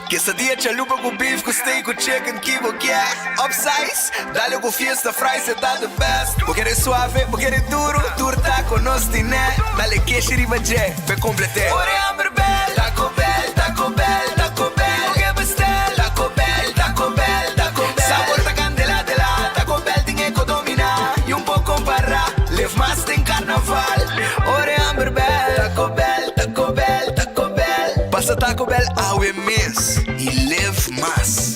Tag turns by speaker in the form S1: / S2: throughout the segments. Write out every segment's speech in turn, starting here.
S1: Quesadilla chalupa ku beef ku steak ku chicken ki bo kier Upsize, dale ku fiesta fries e ta the best Bo kere suave, bo kere duro, tur taco nos tine Dale keshi riba dje, p'e complete Ora e hamber bel, Taco Bell, Taco Bell, Taco Bell Bo ke bestel, Taco Bell, Taco Bell, Taco Bell Sabor ta candela de la, Taco Bell tin e ko domina Y un por compara, live mas den carnaval Ora e hamber bel, Taco Bell, Taco Bell, Taco Bell Pasa Taco Bell awe mes y live mas.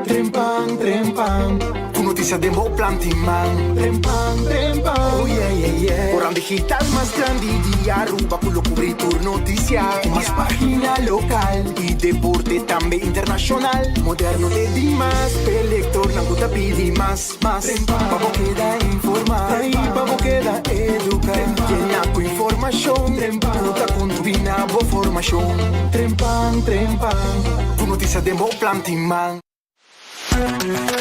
S2: Trempan, trempan, ku notisia den bo planti man. Trempan, trempan, oh yeah, yeah, yeah. Koran digital mas grandi di Aruba ku lo kubri tur notisia. Ku mas pagina lokal i deporte tambe internashonal. Moderno te dimas, p'e lektornan ku ta pidi mas, mas. Pa bo keda informá i pa bo keda eduká. Yena ku informashon ku ta kontribuí na bo formashon. Trempan, trempan. Ku notisia den bo planti man.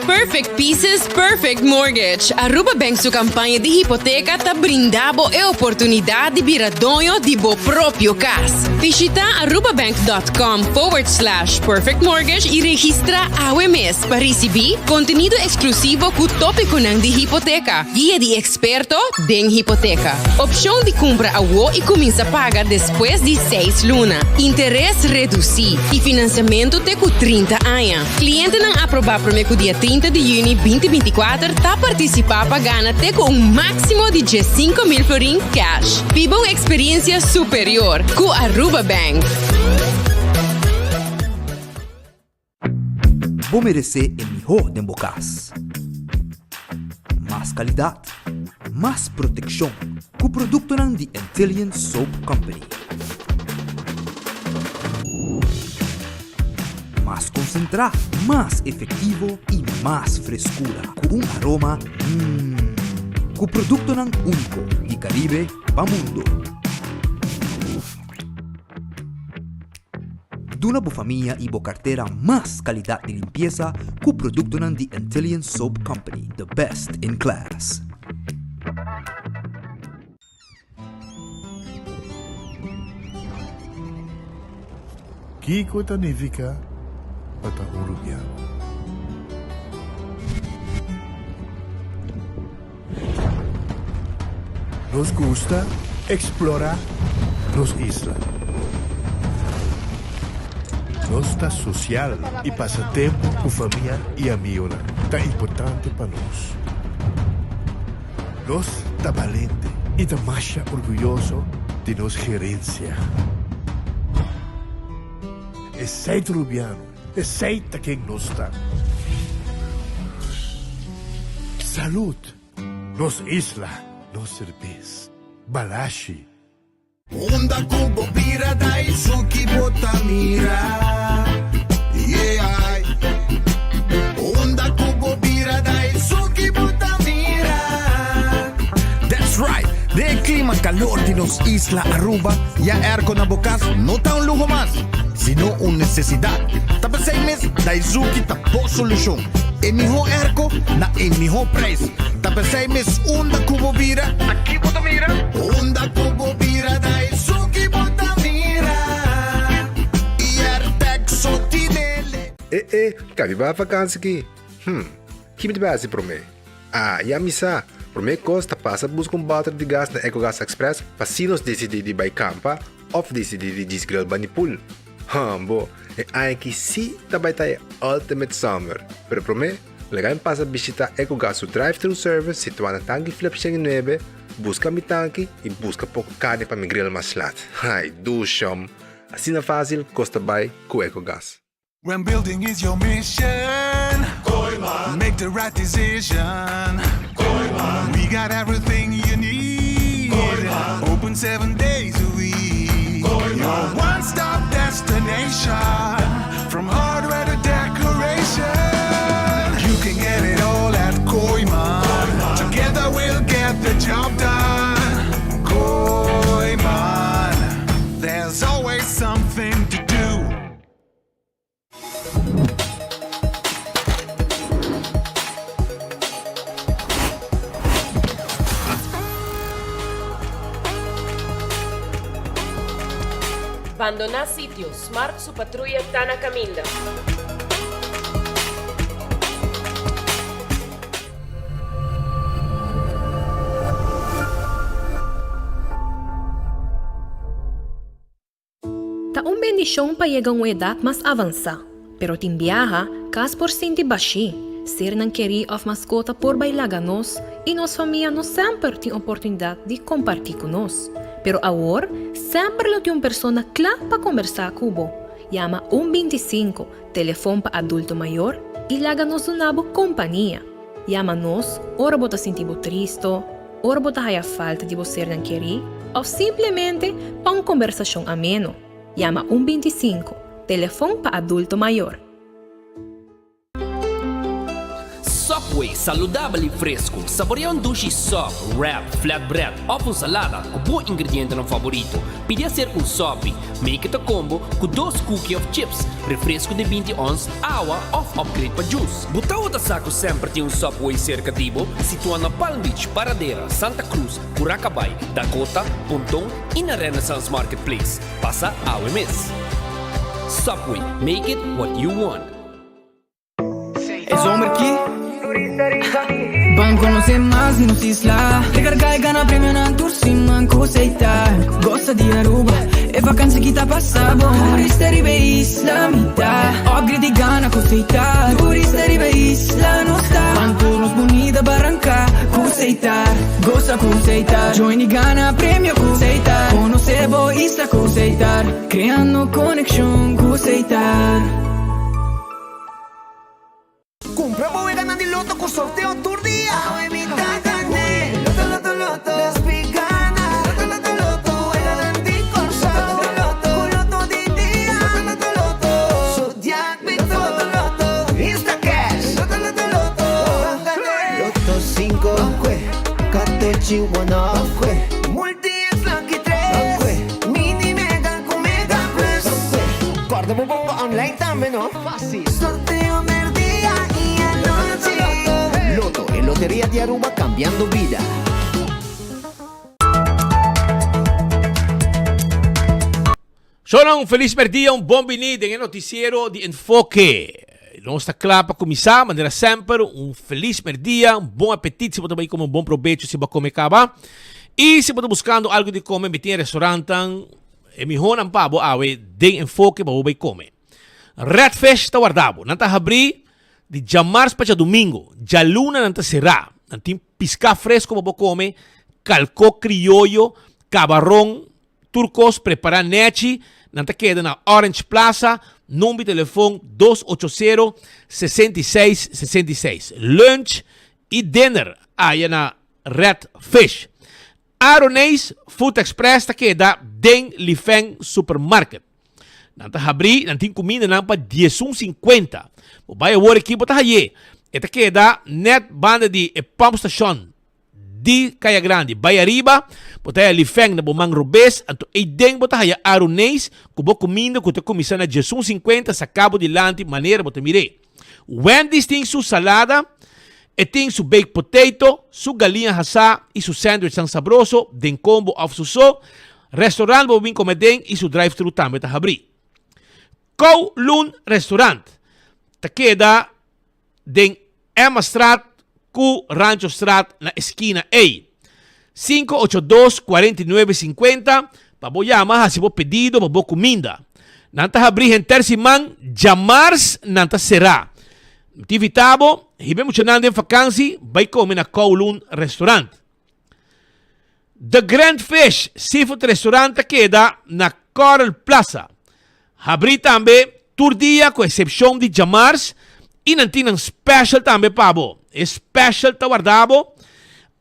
S3: Perfect Pieces, Perfect Mortgage. Aruba Bank su campaña di hipoteca ta brinda bo e oportunidad di bira doño di bo propio cas. Bishita arubabank.com forward slash perfect mortgage y registra awe mes pa ricibi contenido exclusivo cu topiconan di hipoteca, guia di experto den hipoteca, opcion di cumpra awo y cuminsa paga despues di seis luna, interes reduci y financiamento te cu 30 aña. Clientenan aproba prome cu dia 30 di juni 2024 ta participa pa gana te cu un maximo di 15,000 florin cash. Biba un experiencia superior cu Aruba Bank.
S4: Bo meresé e mihó den bo kas. Mas kalidat, mas protekshon ku produktonan di Antillian Soap Company. Mas konsentrá, mas efektivo i mas freskura ku un aroma mmm. Ku produktonan úniko di Karibe pa mundo. Duna bo famia i bo kartera mas kalidat di limpiesa ku produktonan di Antillian Soap Company, the best in class.
S5: Kiko ta nifiká pa ta un rubiano? Nos gusta eksplorá nos isla. Nos ta sosial i pasa tempu ku famia i amionan ta importante pa nos. Nos ta balente i ta masha orguyoso di nos gerensia. Esei ta Rubiano, esei ta ken nos ta. Salud! Nos isla, nos serbes. Balashi.
S1: Unda ku bo bira Daisuki bo ta mira Yeah Unda ku bo bira Daisuki bo ta mira.
S6: That's right! Den e klima kalor di nos isla Aruba, ya airco na bo kas no ta un luho mas, sino un nesesidat. Ta p'esei mes Daizuki ta bo solushon. E mihó airco na e mihó prijs. Ta p'esei mes unda ku bo bira, ta ki bo ta mira?
S1: Unda ku bo bira Daizuki bo ta mira. Airtec so tinele.
S7: E e, ka mi bai vakansi ki? Hm, ki mi ta bai hasi promé? Ah, ya mi sa! Promé kos ta pasa buska un bòter di gas na Ecogas Express pa si nos disidí di bai kampa òf disidí di djis grill bani pool. Hambo, e aña aki sí ta bai ta e ultimate summer! Pero promé, laga mi pasa bishitá Ecogas su drive-thru service situá na Tanki Flip 109, buska mi tanki i buska poko karni pa mi grill mas lat. Ai, dushom! Asina fásil kos ta bai ku Ecogas.
S8: When building is your mission Kooiman Make the right decision Kooiman We got everything you need Kooiman Open seven days a week Kooiman Your one stop destination From hardware to decoration You can get it all at Kooiman Kooiman Together we'll get the job done Kooiman There's always something to do.
S3: Bandoná sitio, Smart su patruya ta na kaminda.
S9: Ta un bendishon pa yega un edat mas avansá, pero tin biaha kas por sinti bashí, sernan kerí òf maskota por bai laga nos i nos famia no semper tin oportunidat di kompartí ku nos. Pero awor semper lo tin un persona kla pa kombersá ku bo. Yama un 25, telefon pa adulto mayor, i laga nos duna bo kompania. Yama nos ora bo ta sinti bo tristo, ora bo ta haya falta di bo sernan kerí òf simplemente pa un kombersashon ameno. Yama un 25, telefon pa adulto mayor.
S10: Subway, saludabel i fresku. Saborea un dushi sub, wrap, flatbread òf un salada ku bo ingredientenan faborito. Pidi aserka un sopi. Make it a combo ku dos cookie òf chips, refresku di 20 ons, awa òf upgrade pa juice. Bo tabata sa ku semper tin un Subway serka di bo? Situá na Palm Beach, Paradera, Santa Cruz, Curacabai, Dakota, Ponton i na Renaissance Marketplace. Pasa awe mes! Subway, make it what you want.
S11: E zomer ki Ban conoce mas di nos isla Recarga y gana premionan tur siman cu Seita Goza di Aruba, e vakantie ki ta pasa bo Turista riba e isla mi ta Upgrade y gana cu Seita Turista riba e isla nos ta Ban tur nos bunita baranca cu Seita Goza cu Seita Join y gana premio cu Seita Conoce bo isla cu Seita Creando conexion cu Seita.
S1: Cumpra bo weganan di loto cu sorteo tur dia. Awe mi ta gane. Loto, loto, loto. Despi gana. Loto, loto, loto. Weganan di Corsou. Loto, loto, Cu loto di dia. Loto, loto, loto. Zodiac Bito. Loto, loto, loto. Instacash. Loto, loto, loto. Ban gane. Loto cinco. Ban Catochi one off. Multi X Lucky tres. Mini Mega cu Mega Plus. Corda bo bongo online tambe no. Fácil. Sorteo merdia y anochi. Lotto, e loteria di Aruba cambiando bida.
S12: Shownan un felis merdia, un bon bini den e noticiero di Enfoke. Nos ta kla pa kuminsá, manera semper, un felis merdia, un bon apetit si bo ta bai kome, un bon probecho si bo a kome kaba. I si bo ta buskando algu di kome, mi tin e restaurantnan, e mihónan pa bo awe den Enfoke pa bo bai kome. Red Fish ta warda bo. Nan ta habrí di djamars pa djadumingu. Djaluna nan ta será. Nan tin piská fresko pa bo kome, kalkó krioyo, kabaron, tur kos prepará nèchi. Nan ta keda na Orange Plaza, number di telefon 280 66 66. Lunch i dinner aya na Red Fish. Aroneis Food Express ta keda den Lifeng Supermarket. Nan ta habrí, nan tin kumindanan pa diesun sinkuenta. Bo bai awor aki bo ta hay'é. E ta keda nèt banda di e pump station di Kaya Grandi. Bai ariba, bo ta haya Lifeng na bo man robes, anto eiden bo ta haya Aruneis ku bo kuminda ku ta kuminsá na diesun sinkuenta saká bo dilanti manera bo ta mir'é. Wendy's tin su salada, e tin su baked potato, su galiña hasá i su sandwichnan sabroso den kombo òf su so. Restaurant bo bin kome den i su drive-thru tambe ta habrí. Kowloon Restaurant ta keda den Emmastraat ku Ranchostraat na eskina ei. 582 49 50 pa bo yama hasi bo pedido pa bo kuminda. Nan ta habrí henter siman, djamars nan ta será. Mi ta invitá bo, hiba e muchanan den fakansi bai kome na Kowloon Restaurant. The Grand Fish Seafood Restaurant ta keda na Coral Plaza. Habrí tambe tur dia ku eksepshon di djamars i nan tin nan special tambe pa bo. E special ta warda bo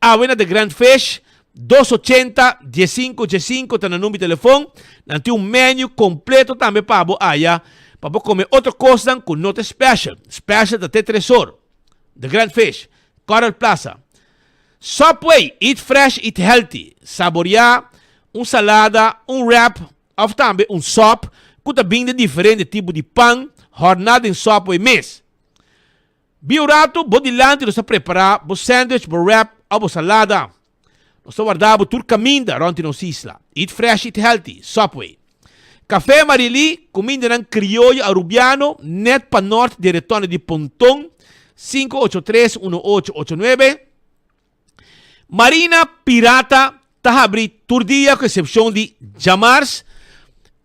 S12: awe na The Grand Fish, dos ochenta, diesinko, diesinko ta nan number di telefon. Nan tin un menu kompleto tambe pa bo aya pa bo kome otro kosnan ku no ta special. Special ta te tres or. The Grand Fish, Coral Plaza. Subway, eat fresh, eat healthy. Saboreá un salada, un wrap òf tambe un sòp ku ta bin di diferente tipo di pan hòrná den Subway mes. Bin un ratu bo dilanti nos ta prepará bo sandwich, bo wrap òf bo salada. Nos ta warda bo tur kaminda rònt di nos isla. Eat fresh, eat healthy. Subway. Café Marilí, kumindanan krioyo arubiano, nèt pa nòrt di Retòne di Ponton, 583 1889. Marina Pirata ta habri tur dia ku eksepshon di djamars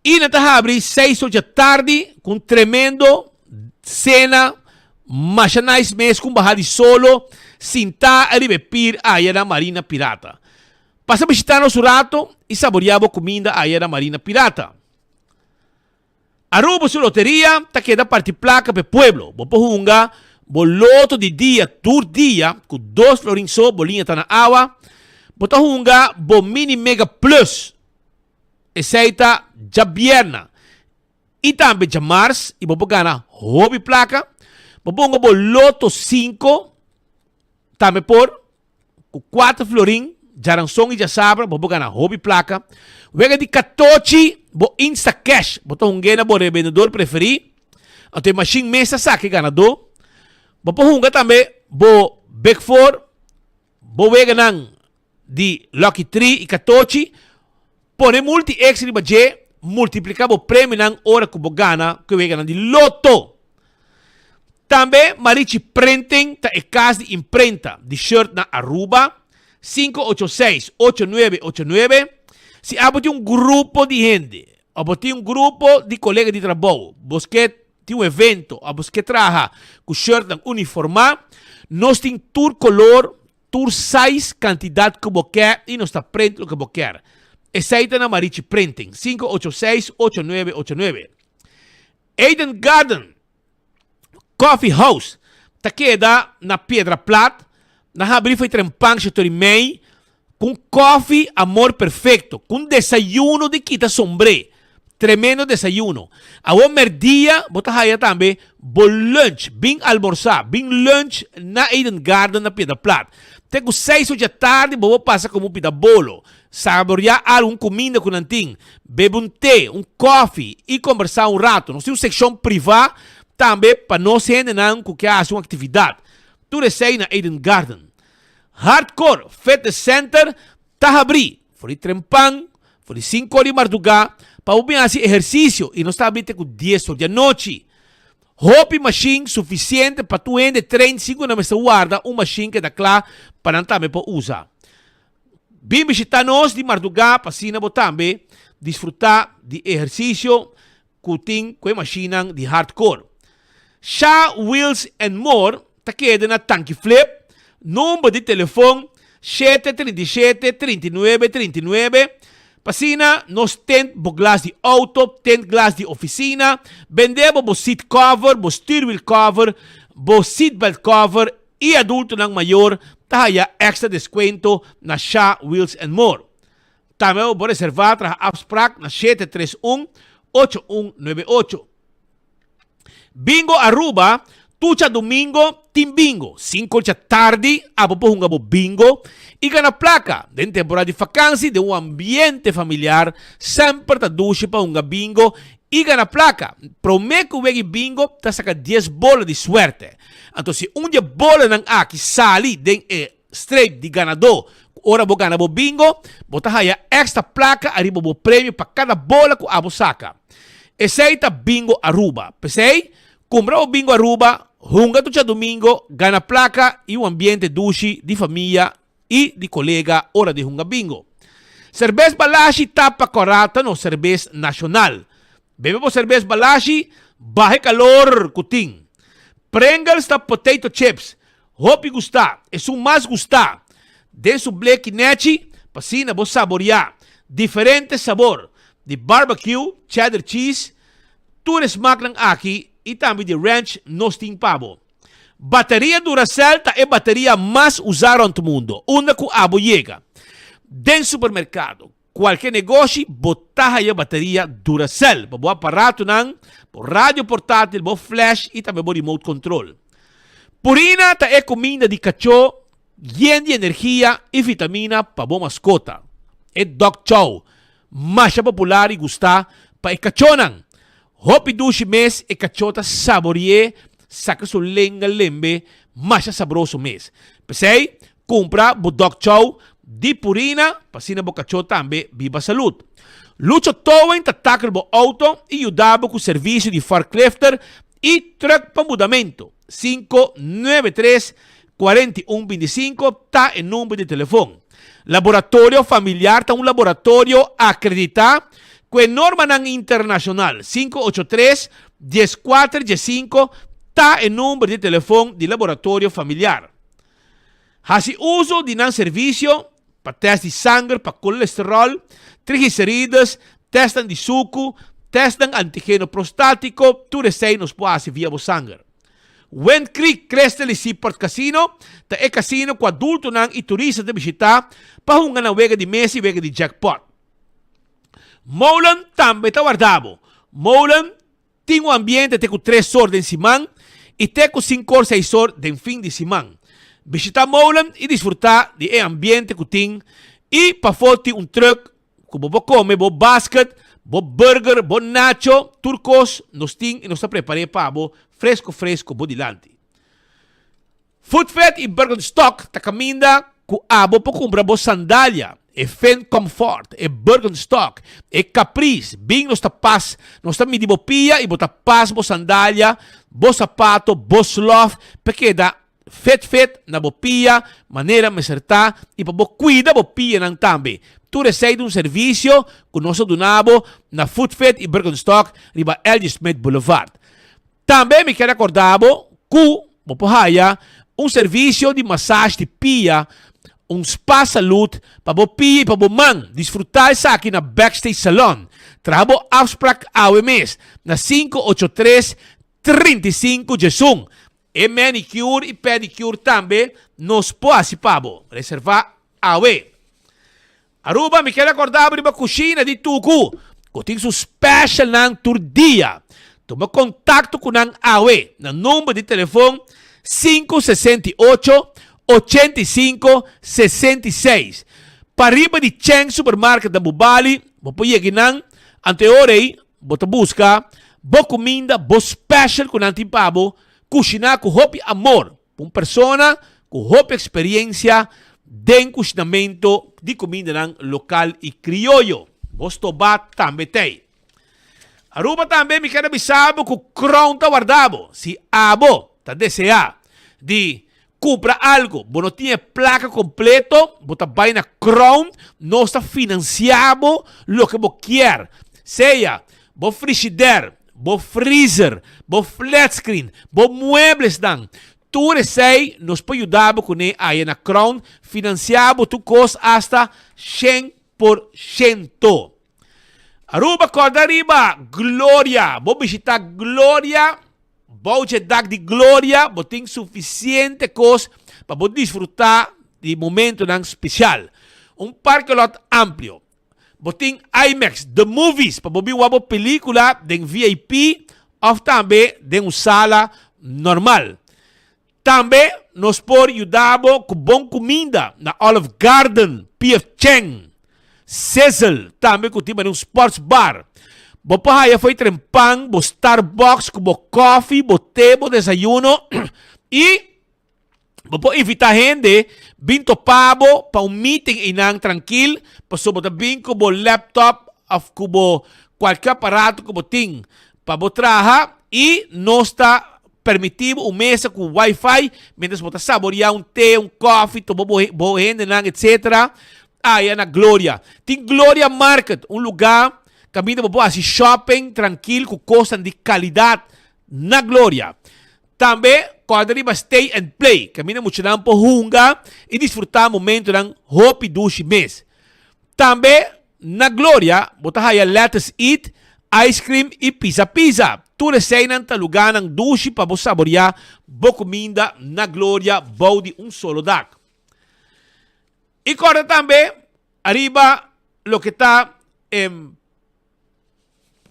S12: i nan ta habri seis or dja tardi ku un tremendo sena masha nice mes ku un baha di solo sintá ariba e pir aya na Marina Pirata. Pasa bishita nos un rato i saboria bo kuminda aya na Marina Pirata. Aruba su loteria ta keda parti placa p'e pueblo. Bo por hunga bo loto di dia tur dia cu dos florin so bo liña ta na awa. Bo ta hunga bo mini mega plus. Esey ta djabierna y tambe djamars y bo por gana hopi placa. Bo por hunga bo loto cinco tambe por. Ku kuater florin, djaranson i djasabra bo por gana hopi plaka. Wega di katochi bo Instacash, bo ta hung'é na bo rebendedor preferí, anto e mashin mes ta saka e ganadó. Bo por hunga tambe bo Big Four, bo weganan di Lucky Three i katochi. Pone Multi-X riba dje, multipliká bo premionan ora ku bo gana ku e weganan di loto. Tambe Marichi Printing ta e kas di imprenta di shirt na Aruba, 586 8989. Si abo tin un grupo di hende of bo tin un grupo di kolega di trabou, bo ke tin un evento of bo ke traha ku shirtnan uniformá, nos tin tur kolor, tur size, kantidat ku bo ke i nos ta print loke bo kier. Esei ta na Marichi Printing, 586 8989. Eden Garden Coffee House ta keda na Piedra Plat, na habri for e trempan shetor i mei ku un kofi Amor Perfecto, ku un desayuno di kita sombré. Tremendo desayuno. Awor merdia bo ta haya tambe bo lunch, bin almorsá, bin lunch na Eden Garden na Piedra Plat. Te ku seis or dja tardi bo por pasa komo pida bolo. Saboreá algun kuminda ku nan tin, bebe un te, un kòfi i kombersá un ratu. Nos tin un sekshon privá tambe pa nos hendenan ku ke hasi un aktividat. Tur esei na Eden Garden. Hardcore Fitness Center ta habrí for di trempan, for di sinku or di mardugá pa bo bin hasi ehersisio i nos ta habrí te ku dies or di anochi. Hopi mashin sufisiente pa tur hende train sin ku nan mester warda un mashin keda kla pa nan tambe por usa. Bin bishita nos di mardugá pa asina bo tambe disfrutá di e ehersisio ku tin ku e mashinnan di hardcore. Sha Wheels and More ta keda na Tanki Flip, number di telefon shete 37 39 39, pa asina nos tent bo glas di auto, tent glas di ofisina, bende bo bo seat cover, bo stuurwiel cover, bo seatbelt cover i adultonan mayor ta haya extra descuento na Sha Wheels and More. Tambe bo por reserva traha afspraak na 731 8198. Bingo Aruba, Tucha Domingo tin bingo. Cinco dja tardi abo por hunga bo bingo y gana placa. Den temporada di vakantie den un ambiente familiar semper ta dushi pa hunga bingo y gana placa. Prome cu wegi bingo ta saca dies bola di suerte. Anto si un di e bolanan aki sali den e streep di ganadó ku ora bo gana bo bingo, bo ta haya extra plaka ariba bo premio pa kada bola ku abo saka. Esei ta Bingo Aruba. P'esei, kumpra bo Bingo Aruba, hunga tur djadumingo, gana plaka i un ambiente dushi di famia i di kolega ora di hunga bingo. Serbes Balashi ta pa kòrá ta nos serbes nashonal. Bebe bo serbes Balashi, baha e kalor ku tin. Pringles ta potato chips, hopi gustá, esun mas gustá. Den su bleki nèchi pa asina bo saboriá diferente sabor di barbecue, cheddar cheese, tur e smaknan aki i tambe di ranch nos tin pa bo. Bateria Duracell ta e bateria mas usá rònt mundo. Unda ku abo yega, den supermerkado, kualke negoshi, bo ta haya bateria Duracell pa bo aparatonan, bo radio portátil, bo flash i tambe bo remote control. Purina ta e kuminda di kachó yen di energia i vitamina pa bo maskota. E dog chow masha popular i gustá pa e kachónan. Hopi dushi mes e kachó ta sabori'é, saka su lenga lembe masha sabroso mes. P'esei, kumpra bo dog chow. di Purina pa asina bo kachó tambe biba salud. Lucho Towing ta tackle bo auto y yuda bo cu servicio di forklifter y truck pa mudamento. 593 41 25 ta e number di telefon. Laboratorio Familiar ta un laboratorio acredita cu e normanan internacional. 583 14 15 ta e number di telefon di Laboratorio Familiar. Hasi uso di nan servisio pa tèst di sanger pa kolesteròl, triglicerides, tèstnan di suku, tèstnan antigeno prostátiko, tur esei nos por hasi via bo sanger. Wind Creek Crystal y Seaport Casino ta e kasino ku adultonan i turista ta bishitá pa hunga nan wega di mesa i wega di jackpot. Molen tambe ta warda bo. Molen Tin un ambiente te ku tres or den siman i te ku sinkor seis or den fin di siman. Bishita Molen i disfrutá di e ambiente ku tin i pafó tin un trùk ku bo por kome bo basket, bo burger, bo nacho, tur kos nos tin i nos ta prepar'é pa bo fresko fresko bo dilanti. Footfed i Birkenstock ta kaminda ku abo por kumpra bo sandalia, e Finn Comfort, e Birkenstock, e Caprice. Bin nos ta pas, nos ta midi bo pia i bo ta pas bo sandalia, bo sapato, bo slof pa keda fit fit na bo pia manera mester ta i pa bo kuida bo pianan tambe. Tur esei ta un servisio ku nos ta duna bo na Footfed i Birkenstock riba LG Smith Boulevard. Tambe mi kier recorda bo cu bo por haya un servicio di massage di pia, un spa salud pa bo pia y pa bo man. Disfruta esaki na Backstage Salon. Traha bo afspraak awe mes na 583 35 11. E manicure y pedicure tambe nos por haci pa bo. Reserva awe. Aruba, mi kier acorda bo riba cushina di Tucu, cu tin su specialnan tur dia. Tuma contacto cu nan awe na number di telefon 568 85 66. Pariba di Cheng Supermarket na Bubali, bo por yega nan, anto e ora ei bo ta busca bo cuminda, bo special cu nan tin pa bo, cushina cu hopi amor. Un persona cu hopi experiencia den cushinamento di cumindanan local y crioyo. Bo stoba tambe t'ey. Aruba tambe mi keda bisa bo cu Crown ta warda bo. Si abo ta desea di cumpra algo, bo no tin e placa completo, bo ta bay na Crown, nos ta financia bo loke bo kier. Sea bo frigidaire, bo freezer, bo flatscreen, bo mueblesnan, tur esei nos por yuda bo kuné aya na Crown financia bo tur kos hasta 100%. Aruba kòrda riba Gloria, bo bishita Gloria, bou dje dak di Gloria bo tin sufisiente kos pa bo disfruta di momentonan spesial. Un parke lot amplio. Bo tin IMAX, The Movies, pa bo bin wak bo pelicula den VIP of tambe den un sala normal. Tambe nos por yuda bo cu bon cuminda na Olive Garden, PF Chang, Sizzle, tambe cu tin un sports bar. Bo por haya fo'i trempan bo Starbucks cu bo koffie, bo te, bo desayuno y Bo por invita hende bin topa bo pa un meeting einan trankil, pasobra bo ta bin ku bo laptop of ku bo kualke aparato ku bo tin pa bo traha i nos ta permiti bo un mesa ku wifi mientras bo ta saboria un te, un kofi, topa bo bo hendenan etcetera aya na Gloria. Tin Gloria Market, un luga kaminda bo por hasi shopping trankil ku kosnan di kalidat na Gloria. Tambe kòrda riba Stay and Play, kaminda muchanan por hunga i disfrutá momentonan hopi dushi mes. Tambe na Gloria bo ta haya Lettuce Eat, ice cream i pizza pizza. Tur eseinan ta lugánan dushi pa bo saboriá bo kuminda na Gloria bou di un solo dak. I kòrda tambe ariba loke ta e.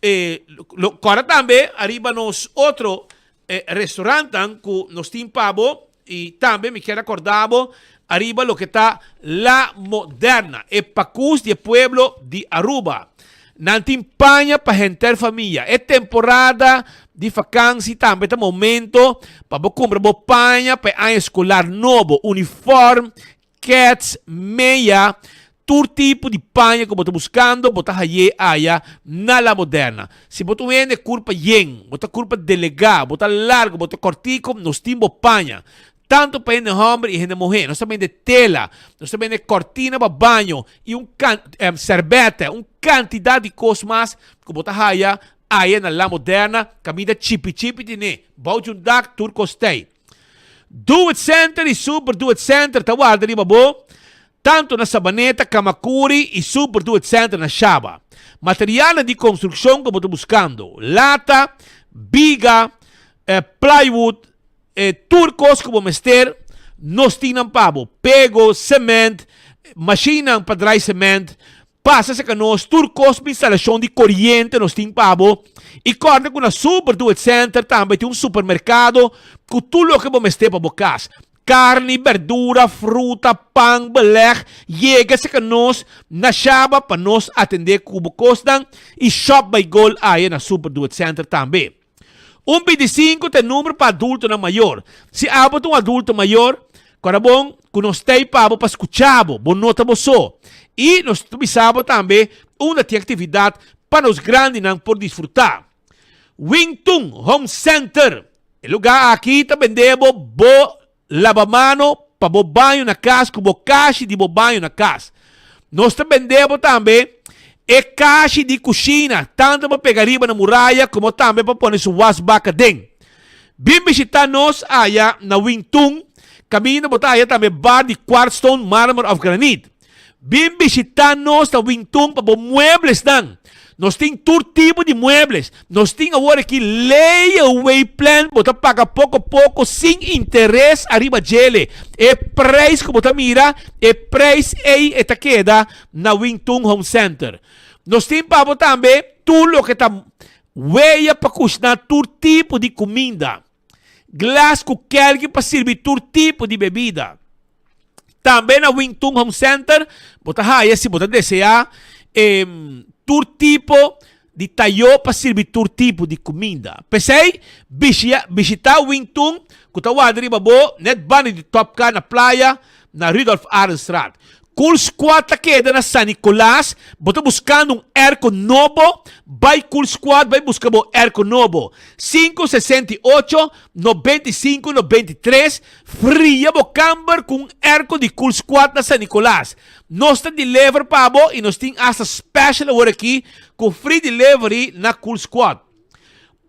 S12: E lo kòrda tambe ariba nos otro e restaurantan ku nos tin pa bo i tambe mi kier a kòrda bo ariba loke ta La Moderna, e pakus di e pueblo di Aruba. Nan tin paña pa henter famia. E temporada di fakansi tambe ta momento pa bo kumpra bo paña pa e aña eskolar nobo, uniform. kèts, meya, tur tipo di paña ku bo ta buskando bo ta hay'é aya na La Moderna. Si bo ta un hende kurpa yen, bo ta kurpa delegá, bo ta largu, bo ta kòrtiku, nos tin bo paña. Tantu pa hende hòmber i hende muhé. Nos ta bende tela, nos ta bende kòrtina pa baño i un kan sèrbètè, un kantidat di kos mas ku bo ta haya aya na La Moderna, kaminda chipi chipi tene, bou di un dak tur kos tei. Do It Center i Super Do It Center ta warda riba bo, tantu na Sabaneta, Kamakuri i Super Do It Center na Shaba. Materialnan di konstrukshon ku bo ta buskando, lata, biga, plywood, E tur kos ku bo mester, nos tin nan pa bo. Pego, sement, mashinnan pa drai sement, pasa serka nos, tur kos pa instalashon di koriente nos tin pa bo. I kòrda ku na Super Do It Center tambe tin un supermerkado ku tur loke bo mester pa bo kas. Karni, berdura, fruta, pan, belèg, yega serka nos na Shaba pa nos atendé ku bo kosnan i shop by Goal aya na Super Do It Center tambe. Un 25 ta e number pa adultonan mayor. Si abo ta un adulto mayor, kora bon ku nos ta ei pa bo pa skucha bo, bo no ta bo so. I nos ta bisa bo tambe unda tin aktividat pa nos grandinan por disfrutá. Wing Tun Home Center, E lugá aki ta bende bo bo Labamano pa bo baño na kas ku bo kashi di bo baño na kas. Nos ta bende bo tambe e kashi di kushina, tantu pa pega riba na muraya komo tambe pa pone su wasbak aden. Bin bishita nos aya na Wingtun, kaminda bo ta haya tambe bar di kwartstone, marmer òf granit. Bin bishita nos na Wingtun pa bo mueblesnan. Nos tin tur tipo di muebles. Nos tin awor aki layaway plan, bo ta paga poko poko sin interes ariba djele. E prijs ku bo ta mira, e prijs ei e ta keda na Wingtun Home Center. Nos tin pa bo tambe tur loke ta weya pa kushna tur tipo di kuminda. Glas ku kelki pa sirbi tur tipo di bebida. Tambe na Wing Tun Home Center bo ta haya si bo ta desea e tur tipo di tayo pa sirbi tur tipo di kuminda. P'esei bishita Wing Tun ku ta warda riba bo net banda di Top Car na Playa na Rudolf Arendstraat. Cool Squad ta keda na San Nicolas. Bo ta buskando un airco nobo? Bai Cool Squad bai buska bo airco nobo. 568 95 93 Fria bo kamber ku un airco di Cool Squad na San Nicolas. Nos ta deliver pa bo y nos tin hasta special awor aki ku free delivery na Cool Squad.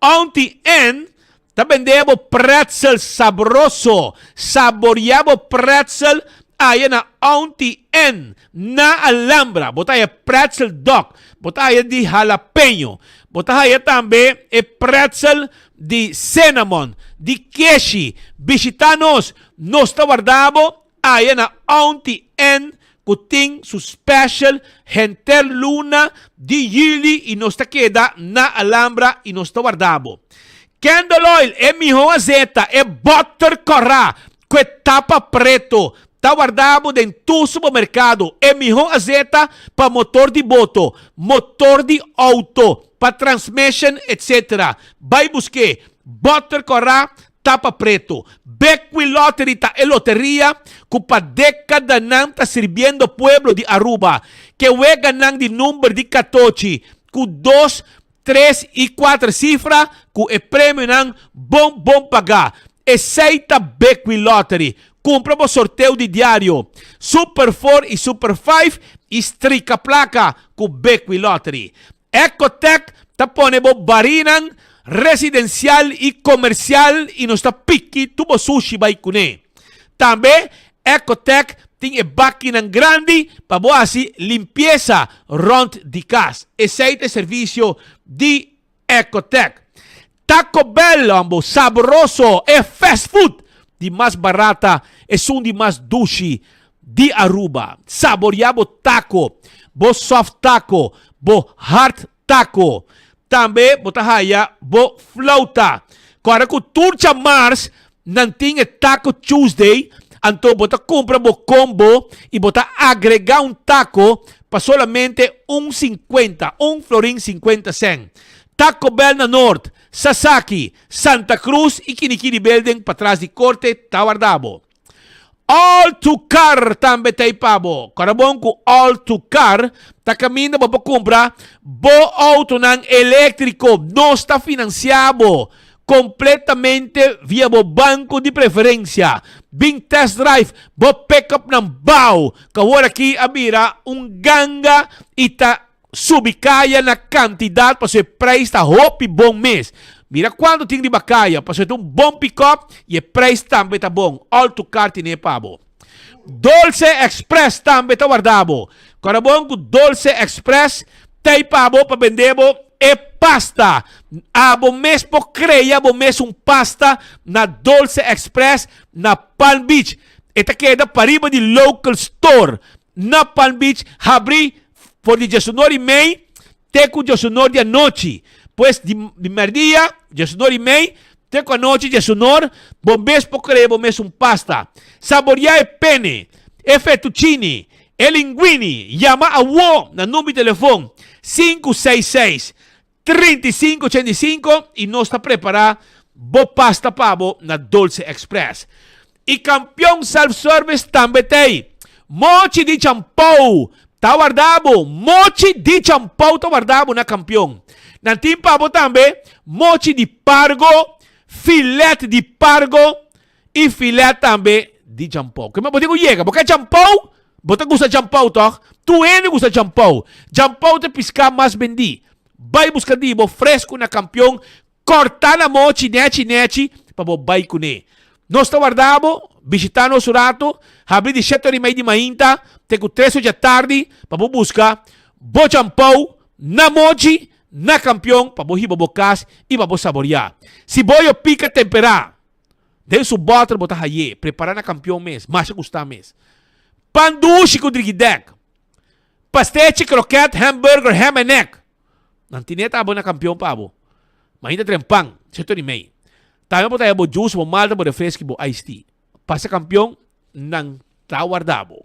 S12: Auntie Ann ta bende bo pretzel sabroso. Saboria bo pretzel aya na Auntie Ann na Alhambra. Bo ta haya pretzel dog, bo ta haya di jalapeño, bo ta haya tambe e pretzel di cinnamon, di keshi. Bishita nos, nos ta warda bo aya na Auntie Ann cu tin su special henter luna di juli y nos ta keda na Alhambra y nos ta warda bo. Candle oil, e miho azeta, e boter cora cu e tapa preto ta warda bo den tur supermercado. E miho azeta pa motor di boto, motor di auto, pa transmission etc. Bai busk'é. Bòter kòrá, tapa preto. Bekwin Lottery ta e loteria ku pa dékadanan ta sirbiendo pueblo di Aruba. Ke weganan di number di katochi ku dos, tres i kuater sifra ku e premionan bon bon pagá. Esei ta Bekwin Lottery. Kumpra bo sorteo di diario Super Four i Super Five i strika plaka ku Bekwin Lottery. Ecotec ta pone bo barinan residencial y comercial y nos ta piki tur bo sushi bay cune. Tambe Ecotec tin e bakinan grandi pa bo haci limpieza rond di cas. Esey ta e servicio di Ecotec. Taco Bell hombo sabroso e fast food di mas barata esun di mas dushi di Aruba. Saboria bo taco, bo soft taco, bo hard taco. Tambe bo ta haya bo flauta. Kòrda ku tur djamars nan tin e Taco Tuesday, anto bo ta kumpra bo combo i bo ta agrega un taco pa solamente un sinkuenta, un florin sinkuenta sèn. Taco Bell na Noord, Sasaki, Santa Cruz y Kinikini Building patras di Corte ta warda bo. All to Car tambe ta ei pa bo. Kòrda bon ku All to Car ta kaminda bo por kumpra bo outonan eléktriko. Nos ta finansiá bo kompletamente via bo banko di preferensia. Bin test drive bo pick-upnan bou ku awor aki a bira un ganga i ta Subi kaya na kantidat pasobra e prijs ta hopi bon mes. Mira kuantu tin riba kaya pasobra e ta un bon pikòp i e prijs tambe ta bon. All to car tine pa bo. Dolce Express tambe ta warda bo. Kòrda bon ku Dolce Express t'ei pa bo pa bende bo e pasta. Abo mes por krea bo mes un pasta na Dolce Express na Palm Beach. E ta keda pariba di Local Store na Palm Beach habri For di diesunor i mei te ku diesunor di anochi. Pues di di merdia, diesunor i mei, te ku anochi diesunor, bo mes por krea bo mes un pasta. Saboriá e pene, e fettuccini, e linguini. Yama awo na number di telefon 566 35 85 i nos ta prepará bo pasta pa bo na Dolce Express. I Kampion Self Service tambe t'ei. Mochi di champou ta warda bo. Mochi di champou ta warda bo na Kampion. Nan tin pa bo tambe mochi di pargo, filet di pargo i filet tambe di champou. Kema bo tin ku yega? Bo ke champou? Bo ta gusta champou tòg? Tur hende gusta champou. Champou ta e piská mas bendí. Bai buska di bo fresku na Kampion Corta na mochi nechi nechi pa bo bai cune. Nos ta warda bo, bishita nos un rato, habri di shete ora y mei di mainta te cu tres ora djatardi pa bo busca bo champou na mochi na Campeon pa bo hiba bo cas y pa bo saboria. Si boyo pica tempera den su boter bo ta haye, prepara na Campeon mes, masha gusta mes. Pan dushi cu drigidek, pastechi, kroket, hamburger, ham en egg. Nan tine ta abo na kampion pa abo. Mainta tren pan, seto di mei. Tambe bo ta haya bo juice, bo malta, bo refresco y bo iced tea. Pasa kampion, nan ta warda bo.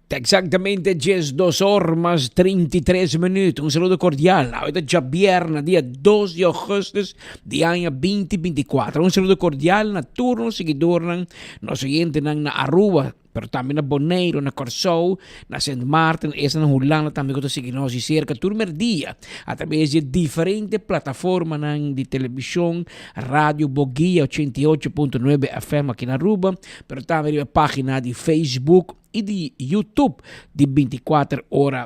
S13: Ta exactamente 12 or mas 33 minuut. Un saludo cordial. Awe ta djabierna, dia 2 di augustus di aña 2024. Un saludo cordial na tur nos seguidornan, nos oyentenan na Aruba, Pero tambe na Boneiru, na Kòrsou, na Sint Maarten, esta na Hulanda tambe ku ta sigui nos di serka tur merdia atraves di e diferente plataformanan di televishon, radio Boguia 88.9 FM aki na Aruba, pero tambe riba e pagina di Facebook i di YouTube di 24 ora.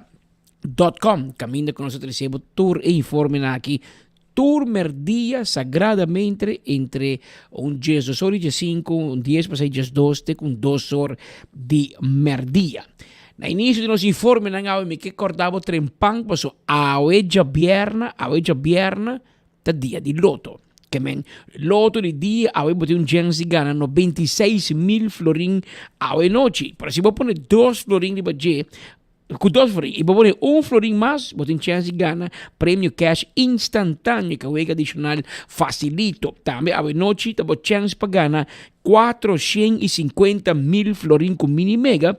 S13: Dot com, kaminda ku nos ta trese bo tur e informenan aki tur merdia sagradamente entre un diesdos or i diesinku, un dies pasá i diesdos te ku un dos or di merdia. Na inisio di nos informenan awe mi ke kòrda bo trempan paso awe djabièrnè, awe djabièrnè ta dia di loto. Ke men, loto di dia awe bo tin un chèns di gana 96,000 florin awe nochi. Pero si bo pone dos florin riba dje, Ku dos florin i bo pone un florin mas, bo tin chèns di gana premio kèsh instantaneo ku wega adishonal fasilito. Tambe awenochi ta bo chèns pa gana 450,000 florin ku Mini Mega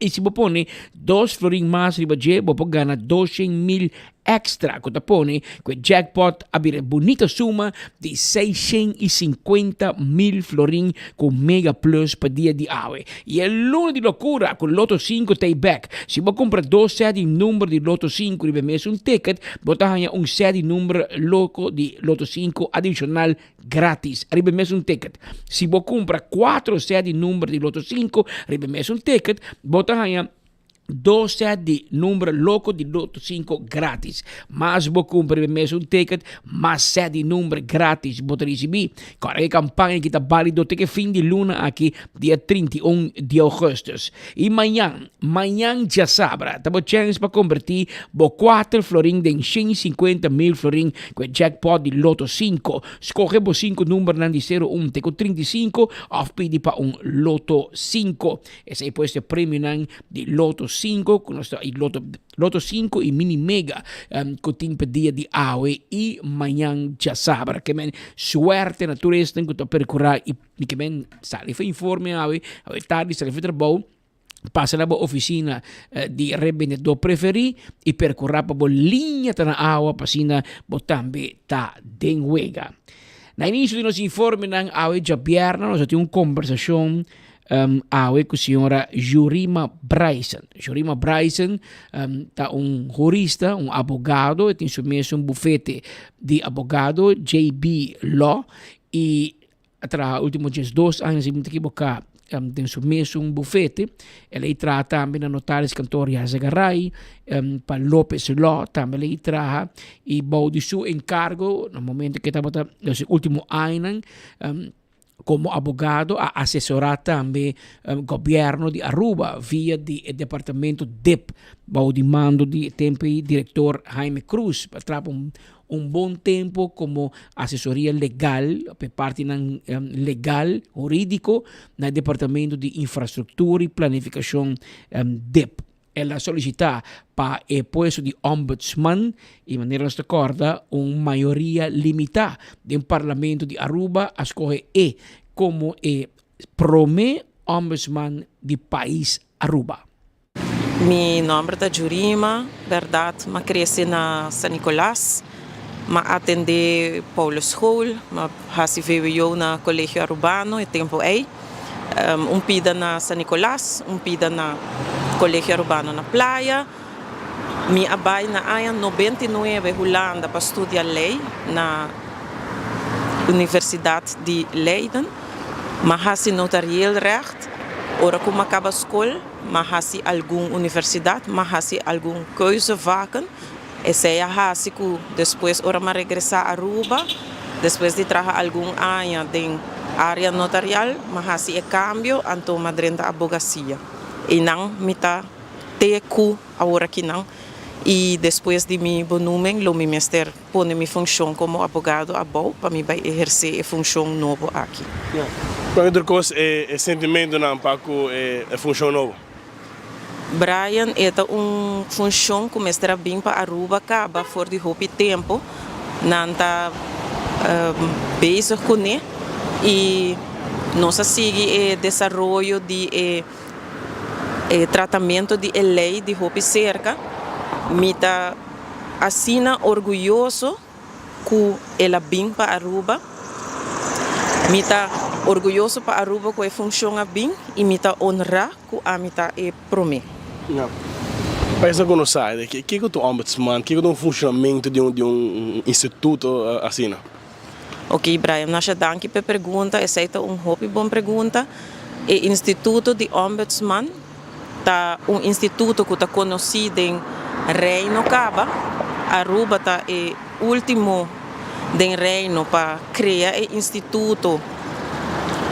S13: i si bo pone dos florin mas riba dje bo por gana 200,000 Extra ku ta pone ku e jackpot a bira e bunita suma di 650,000 florin ku Mega Plus pa dia di awe. I e luna di lokura ku Lotto sinku ta ei bek. Si bo kumpra dos sèt di number di Lotto sinku riba e mesun ticket, bo ta haña un sèt di number loko di Lotto sinku adishonal gratis riba e mesun ticket. Si bo kumpra kuatro sèt di number di Lotto sinku riba e mesun ticket, bo ta haña. Dos set di number loco di Lotto 5 gratis. Mas bo cumpra riba e mesun ticket, mas set di number gratis bo ta ricibi. Cora e campaña aki ta balido te ke fin di luna aki, dia 31 di augustus. Y mañan, mañan djasabra, ta bo chens pa converti bo cuater florin den 150 mil florin cu e jackpot di Lotto 5. Scoge bo cinco numbernan di sero un te cu 35 of pidi pa un Lotto 5. Esei pues e premionan di Lotto 5. 5 ku nos ta i Lotto Lotto 5 i Mini Mega ku tin pa dia di awe i mañan djasabra. Ke men suerte na tur esnan ku ta perkurá i mi ke men sali for informe awe, awe tardi sali for trabou pasa na bo oficina di rebendedor preferí i perkurá pa bo liña ta na awa pa asina bo tambe ta den wega. Na inicio di nos informenan awe djabièrnè nos a tin un kombersashon awe ku señora Jurima Bryson. Jurima Bryson ta un hurista, un abogado, e tin su mes un bufete di abogado, JB Law, i a traha ultimo 12 aña si mi ta ekiboká den su mesun bufete. El a traha tambe na notaris kantoor Yarzagaray, pa Lopez Law tambe el a traha i bou di su enkargo na momento ku e tabata den su ultimo añanan komo abogado a asesorá tambe gobièrnu di Aruba via di e departamento dip bou di mando di e tempu ei direktor Jaime Cruz pa traha un Un bon tempo como asesoria legal pa e partinan legal, huridico, na e Departamento di Infrastructura y Planificacion, dip. El a solicita pa e puesto di Ombudsman y manera nos ta corda un mayoria limita den Parlamento di Aruba a scoge e como e prome Ombudsman di pais Aruba.
S14: Mi nomber ta Jurima, berdad m'a crece na San Nicolas, m'a atende Paulusschool, m'a haci vwo na Colegio Arubano e tempo ey, un pida na San Nicolas, un pida na Colegio Arubano na Playa. Mi a bay na aña 99 Hulanda pa studia ley na Universidad di Leiden, m'a haci notarieel recht, ora cu m'a caba scol. M'a hasi algun universidat, m'a hasi algun keuzevakken. Esei a hasi ku despues ora m'a regresá Aruba, despues di traha algun aña den área notarial, m'a hasi e kambio, anto m'a drenta abogasia. Einan mi ta te ku aworakinan i despues di mi benoeming lo mi mester pone mi funshon komo abogado abou pa mi bai ehersé e funshon nobo aki.
S15: Kon otro kos e sentimentunan pa ku e funshon nobo?
S14: Brian, E ta un funshon ku mester a bin pa Aruba kaba for di hopi tempu. Nan ta bezig kuné i nos a sigui e desaroyo di e tratamentu di e lei di hopi serka. Mi ta asina orguyoso cu el a bin pa Aruba. Mi ta orguyoso pa Aruba cu e funcion a bin y mi ta honra cu ami ta e prome.
S15: Ya. Pa esnan cu no sa, kico ta un ombudsman? Kico ta un funcionamento di un di un instituto asina?
S14: Ok Brian, masha danki p'e pregunta. Esey ta un hopi bon pregunta. E instituto di ombudsman ta un instituto cu ta conoci den Reino caba. Aruba ta e ultimo den Reino pa crea e instituto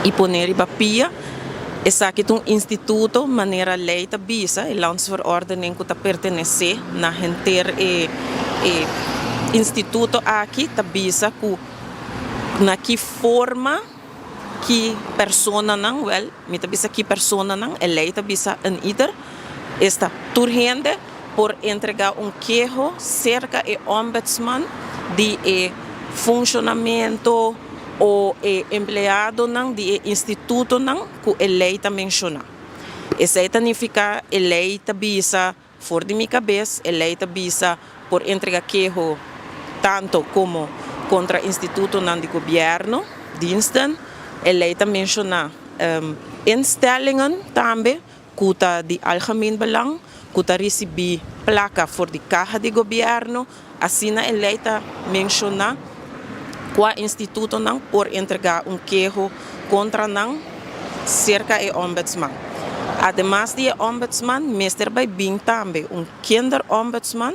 S14: y pone riba pia. Esaki ta un instituto manera ley ta bisa, e landsverordening cu ta pertenece na henter e e instituto aki ta bisa cu na ki forma, Ki personanan? Wèl, mi ta bisa ki personanan, e lei ta bisa een ieder, esta tur hende por entregá un keho serka e ombudsman di e funshonamentu o e empleadonan di e institutonan ku e lei ta menshoná. Esei ta nifiká e lei ta bisa For di mi kabes e lei ta bisa por entrega keho tanto komo kontra institutonan di gobièrnu, diensten. E lei ta menshoná instellingen tambe ku ta di algemeen belang, ku ta risibí plaka for di kaha di gobièrnu. Asina e lei ta menshoná kua institutonan por entregá un keho kontra nan serka e ombudsman. Ademas di e ombudsman mester bai bin tambe un kinderombudsman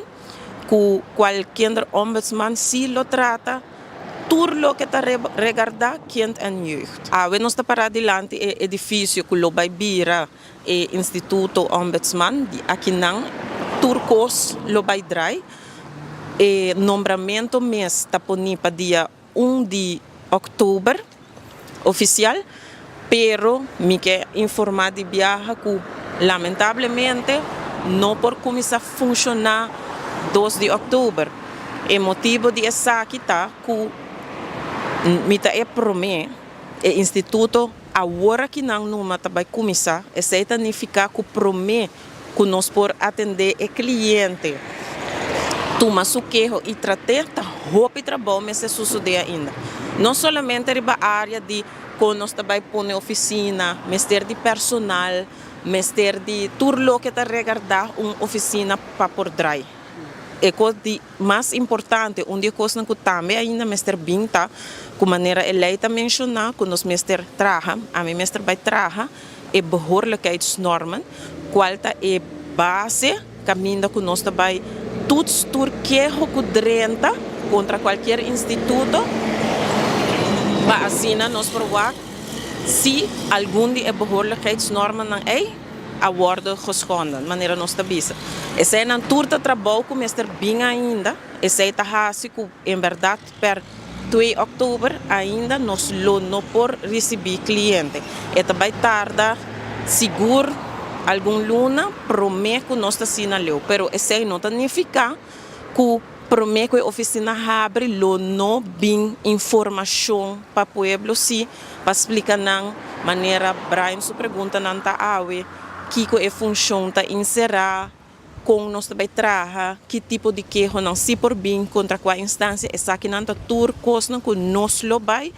S14: ku kual kinderombudsman si lo trata tur loke ta regardá kind en jeugd. Awe nos ta pará dilanti e edifisio ku lo bai bira E Instituto Ombudsman di akinan tur kos lo bai drai. E nombramento mes ta poni pa dia un di òktober ofisial, pero mi ke informá di biaha ku lamentablemente no por kuminsá funshoná 2 di òktober. E motibu di esaki ta ku mi ta e promé, e instituto awor aki nan numa ta bai kuminsá, esei ta nifiká ku promé ku nos por atendé e kliente, tuma su keho i trat'é, ta hopi trabou mester sosodé ainda. No solamente riba área di kon nos ta bai pone ofisina, mester di personal, mester di tur loke ta regardá un ofisina pa por drai. E kos di mas importante, un di e kosnan ku tambe ainda mester bin ta ku manera e lei ta menshoná ku nos mester traha, ami mester bai traha e behoorlijkheidsnormen, kual ta e base kaminda ku nos ta bai toets tur keho ku drenta kontra kualkier instituto pa asina nos por wak si algun di e behoorlijkheidsnormennan ei a wòrdu geschonden, manera nos ta bisa. Eseinan tur ta trabou ku mester bin ainda, esei ta hasi ku en bèrdat per twee òktober ainda nos lo no por risibí kliente. E ta bai tarda sigur algun luna promé ku nos ta asina leu, pero esei no ta nifiká ku promé ku e ofisina habri lo no bin informashon pa pueblo sí pa splika nan manera Brian su preguntanan ta awe kiko e funshon ta inserá, kon nos ta bai traha, ki tipo di kehonan sí por bin, kontra kua instansia, esakinan ta tur kosnan ku nos lo bai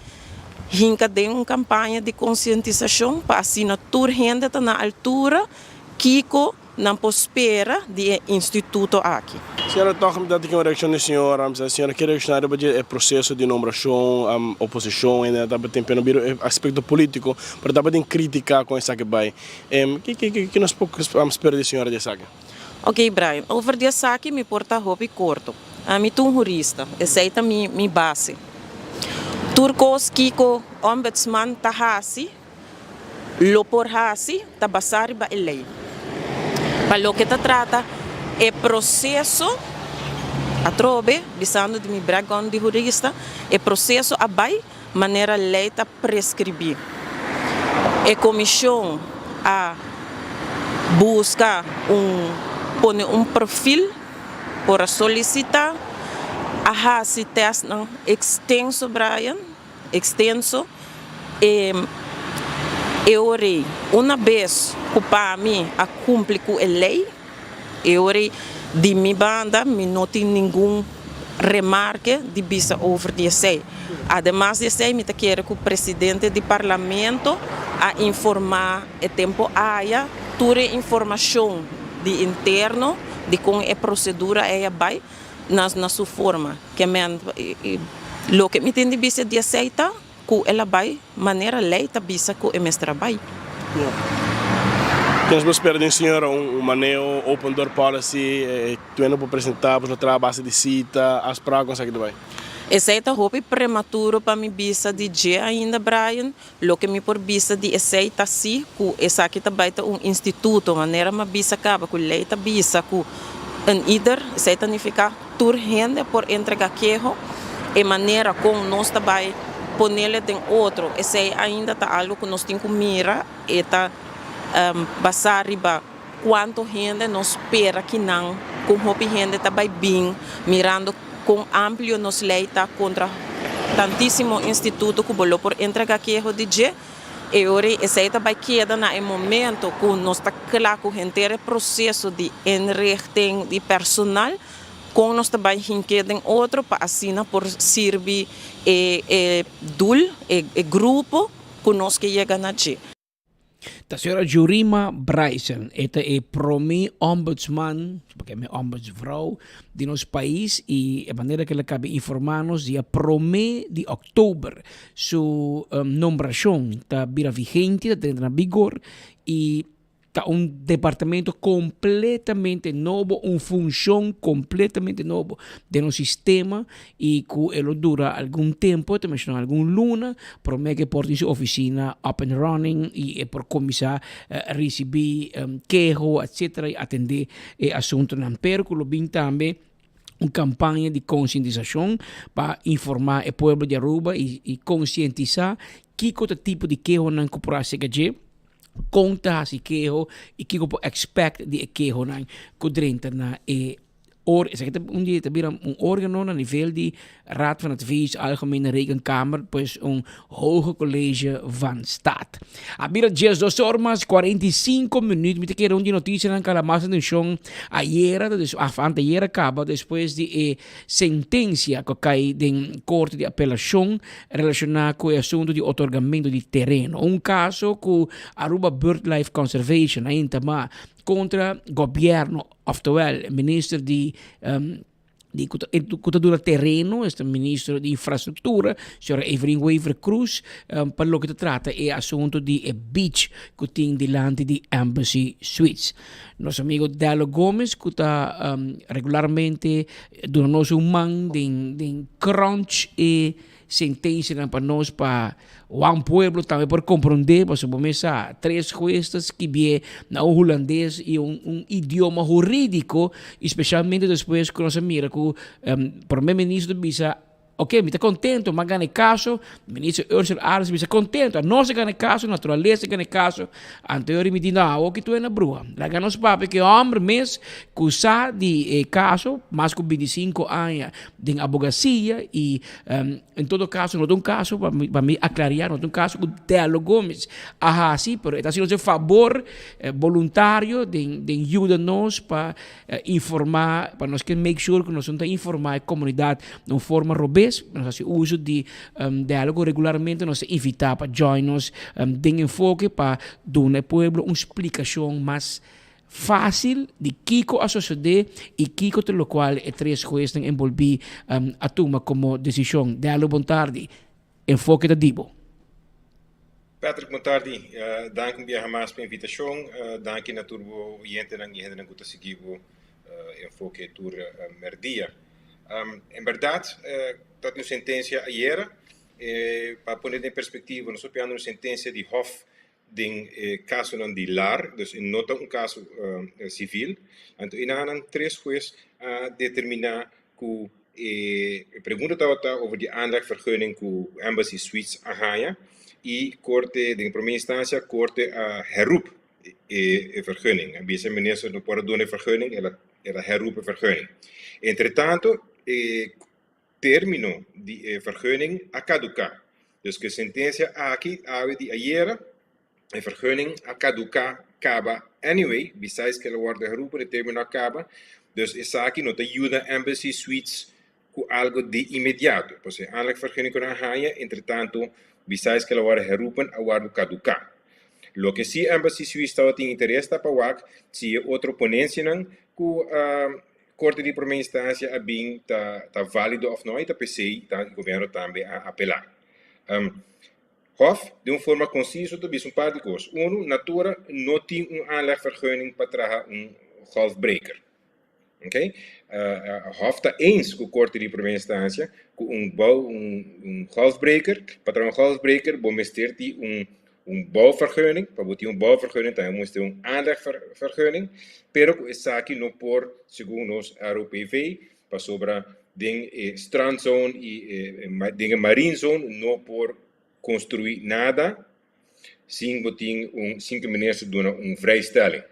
S14: hinka den un kampaña di konsientisashon pa asina tur hende ta na altura kiko nan por spera di e instituto aki.
S15: Señora tòg mi ta tin un reakshon di señor, señora ke reakshoná riba dje e proseso di nombrashon, oposishon hende tabatin pero no bira e aspekto polítiko, pero tabatin krítika kon esaki bai. Ki nos por spera di señora di esaki?
S14: Ok Brian, over di esaki mi por ta hopi korto. Ami ta un hurista, esei ta mi mi base. Tur kos kiko Ombudsman ta hasi, lo por hasi, ta basá riba e lei. Pa loke ta trata e proseso, atrobe, bisando di mi background di hurista, e proseso a bai Manera lei ta preskribí, e komishon a buska un pone un perfil por a solisitá, a hasi tèstnan ekstenso Brian, ekstenso, e e ora ei una bes ku pa mi a kumpli ku e lei, E ora ei di mi banda mi no tin ningun remarke di bisa over di esei. Ademas di esei mi ta kere ku presidente di parlamento a informa e tempo aya tur e informashon di interno di kon e prosedura ei a bai na na su forma. Ke men loke mi tin di bisa di esei ta. Ku el a bai manera lei ta bisa ku e mester a bai.
S15: Nos por spera den señora un maneho open door policy, e tuendo por presenta, por traha a base di cita, afspraak, con esaki ta bai?
S14: Esei ta hopi prematuro pa mi bisa di dje ainda Brian, loke mi por bisa di esei ta si ku esaki ta bai ta un instituto, manera mi a bisa kaba ku lei ta bisa ku een ieder, esei ta nifiká Tur hende por entrega keho, e manera kon nos ta bai ponele den otro, esei ainda ta algo ku nos tin ku mira, e ta basá riba kuantu hende nos spera kinan, kon hopi hende ta bai bin, mirando kon amplio nos lei ta kontra tantísimo instituto ku bo lo por entrega keho di dje. E ora esei ta bai keda na e momento ku nos ta kla ku henter e proseso di inrichting di personal, kon nos ta bai hink'é den otro pa asina por sirbi e e doel, e grupo ku nos ke yega na dje.
S13: Ta señora Jurima Bryson, e ta e prome ombudsman, pasobra mi ombudsvrouw, di nos pais y e manera cu el a caba informa nos dia prome di october su nombracion ta bira vigente, ta drenta na vigor y ta un departamento completamente nobo, un funcion completamente nobo den nos sistema y cu e lo dura algun tempo, ta menciona algun luna, prome cu e por tin su oficina up and running y e por cuminsa ricibi keho etcetera y atende e asuntonan. Pero cu lo bin tambe un campaña di concientisacion pa informa e pueblo di Aruba y concientisa kico ta tipo di kehonan cu por haci dje. Kon ta hasi keho i kiko por expect di e kehonan ku drenta na e or esaki ta un di ta bira un organo na nivel di Raad van Advies, Algemene Rekenkamer, pues un Hoge College van Staat. A bira 12 or mas 45 minuut. Mi ta kere un di noticianan kala mas atencion ayera, dus af anteayera kaba despues di e sentencia ku a kai den Korte di Apelacion relaciona ku e asunto di otorgamento di tereno. Un caso ku Aruba Birdlife Conservation a intama kontra gobierno, oftewel minister di di ku ta ku ta duna tereno, esta ministro di infrastruktura, señora Evelyn Wever Croes, pa loke ta trata e asunto di e beach ku tin dilanti di Embassy Suites. Nos amigo Dello Gomez ku ta regularmente duna nos un man den den crunch e Sentensianan pa nos pa wan pueblo tambe por komprondé, pasobra bo mes sa, tres hues ta skibié na un hulandes i un un idioma hurídiko, i spesialmente despues ku nos a mira ku prome minister ta bisa, oke, mi ta kontento, mi a gana e kaso, minister Ursula Arends a bisa kontento, anos a gana e kaso, naturalesa a gana e kaso, anto e ora mi di, no, awor ki tur e na brua, laga nos papia ku e hòmber mes ku sa di e kaso mas ku bintisinko aña den abogacia y en todo caso no ta un caso pa mi pa mi aclaria no ta un caso cu Dello Gomez a haci pero e ta haci nos e fabor boluntario den den yuda nos pa informa pa nos ke make sure cu nos no ta informa e comunidad na un forma robes nos haci uso di Dello cu regularmente nos ta invita pa join nos den enfoke pa duna e pueblo un splicacion mas Fácil di kiko a sosodé i kiko ta lokual e tres huesnan enbolbí a tuma komo desishon. Dello bon tardi. Enfoke ta di bo.
S16: Patrick bon tardi. Danki un biaha mas pa invitashon. Danki na tur bo oyentenan i hendenan ku ta sigui bo Enfoke tur mèrdia. En bèrdat ta tin un sentensia ayera. Pa pone den perspektiva nos ta piando un sentensia di Hof den e kasonan di lar, dus e no ta un kaso sivil. Anto e nan tres hues a determiná ku e pregunta tabata over di aanlegvergunning ku Embassy Suites a haña i korte den promé instansia korte a herroep e vergunning. A bisa e minister no por a duna e vergunning, el a herroep e vergunning. Entretanto e Término di e vergunning a kaduká. Dus ku e sentensia aki awe di ayera, e vergunning a kaduká kaba anyway, besides ku el a wòrdu herroepen, e término a kaba. Dus esaki no ta yuda Embassy Suites ku algu di inmediato. Pasobra e aanlegvergunning ku nan a haña, entretanto, besides ku el a wòrdu herroepen, a wòrdu kaduká. Loke si Embassy Suites tabatin interes ta pa wak si e otro ponensianan ku a Korte di promé instansia a bin ta ta válido òf no i ta p'esei ta gobièrnu tambe a apelá. Hof, den un forma konsiso ta bisa un par di kos. Unu, Natura no tin un aanlegvergunning pa traha un golfbreker. Oké? Hof ta eens ku Korte di promé instansia ku un bou un un golfbreker, pa traha un golfbreker bo mester di un Un bouwvergunning, pa bo tin un bouwvergunning tambe bo mester un aanlegvergunning, pero ku esaki no por segun nos ROPV pasobra den e strandzone i den e marine zone no por konstrui nada sin bo tin un sin ku minister duna un vrijstelling.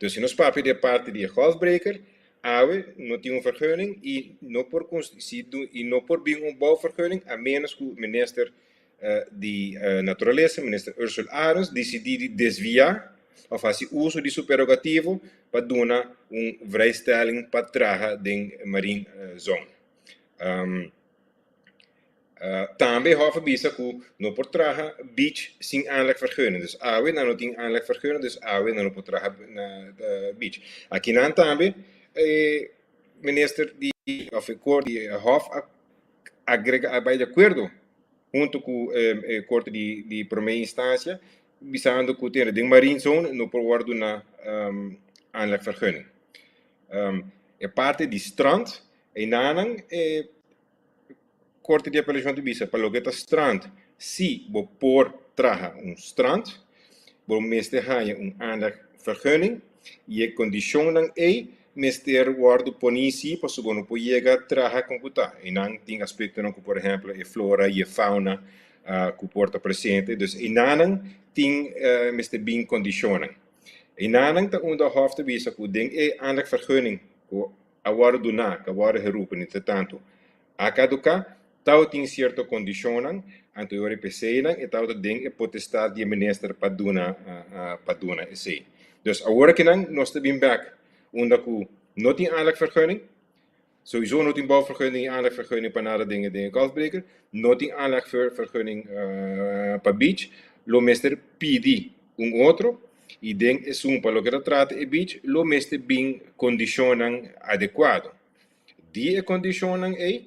S16: Dus si nos papia di e parti di e golfbreker, awe no tin un vergunning i no por si i no por bin un bouwvergunning a menos ku minister di Naturalesa, Minister Ursula Arends, disidí di desviá òf hasi uso di su prerogativo pa duna un vrijstelling pa traha den marine zone. Tambe Hof a bisa ku no por traha beach sin aanlegvergunning. Dus awe nan no tin aanlegvergunning, dus awe nan no por traha na beach. Akinan tambe e minister di òf e kort di Hof a agrega a bai di akuerdo hunto ku e korte di di promé instansia bisando ku tene den marine zone no por wòrdu duna aanlegvergunning. E parti di strand einanan e Korte di Apelashon ta bisa pa loke ta strand si bo por traha un strand bo mester haña un aanlegvergunning i e kondishonnan ei mester wòrdu poní sí pasobra bo no por yega traha kon ku ta. Einan tin aspektonan ku por ehèmpel e flora i e fauna. ku por ta presente. Dus einanan tin mester bin kondishonnan. Einanan ta unda Hof ta bisa ku den e aanlegvergunning ku a wòrdu duná, ku a wòrdu herupen entretantu a kaduká, tabatin sierto kondishonnan, anto e ora p'eseinan e tabata den e potestad di e minister pa duna pa duna esei. Dus awor akinan nos ta bin bèk unda ku no tin aanlegvergunning, Sowieso no tin bouwvergunning y aanlegvergunning pa nada den e golfbreker. No tin aanlegvergunning pa beach. Lo mester pidi un otro y den esun pa loke ta trata e beach lo mester bin condicionnan adecuado. Di e condicionnan ey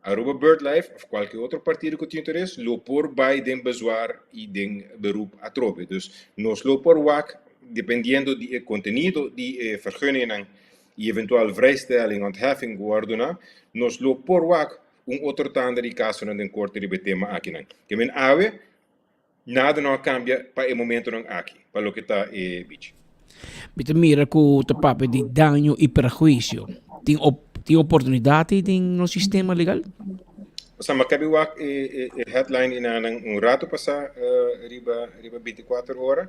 S16: Aruba Birdlife of cualke otro partido cu tin interes lo por bay den bezwaar y den beroep atrobe. Dus nos lo por wak dependiendo di e contenido di e vergunningnan y eventual vrijstelling, ontheffing cu wòrdu duna, nos lo por wak un otro tanda di casonan den corte riba e tema akinan. Ke men awe, nada no a cambia pa e momentonan aki, pa loke ta e beach.
S13: Mi ta mira cu ta papia di daño y perhuicio. Tin op tin oportunidad ei den nos sistema legal?
S16: Osea, mi a cabi wak e e headline enanan un rato pasa riba riba binticuater ora.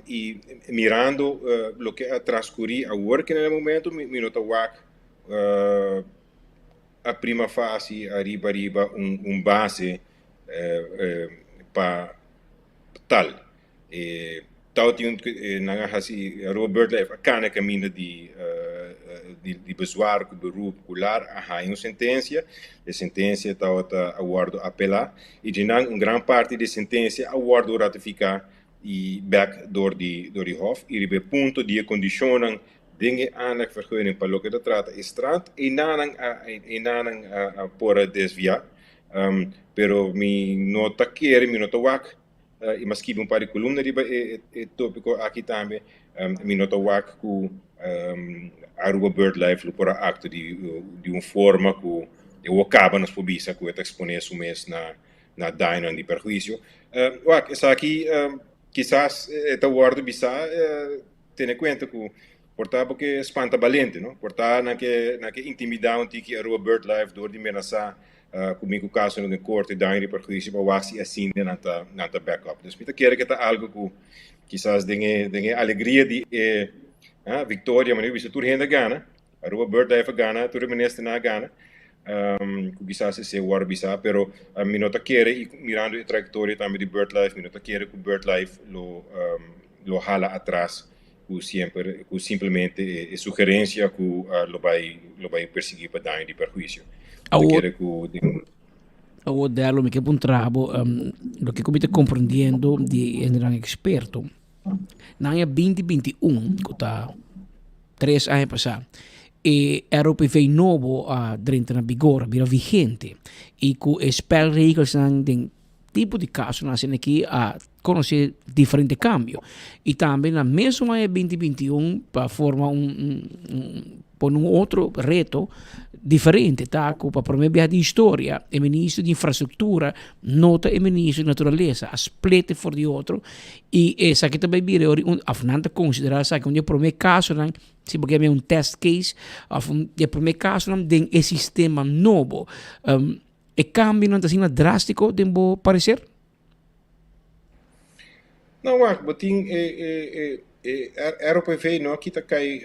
S16: Y mirando loke a transcuri awor ki na e momento mi no ta wak a prima facie ariba riba un base pa tal. E tabatin un nan a haci Aruba Birdlife a cana caminda di di bezwaar cu beroep cu lar a haya un sentencia. E sentencia tabata a wordo apela y dje nan un gran parti di e sentencia a wordo ratifica y bek door di door di hof y riba e punto di e condicionnan den e aanlegvergunning pa loke ta trata e strand eynanan a eynanan a por a desvia pero mi no ta kere mi no ta wak y mi a skibi un par di columna riba e e topico aki tambe mi no ta wak cu Aruba Birdlife lo por a actua di di un forma cu e wou caba nos por bisa cu e ta expone su mes na na dañonan di perhuicio. Wak, esaki kisas e ta wordo bisa tene cuenta cu por ta bo ke spanta balente, no? Por ta nan ke nan ke intimida un tiki Aruba Birdlife door di menasa cu bin cu casonan den corte, daño di perhuicio pa wak si asina nan ta nan ta back up. Dus mi ta kere ke ta algo cu kisas den e den e alegria di e victoria, manera bisa tur hende a gana, Aruba Birdlife a gana, tur e ministernan a gana, cu kisas esey worde bisa, pero mi no ta kere y mirando e trayectoria tambe di Birdlife, mi no ta kere cu Birdlife lo lo hala atras cu siemper cu simplemente e sugerencia cu lo bay lo bay persegui pa daño di perhuicio. Mi ta kere cu den.
S13: Awor Dello mi ke puntra bo loke cu mi ta comprendiendo di hendenan experto. Na aña binti binti un, ku ta tres aña pasá, e ROPV nobo a drenta na bigor, a bira vigente. I ku e spelregelsnan den tipo di kasonan asina aki a konosé diferente kambio. I tambe na mesun aña binti binti un pa forma un pone un otro reto diferente ta ku pa prome biaha den historia e minister di infrastruktura no ta e minister di naturalesa, a split for di otro i esaki ta bai bira ora un of nan ta konsiderá esaki un di e prome kasonan si bo ke un test case of un di e prome kasonan den e sistema nobo. E kambionan ta asina drástiko den bo pareser?
S16: No wak, bo tin e e e e ROPV no a kita kai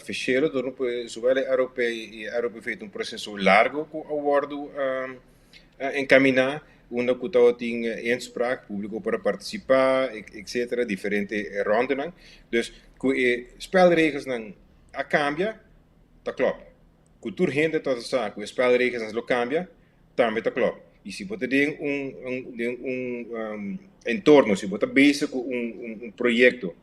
S16: feshelo dor no zowel e ROP i e ROPV ta un proseso largo ku a wòrdu enkaminá unda ku tabatin inspraak, públiko por a partisipá etcetera diferente rondenan. Dus ku e spelregelsnan a kambia ta klòp. Ku tur hende ta sa ku e spelregelsnan lo kambia tambe ta klòp. I si bo ta den un den un entorno, si bo ta bezig ku un un proyekto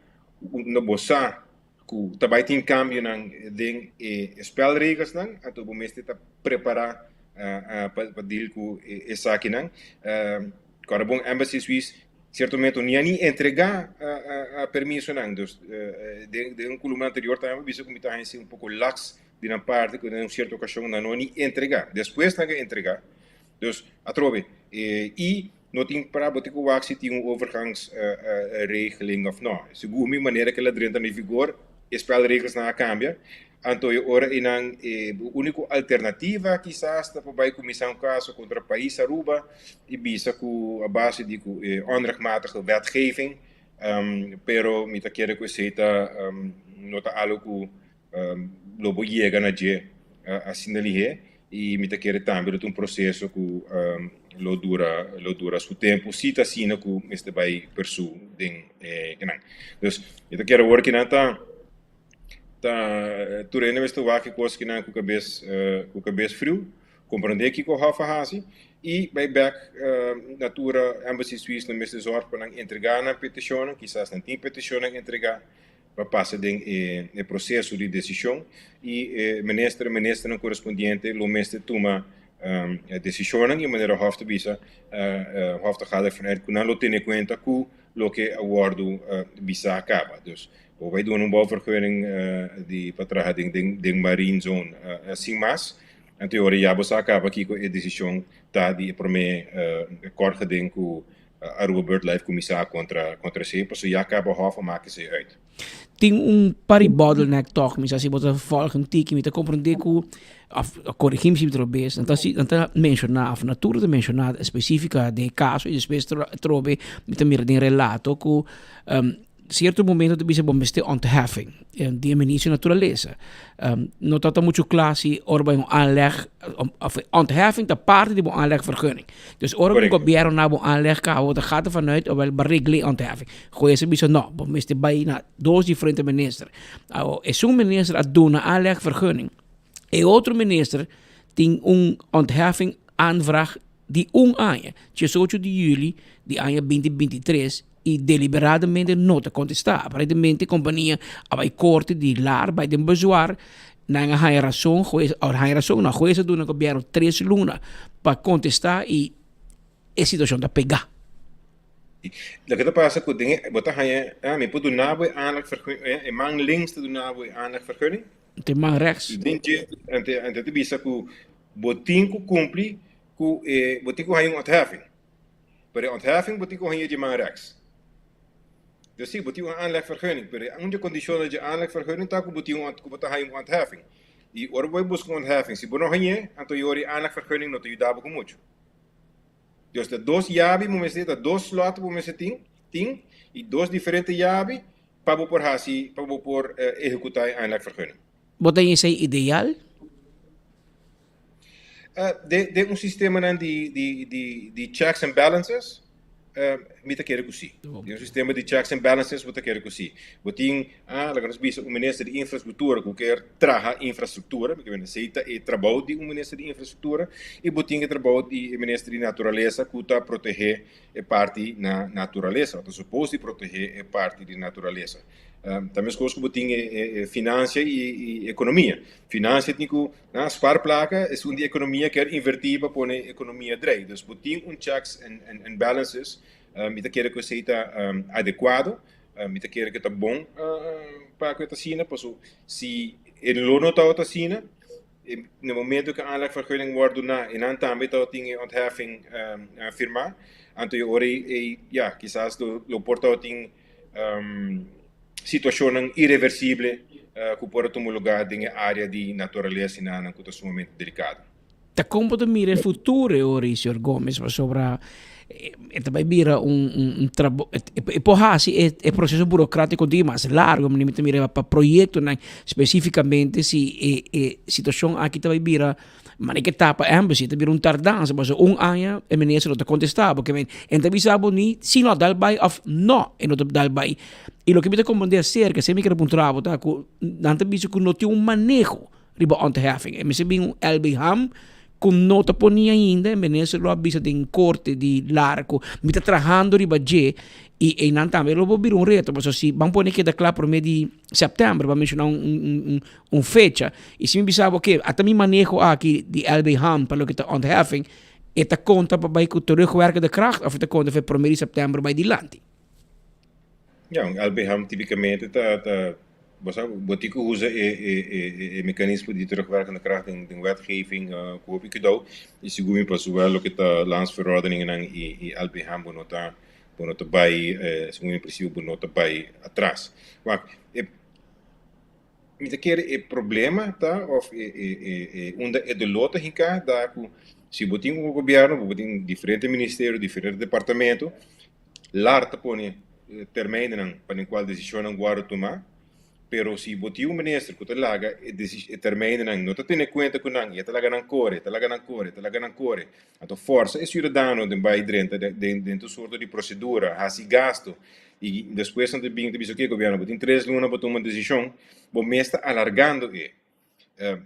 S16: unda bo sa ku ta bai tin kambionan den e spelregelsnan, anto bo mester ta prepará pa deal ku esakinan. Kòrda bon Embassy Suisse sierto momento ni a ni entregá permisonan. Dus den un kolumna anterior tambe bo bisa ku mi ta haña un poko laks di nan parti ku den un sierto okashon nan no a ni entregá. Despues nan a entregá. Dus, atrobe, i no tin pra bo tin ku wak si tin un overgangsregeling òf no. Segun mi manera ku el a drenta na vigor, e spelregelsnan a kambia. Anto e ora einan e úniko alternativa kisas ta pa bai kuminsá un kaso kontra pais Aruba i bisa ku a base di ku e onrechtmatige wetgeving, pero mi ta kere ku esei ta no ta algu ku lo bo yega na dje asina lihé i mi ta kere tambe lo ta un proseso ku lo dura lo dura su tempu si ta asina ku mester bai persú den e kinan. Dus mi ta kere awor kinan ta. Ta tur hende mester wak e kos kinan ku kabes ku kabes friu, komprendé kiko Hof a hasi i bai bèk Natura Embassy Suisse nan mester zòrg pa nan entregá nan petishonnan, kisas nan tin petishonnan entregá pa pasa den e proseso di desishon i e minister ministernan korespondiente lo mester tuma desishonnan i manera Hof ta bisa Hof ta gaat ervan uit ku nan lo tene kuenta ku loke a wòrdu bisá kaba. Dus bo bai duna un bouwvergunning di pa traha den den den marine zone sin mas, anto e ora ya bo sa kaba kiko e desishon ta di e promé kort geding ku Aruba Birdlife kuminsá kontra kontra esei, pasobra ya kaba Hof a maka esei uit.
S13: Tin un par di bottleneck tòg, mi sa si bo ta volg un tiki, mi ta komprendé ku, òf korigí mi si mi ta robes, nan ta si nan ta menshoná òf Natura ta menshoná espesífika den e kaso i despues atrobe mi ta mira den relato ku Cierto momento ta bisa bo mester ontheffing di e minister naturalesa. No ta ta mucho kla si ora bo un aanleg of ontheffing ta parti di bo aanlegvergunning. Dus ora ku gobierno na bo aanleg kaba bo ta gaat ervan uit bo a regla e ontheffing. Goeie a bisa no, bo mester bai na dos diferente minister. Awo esun minister a duna aanlegvergunning, e otro minister tin un ontheffing aanvraag di un aña, diesocho di juli di aña binti 23. I deliberadamente no ta kontestá. Aparentemente kompania a bai korte di lar bai den bezwaar. Nan a haña rason, hues a haña rason, no, hues a duna gobièrnu tres luna pa kontestá i e situashon ta pegá.
S16: Loke ta pasa ku den e bo ta haña, ah, mi por duna bo e aanlegvergunning, e man links ta duna bo e aanlegvergunning.
S13: Ante man rechts.
S16: I den dje, ante ante ta bisa ku bo tin ku kumpli ku e, bo tin ku haña un ontheffing. Pero e ontheffing bo tin ku haña dje man rèks. Dus si, bo tin un aanlegvergunning, pero un dje kondishonnan dje aanlegvergunning ta ku bo tin un ku bo ta haña un ontheffing. I ora bo bai buska un ontheffing, si bo no hañ'é, anto e ora e aanlegvergunning no ta yuda bo ku muchu. Dus ta dos yabi bo mester, ta dos slòt bo mester tin, tin, i dos diferente yabi pa bo por hasi, pa bo por ehekutá e aanlegvergunning.
S13: Bo ta haña esei ideal?
S16: Den un sistemanan di di di di checks and balances mi ta kere ku si. Den un sistema di checks and balances bo ta kere ku si. Bo tin ah laga nos bisa un minister di infrastruktura ku kier traha infrastruktura, mi ke mende esei ta e trabou di un minister di infrastruktura i bo tin e trabou di e minister di naturalesa ku ta protehé e parti na naturalesa, ta supos di protehé e parti di naturalesa. Ta meskos ku bo tin e finansia i ekonomia. Finansia tin ku Na spaar plaka, esun di ekonomia kier invertí pa pone ekonomia drei. Dus bo tin un checks and balances. Mi ta kere ku esei ta adekuado. Mi ta kere ku ta bon pa ku e ta asina, paso si e lo no tabata asina, na momento ku e aanlegvergunning wòrdu duná e nan tambe tabatin e ontheffing firmá, anto e ora ei ya kisas lo por tabatin Situashonnan ireversible ku por a tuma lugá den e área di naturalesa i nanan ku ta sumamente delikado.
S13: Ta kon bo ta mira e futuro e ora ei, señor Gomez, pasobra e ta bai bira un un trabou, e por hasi e proseso burokratiko di mas largo, mi ta mira pa proyektonan spesifikamente si e e situashon aki ta bai bira Mane ke tapa embassy ta bira un tardansa pasobra un aña e minister no ta contesta bo ke men en ta bisa bo ni si no a dal bai of no e no ta dal bai y loke mi ta comprende acerca esei mi kere puntra bo ta cu nan ta bisa cu no tin un maneho riba ontheffing e mester bin un LB Ham cu no ta poni ainda e minister lo a bisa den corte di lara cu mi ta trahando riba dje y eynan tambe lo por bira un reto pasobra si ban pone keda cla prome di september ban menciona un un un fecha y si mi bisa bo ke ata mi maneho aki di LB Ham pa loke ta ontheffing e ta konta pa bai ku terugwerkende kracht of e ta konta for prome di september bai dilanti?
S16: Ja, un LB Ham tipikamente ta ta bo sa bo tin ku usa e e e e mekanismo di terugwerkende kracht den den wetgeving ku hopi kudou y segun mi pasobra loke ta landsverordeningennan y y LB Ham bo no ta bo no ta bai segun mi prinsipio bo no ta bai atras. Wak e. Mi ta kere e problema ta of e e e e unda e doló ta hinká ta ku si bo tin un gobièrnu bo tin diferente ministerio, diferente departamento, lar ta pone termijnennan pa den kual desishonnan wòrdu tumá. Pero si bo tin un minister ku ta laga e e termijnennan no ta tene kuenta ku nan i e ta laga nan kore, e ta laga nan kore, e ta laga nan kore, anto fòrsa e siudadano den bai drenta den den tur sorto di prosedura, hasi gasto i despues nan ta bin ta bisa oke gobièrnu bo tin tres luna pa tuma un desishon, bo mes ta alargando e.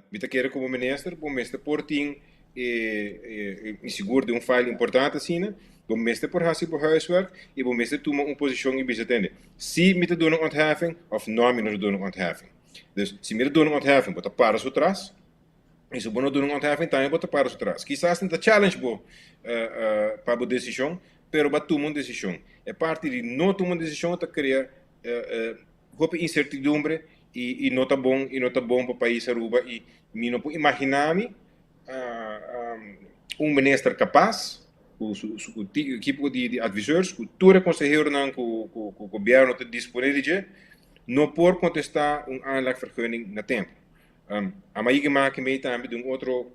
S16: Mi ta kere komo minister bo mester por tin e e sigur den un file importante asina, bo mester por hasi bo huiswerk i bo mester tuma un posishon i bisa tende si mi ta duna un ontheffing òf no mi no ta duna un ontheffing. Dus si mi ta duna un ontheffing bo ta para su tras i si bo no duna un ontheffing tambe bo ta para su tras. Kisas nan ta challenge bo pa bo desishon pero bo a tuma un desishon. E parti di no tuma un desishon ta krea hopi incertidumbre y no ta bon y no ta bon pa pais Aruba y mi no por imagina mi un minister capaz cu su su equipo di adviseurs cu tur e conseheronan cu cu gobierno ta dispone di dje no por contesta un aanlegvergunning na tempo. A maiga maki mei tambe di un otro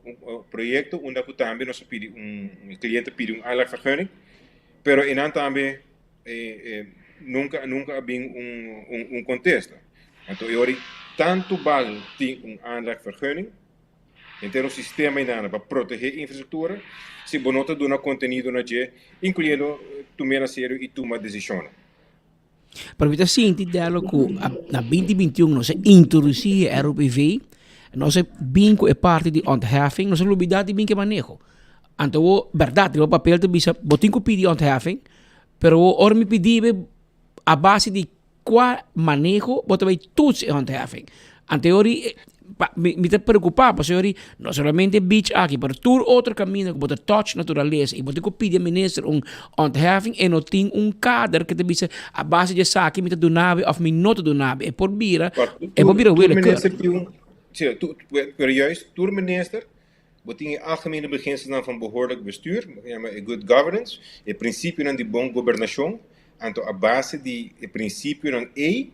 S16: proyecto unda cu tambe nos a pidi un cliente a pidi un aanlegvergunning pero enan tambe nunca nunca a bin un un un contesta. Anto e ora tanto bal tin un aanlegvergunning, henter un sistema inana pa protege infrastructura, si bo no ta duna contenido na dje, incluyendo tum'é na serio y tuma decisionnan.
S13: Pero mi ta sinti Dello cu na binti binti un nos a introduci e ROPV, nos a bin cu e parti di ontheffing, nos a lubida di bin cu e maneho. Anto bo, berdad, riba papel ta bisa bo tin cu pidi ontheffing, pero ora mi pidi be a base di cua maneho bo ta bay toets e ontheffing. Anto e ori mi mi ta preocupa pasobra e ori no solamente e beach aki pero tur otro caminda cu bo ta touch naturalesa y bo tin cu pidi e minister un ontheffing e no tin un kader cu ta bisa a base di esaki mi ta duna bo of mi no ta duna bo. E por bira e por bira willekeur.
S16: Pero juist tur minister Bo tin e algemene beginselnan van behoorlijk bestuur, bo yama e good governance, e prinsipionan di bon gobernashon, anto a base di e prinsipionan ei,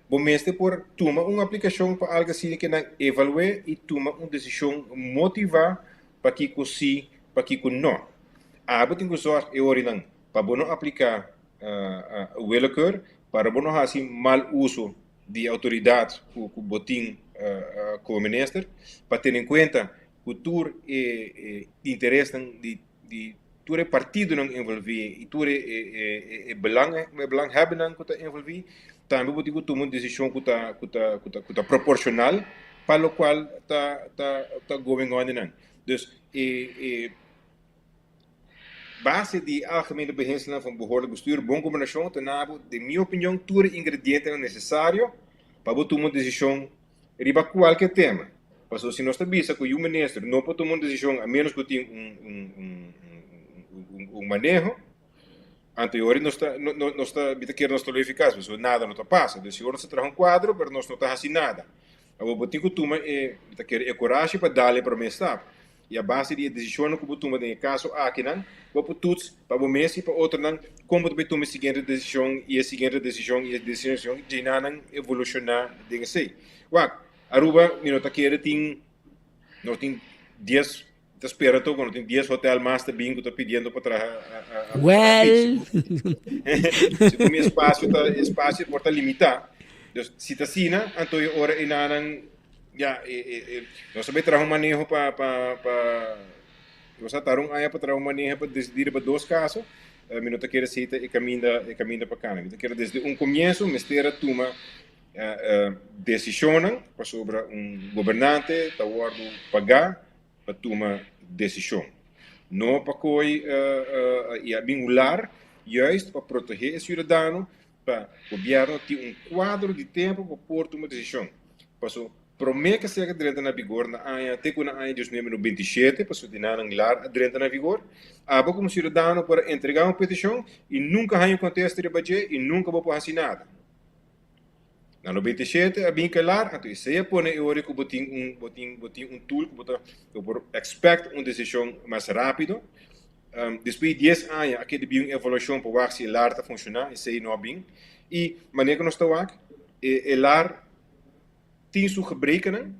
S16: bo mester por tuma un aplikashon pa algu asina ke nan evalu'é i tuma un desishon motivá pakiko sí, pakiko no. Abo tin ku zòrg e orinan pa bo no apliká willekeur, para bo no hasi mal uso di outoridat ku bo tin komo minister pa tene en kuenta ku tur e interesnan di di tur e partidonan envolví i tur e belang e belanghebbennan ku ta envolví tambe bo tin ku tuma un desishon ku ta ku ta ku ta ku ta proporshonal pa lokual ta ta ta going on einan. Dus e e Base di e algemene beginselnan van behoorlijk bestuur, bon gobernashon ta na bo, den mi opinion, tur e ingredientenan nesesario pa bo tuma un desishon riba kualke tema. Pasobra si nos ta bisa ku yu minister no por tuma un desishon a menos ku tin un maneho, anto e ora nos ta nos ta mi ta kere nos ta lo efikas pasobra nada no ta pasa. Dus si ora nos ta traha un kuadro pero nos no ta hasi nada. Awor bo tin ku tuma e mi ta kere e korashi pa dal e promé stap. I a base di e desishonnan ku bo tuma den e kaso akinan, bo por tuts pa bo mes i pa otronan kon bo ta bai tuma e siguiente desishon i e siguiente desishon i e desishon djenanan evolushoná den esei. Wak, Aruba mi no ta kere tin, nos tin dies, mi ta spera tok ku nos tin dies hotel mas ta bin ku ta pidiendo pa traha a
S13: Well.
S16: Segun mi espasio ta, espasio por ta limitá. Dus si ta asina, anto e ora enanan Ya, e, e, e, nos a bay traha un maneho pa, pa, pa, nos a tarda un aña pa traha un maneho pa decidir riba dos caso. Eh, mi no ta kere si ta e caminda, e caminda pa cana. Mi ta kere desde un comienzo mester a tuma eh, eh, decisionnan pasobra un gobernante ta wordo pagá pa tuma decision. No pa kooi eh, eh, y a bin hular, juist pa protege e ciudadano Pa gobierno tin un cuadro di tempo pa por tuma decision. Paso prome ke sega drenta na vigor na aña te cu na aña 1997, paso di nan lar a drenta na vigor, abo como ciudadano por a entrega un peticion y nunca haña un contesta riba dje y nunca bo por haci nada. Na 97 a bin ke lar, anto esey a pone e ora cu bo tin un bo tin bo tin un tool cu bo ta bo por expect un decision mas rapido. Despues di dies aña a keda bin un evaluashon pa wak si e lar ta funshoná, esei no a bin. I manera ku nos ta wak, e lar tin su gebrekennan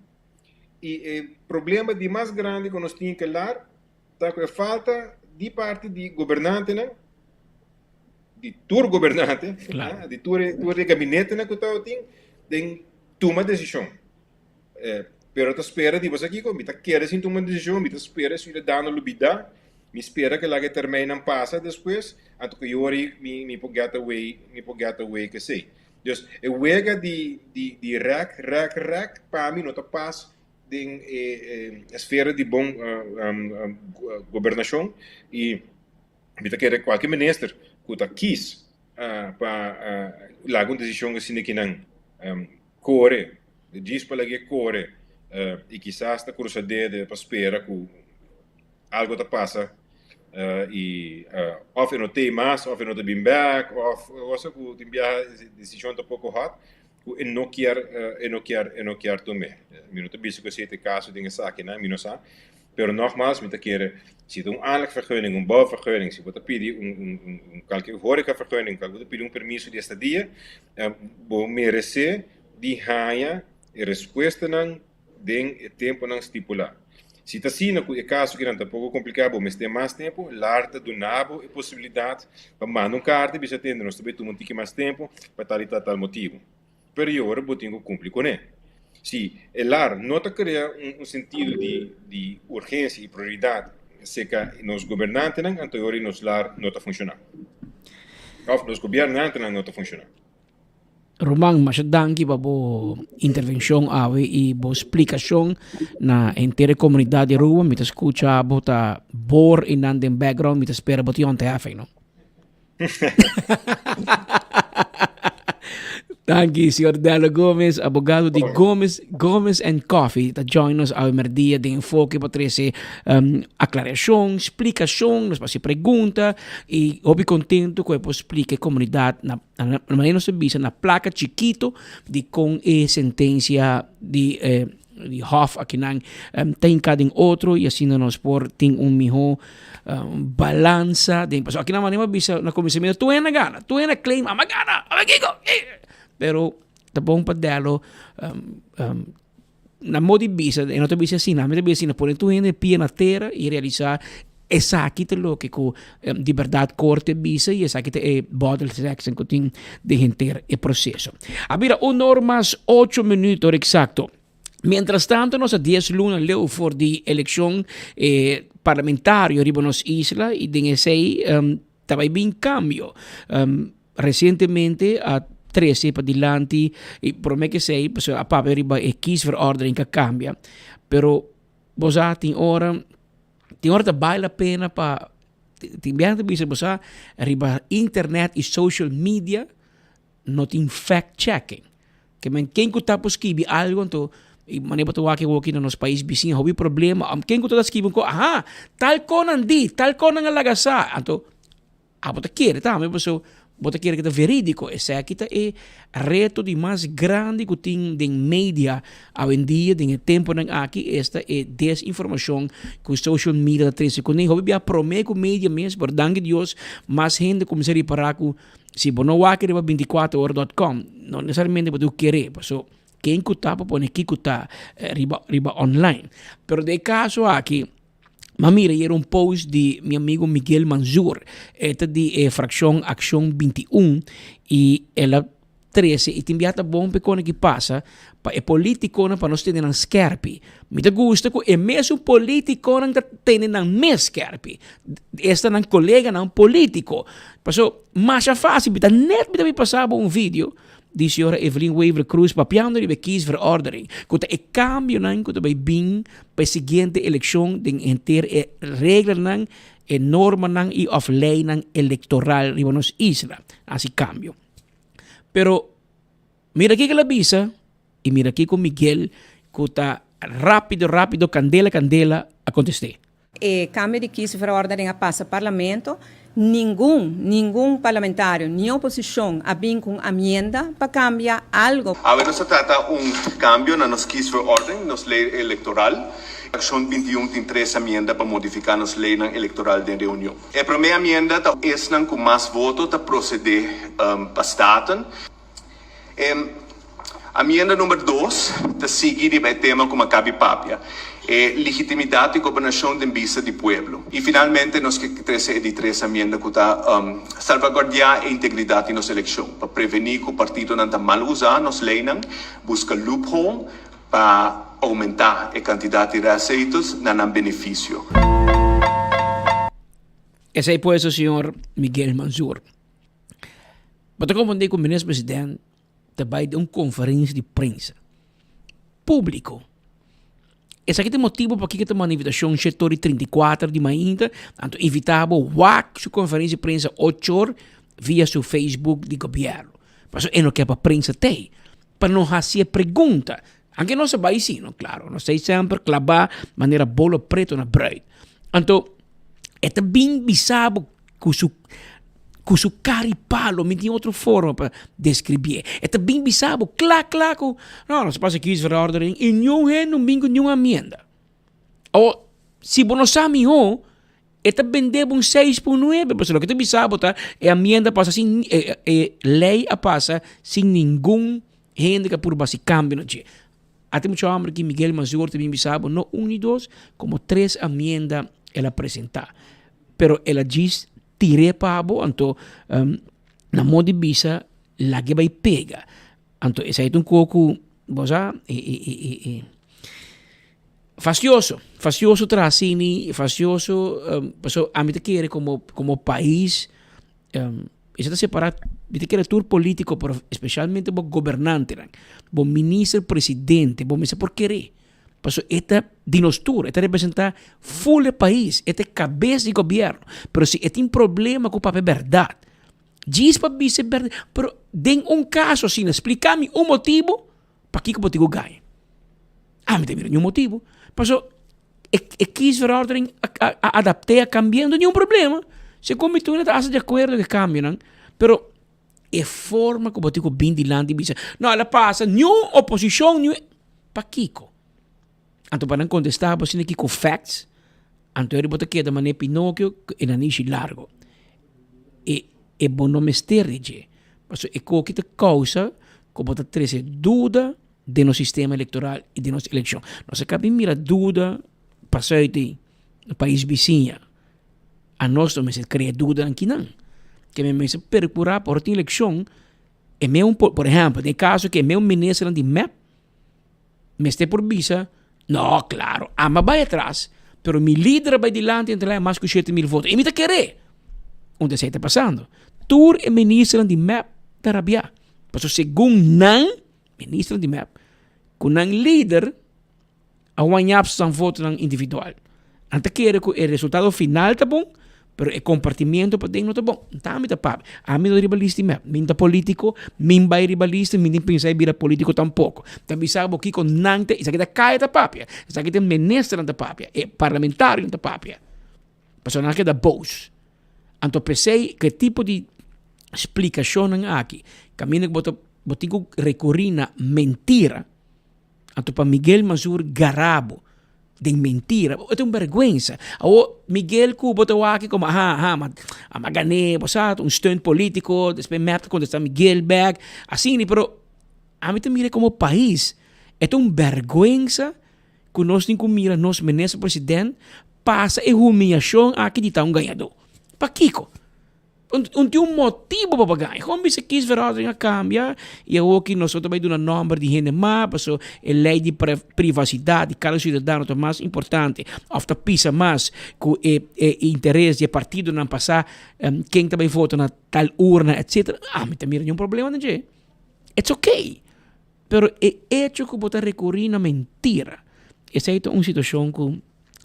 S16: i e problema di mas grandi ku nos tin ku lar ta ku e falta di parti di gobernantenan, di tur gobernante, di tur tur e gabinetenan ku tabatin den tuma desishon. Pero ta spera di boso kiko, mi ta kere sin tuma desishon, mi ta spera e siudadano lubida, mi spera ku laga e termijnnan pasa despues, anto ku yori mi mi por get away, mi por get away ku esei. Dus e wega di di di rèk rèk rèk pa mi no ta pas den e esfera di bon gobernashon i mi ta kere kualke minister ku ta kis pa laga un desishon asina kinan kore djis pa lag'é kore i kisas ta krusa dede pa spera ku algo ta pasa i of e no tei mas of e no ta bin bek of cosa ku tin biaha desishon ta poko hòt ku e no kier e no kier e no kier tum'é. Mi no ta bisa ku esei ta e kaso den esakinan, mi no sa. Pero nogmaals mi ta kere si ta un aanlegvergunning, un bouwvergunning, si bo ta pidi un un un un kalke horecavergunning, bo ta pidi un permiso di estadia, bo meresé di haña e respuestanan den e temponan stipulá. Si ta asina ku e kaso kinan ta poko kompliká, bo mester mas tempu, lar ta duna bo e posibilidat pa manda un karta i bisa tende nos ta bai tuma un tiki mas tempu pa tal i tal tal motibu. Pero i ora bo tin ku kumpli kuné. Si e lar no ta krea un sentido di di urgensia i prioridat serka nos gobernantenan, anto e ora nos lar no ta funshoná. Òf nos gobièrnantenan no ta funshoná.
S13: Ruman, masha danki pa bo intervencion awe y bo splicacion na henter e comunidad di Aruba. Mi ta scucha bo ta bor y nan den background, mi ta spera bo tin onteheffing, no? Danki, señor Dello Gomez, abogado di Gomez, Gomez and Coffee, ta join nos awe merdia den Enfoke pa trece um, aclaracion, splicacion, nos pa haci pregunta y hopi contento cu e por splica e comunidad na Na manera nos ta bisa na plaka chikito di kon e sentensia di e di hof akinan ta hinká den otro i asina nos por tin un mihó balansa den pasobra akinan manera mi a bisa na kuminsamentu tur hende a gana tur hende a claim ami a gana ami a kiko pero ta bon pa dèlo Na modo di bisa, e no ta bisa asina, ami ta bisa asina, pone tur hende pia na tera i realisá esaki ta loke ku di bèrdat korte bisa i esaki ta e bòdelsèksen ku tin den henter e proseso. A bira un or mas ocho minüt, ora eksakto. Mientras tanto nos a dies luna leu for di elekshon parlamentario riba nos isla i den esei Ta bai bin cambio. Recientemente a trece padilanti y prome que esey pasobra a papia riba e kiesverordening a cambia. Pero bo sa tin ora tin ora ta bale la pena pa tin biaha ta bisa bo sa riba internet y social media no tin fact checking. Ke men ken ku ta por skibi algo anto i manera bo ta wak awoki na nos pais bisiña hopi problema ken ku ta skibi un ko aha tal konan di tal konan a laga sa anto abo ta kere tambe paso bo ta kere ku ta veridiko esaki ta e reto di mas grandi ku tin den media awendia den e temponan aki esta e desinformashon ku social media ta trese kuné hopi bia prome ku media mes pero danki Dios mas hende kuminsá ripara ku Si bo no wak riba binticuatro ora dot com, no necesariamente bo tin ku kere, paso ken ku ta por pone kiko ta riba riba online. Pero den e kaso aki, m'a mira yera un post di mi amigo Miguel Manzur, e ta di e frakshon Akshon 21 i el a trese i tin bia ta bon pa e kone ki pasa pa e politikonan pa nos tene nan skerpi. Mi ta gusta ku e mesun politikonan ta tene nan mes skerpi. Esta nan koleganan politiko. Paso masha fasil mi ta net mi ta bin pasa bo un video di señora Evelyn Wever Croes papiando riba e kiesverordening ku ta e kambionan ku ta bai bin pa e siguiente elekshon den henter e reglanan, e normanan i òf leinan elektoral riba nos isla. Hasi kambio. Pero mira kiko el a bisa i mira kiko Miguel ku ta rápido rápido kandela kandela a kontest'é.
S17: E kambio di kiesverordening a pasa parlamento, ningun, ningun parlamentario ni oposishon a bin ku un amienda pa kambia algo.
S18: Awe nos ta trata un kambio na nos kiesverordening, nos ley elektoral. Akshon 21 tin tres amienda pa modifiká nos leynan elektoral den reunion. E promé amienda ta esnan ku mas voto ta prosedé pa Staten. E Amienda number dos ta sigui riba e tema ku Makabi papia, e legitimidat di gobernashon den bista di pueblo. I finalmente nos ke trese e di tres amienda ku ta salvaguardiá e integridat di nos elekshon pa prevení ku partidonan ta mal usá nos leinan, buska loophole pa oumentá e kantidat di restzetels na nan benefisio.
S13: Esei pues señor Miguel Mansur. Bo ta comprende cu Minister President ta bai den un conferencia di prensa publico. Esaki ta e motibo pakiko ta manda invitacion shete ora y 34 di mainta, anto invita bo wak su conferencia di prensa ocho or via su Facebook di gobierno. Pasobra e no ke pa prensa tey, pa no haci e pregunta. Anke nos a bai si, no, claro, nos ta semper claba manera bolo preto na bruid. Anto e ta bin bisa bo Ku su ku su kara i palo, mi tin otro forma pa deskribié. E ta bin bisa bo kla kla ku no, nos a pasa kiesverordening i niun hende no bin ku niun amienda. Awor, si bo no sa mihó, e ta bende bo un seis por nuebe, pasobra loke ta bisa bo ta e amienda a pasa sin e e lei a pasa sin ningun hende ku a purba hasi kambio na dje. Ate mucha homber ki Miguel Mazur ta bin bisa bo no un ni dos, komo tres amienda el a presentá. Pero el a djis tir'é pa bo, anto na modo di bisa lag'é bai pega. Anto esei ta un kos ku bo sa e e e e e fastioso, fastioso traha asini, fastioso pasobra ami ta kere komo komo pais Esei ta separá, mi ta kere tur polítiko, pero espesialmente bo gobernantenan, bo minister presidente, bo mester por keré. Pasobra e ta di nos tur, e ta representá ful e pais, e ta e kabes di gobièrnu. Pero si e tin problema ku papia bèrdat, djis pa bisa e bèrdat, pero den un kaso asina, splika mi un motibu pakiko bo tin ku gaña. Ami ta mira niun motibu. Pasobra e e kiesverordening a a a adapt'é, a kambi'é, no tin niun problema. Segun mi tur ta hasta di akuerdo ku e kambionan, pero e forma ku bo tin ku bin dilanti i bisa, no el a pasa niun oposishon, niun, pakiko? Anto pa nan kontestá bo asina kiko facts, anto eri bo ta keda manera Pinokio ku e nanishi largo. E e bo no mester di dje, pasobra e koki ta kousa ku bo ta trese duda den nos sistema electoral y den nos eleccion. Nos a caba mira duda pasa uit di pais bisiña. A nos no mester crea duda akinan. Ke men mester percura pa ora tin eleccion e meun por ehempel den e caso ke e meun ministernan di mep mester por bisa no claro ami a bay atras pero mi lider a bay dilanti y a trae mas cu 7000 voto y mi ta kere. Unda esey ta pasando? Tur e ministernan di mep ta rabia pasobra segun nan Minister di mep ku nan lider a waña nan votonan individual. Nan ta kere ku e resultado final ta bon, pero e kompartimiento paden no ta bon. Nta ami ta papia. Ami no riba lista di mep. Mi no ta politiko, mi no bai riba lista, mi no pensa di bira politiko tampoko. Ta bisa bo kiko nan ta, esaki ta kaya ta papia, esaki ta ministernan ta papia, e parlamentarionan ta papia. Pasobra nan a keda bos. Anto p'esei ku e tipo di splikashonnan aki kaminda ku bo ta bo tin ku rekurí na mentira, anto pa Miguel Mazur gara bo den mentira, e ta un bèrgwensa. Awor Miguel ku bo ta wak komo aha aha ma a gané bo sa un stunt polítiko despues mep ta kontestá Miguel bèk asina pero ami ta mira komo pais e ta un bèrgwensa ku nos tin ku mira nos minister president pasa e humiashon aki di ta un gañadó. Pakiko? Un tin un motibu pa bo gaña. Kon bisa kiesverordening a kambia i awoki nos no ta bai duna nòmber di hende mas pasobra e lei di privasidat di kada siudadano ta mas importante òf ta pisa mas ku e interes di e partidonan pa sa ken ta bai vota na tal urna etsetera. Ami ta mira niun problema den dje. It's okay. Pero e echo ku bo ta rekurí na mentira, esei ta un situashon ku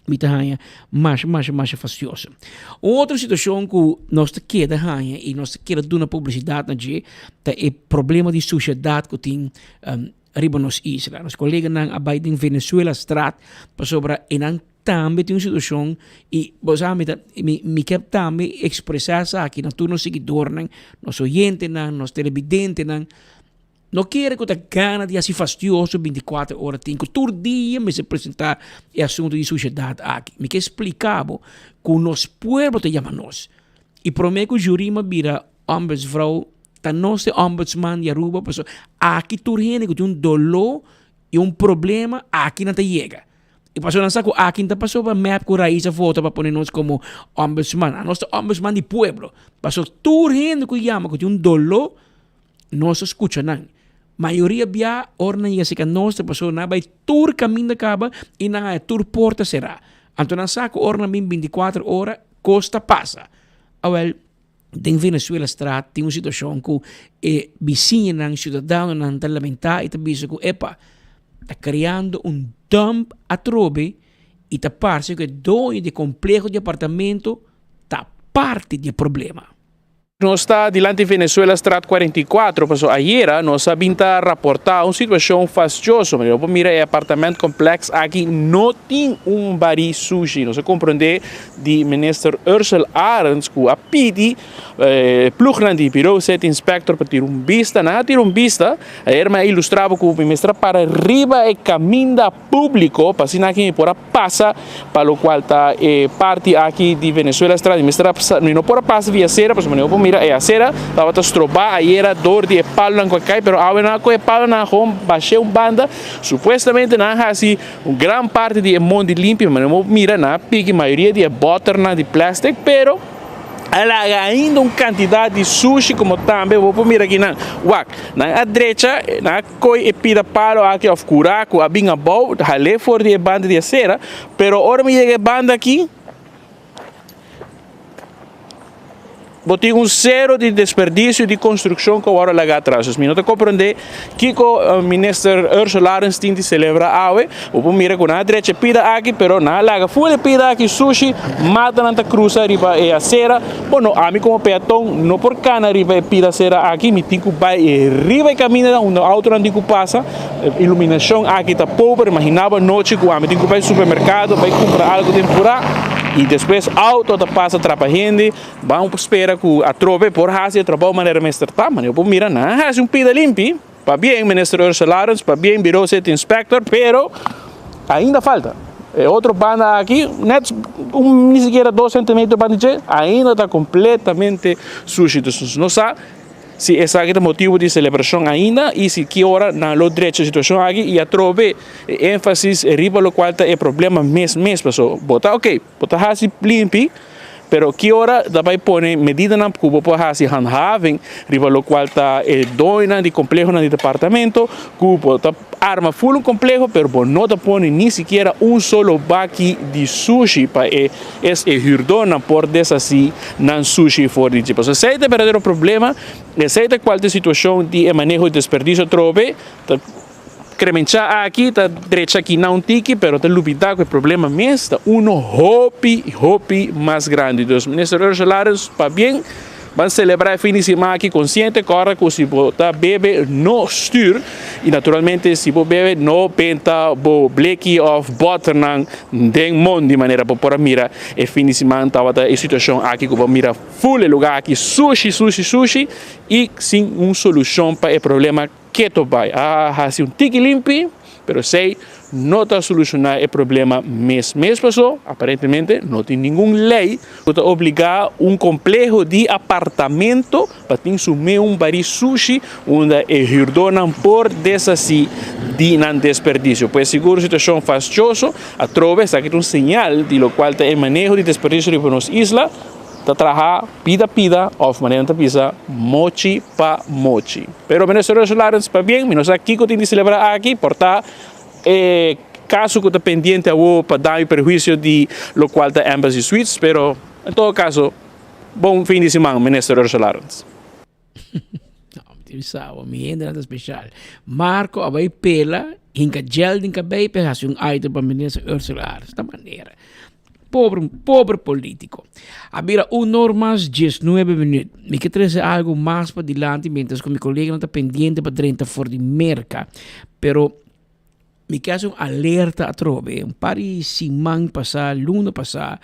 S13: mi ta haña masha, masha, masha fastioso. Un otro situashon ku nos ta keda haña i nos ta keda duna publisidat na dje ta e problema di sushedat ku tin riba nos isla. Nos koleganan a bai den Venezuelastraat pasobra e nan tambe tin un situashon i bo sa mi ta mi mi ke tambe ekspresá esaki na tur nos siguidornan, nos oyentenan, nos televidentenan. No kere ku ta gana di hasi fastioso bintikuater ora tin ku tur dia mester presentá e asuntu di sushedat aki. Mi ke splika bo ku nos pueblo ta yama nos. I promé ku Jurima bira ombudsvrouw. Ta nos e ombudsman di Aruba pasobra aki tur hende ku tin un doló i un problema aki nan ta yega. I pasobra nan sa ku aki no ta pasobra mep ku Raiz a vota pa pone nos komo ombudsman. Anos ta ombudsman di pueblo. Pasobra tur hende ku yama ku tin un doló nos ta skucha nan. Mayoria bia ora nan yega serka nos ta pasobra nan a bai tur kaminda kaba i nan haña tur porta será. Anto nan sa ku ora nan bin bintikuater ora kos ta pasa. Awèl. Den Venezuela straat tin un situacion cu e bisiñanan, ciudadanonan ta lamenta y ta bisa cu epa, ta creando un dump atrobe y ta parce cu e doño di e compleho di apartamento ta parti di e problema.
S19: Nos ta dilanti Venezuela straat 44 paso ayera nos a bin ta raporta un situacion fastioso. Manera bo por mira e apartament complex aki no tin un bari sushi. Nos a comprende di Minister Ursell Arends ku a pidi plugnan di Bureau City Inspector pa tira un bista. Nan a tira un bista, ayer mi a ilustra bo ku mi mester a para riba e kaminda públiko pa asina aki mi por a pasa pa lokual ta e parti aki di Venezuela Straat. Mi mester a mi no por a pasa via acera pasobra mi no por mira e acera tabata strobá ayera dor di e palonan ku a kai pero awe nan a kohe e palonan a gewoon bash'é un banda. Supuestamente nan a hasi Un gran parti di e mondi limpio, ma no mira nan a piki mayoria di e bòternan di plastic, pero a laga ainda un kantidat di sushi komo tambe bo por mira akinan. Wak, nan a drecha, nan a koi e pida palo aki òf kurá ku a bin abou, hal'é for di e banda di asera, pero ora mi yega e banda aki, Bo tin un sero di desperdicio di construccion cu awor a laga atras. Dus mi no ta comprende kico Minister Ursula Arends tin di celebra awe. Bo por mira cu nan a drecha e pida aki, pero nan a laga full e pida aki sushi, matanan ta cruza riba e acera. Bueno, ami como peaton no por cana riba e pida acera aki, mi tin cu bay riba e caminda unda autonan tin cu pasa. Iluminacion aki ta pober, imagina bo anochi cu ami tin cu bay supermercado bay cumpra algo den pura y despues auto ta pasa trapa hende, ban spera cu atrobe por haci e trabao manera mester ta, mane bo por mira nan a haci un pida limpi, pabien Minister Ursula Arends, pabien Bureau City Inspector, pero ainda falta. E otro banda aki net un ni sikiera dos centimeter banda dje ainda ta completamente sushi, dus nos sa. Si esaki ta motibu di selebrashon ainda i si ki ora nan lo drecha e situashon aki i atrobe e énfasis riba lokual ta e problema mes mes. Paso bo ta oke, bo ta hasi limpi, pero ki ora ta bai pone medidanan ku bo por hasi handhaving riba lokual ta e doñonan di komplehonan di departamento ku bo ta arma ful un kompleho pero bo no ta pone ni sikiera un solo baki di sushi pa e Es e hürdónan por deshasí nan sushi for di dje. Pasobra esei ta e berdadero problema, esei ta kual ta e situashon di e maneho di desperdisio atrobe. Ta kremenchá aki, ta drecha aki na un tiki, pero ta lubidá ku e problema mes ta uno hopi, hopi mas grandi. Dus Minister Ursula Arends, pabien. Ban selebrá e fin di siman aki konsiente, kòrda ku si bo ta bebe no stür i naturalmente si bo bebe no benta bo bleki òf bòternan den mondi manera bo por a mira e fin di siman tabata e situashon aki ku bo mira ful e lugá aki sushi sushi sushi i sin un solushon pa e problema keto bai a hasi un tiki limpi pero esei no ta solushoná e problema mes mes paso aparentemente no tin ningun lei ku ta obligá un kompleho di apartamento pa tin su mes un barí sushi unda e hürdónan por deshasí di nan desperdisio. Pues sigur situashon fastioso atrobe esaki ta un señal di lokual ta e maneho di desperdisio riba nos isla. Ta traha pida pida of manera nan ta bisa mochi pa mochi. Pero Minister Ursula Arends pabien, mi no sa kico tin di celebra aki, por ta e caso cu ta pendiente awo pa daño y perhuicio di locual ta Embassy Suites, pero en todo caso bon fin di siman Minister Ursula Arends.
S13: Mi sa, mi hende ta special. Marco a bai pela, hinka gel den kabei pa hasi un item pa minister Ursula Arends. Ta manera. Pobre, pobre politico. A bira un or mas diesnuebe minuut. Mi ke trese algo mas pa dilanti mientras ku mi koleganan ta pendiente pa drenta for di Merka. Pero Mi ke hasi un alerta atrobe. Un par di siman pasá, luna pasá,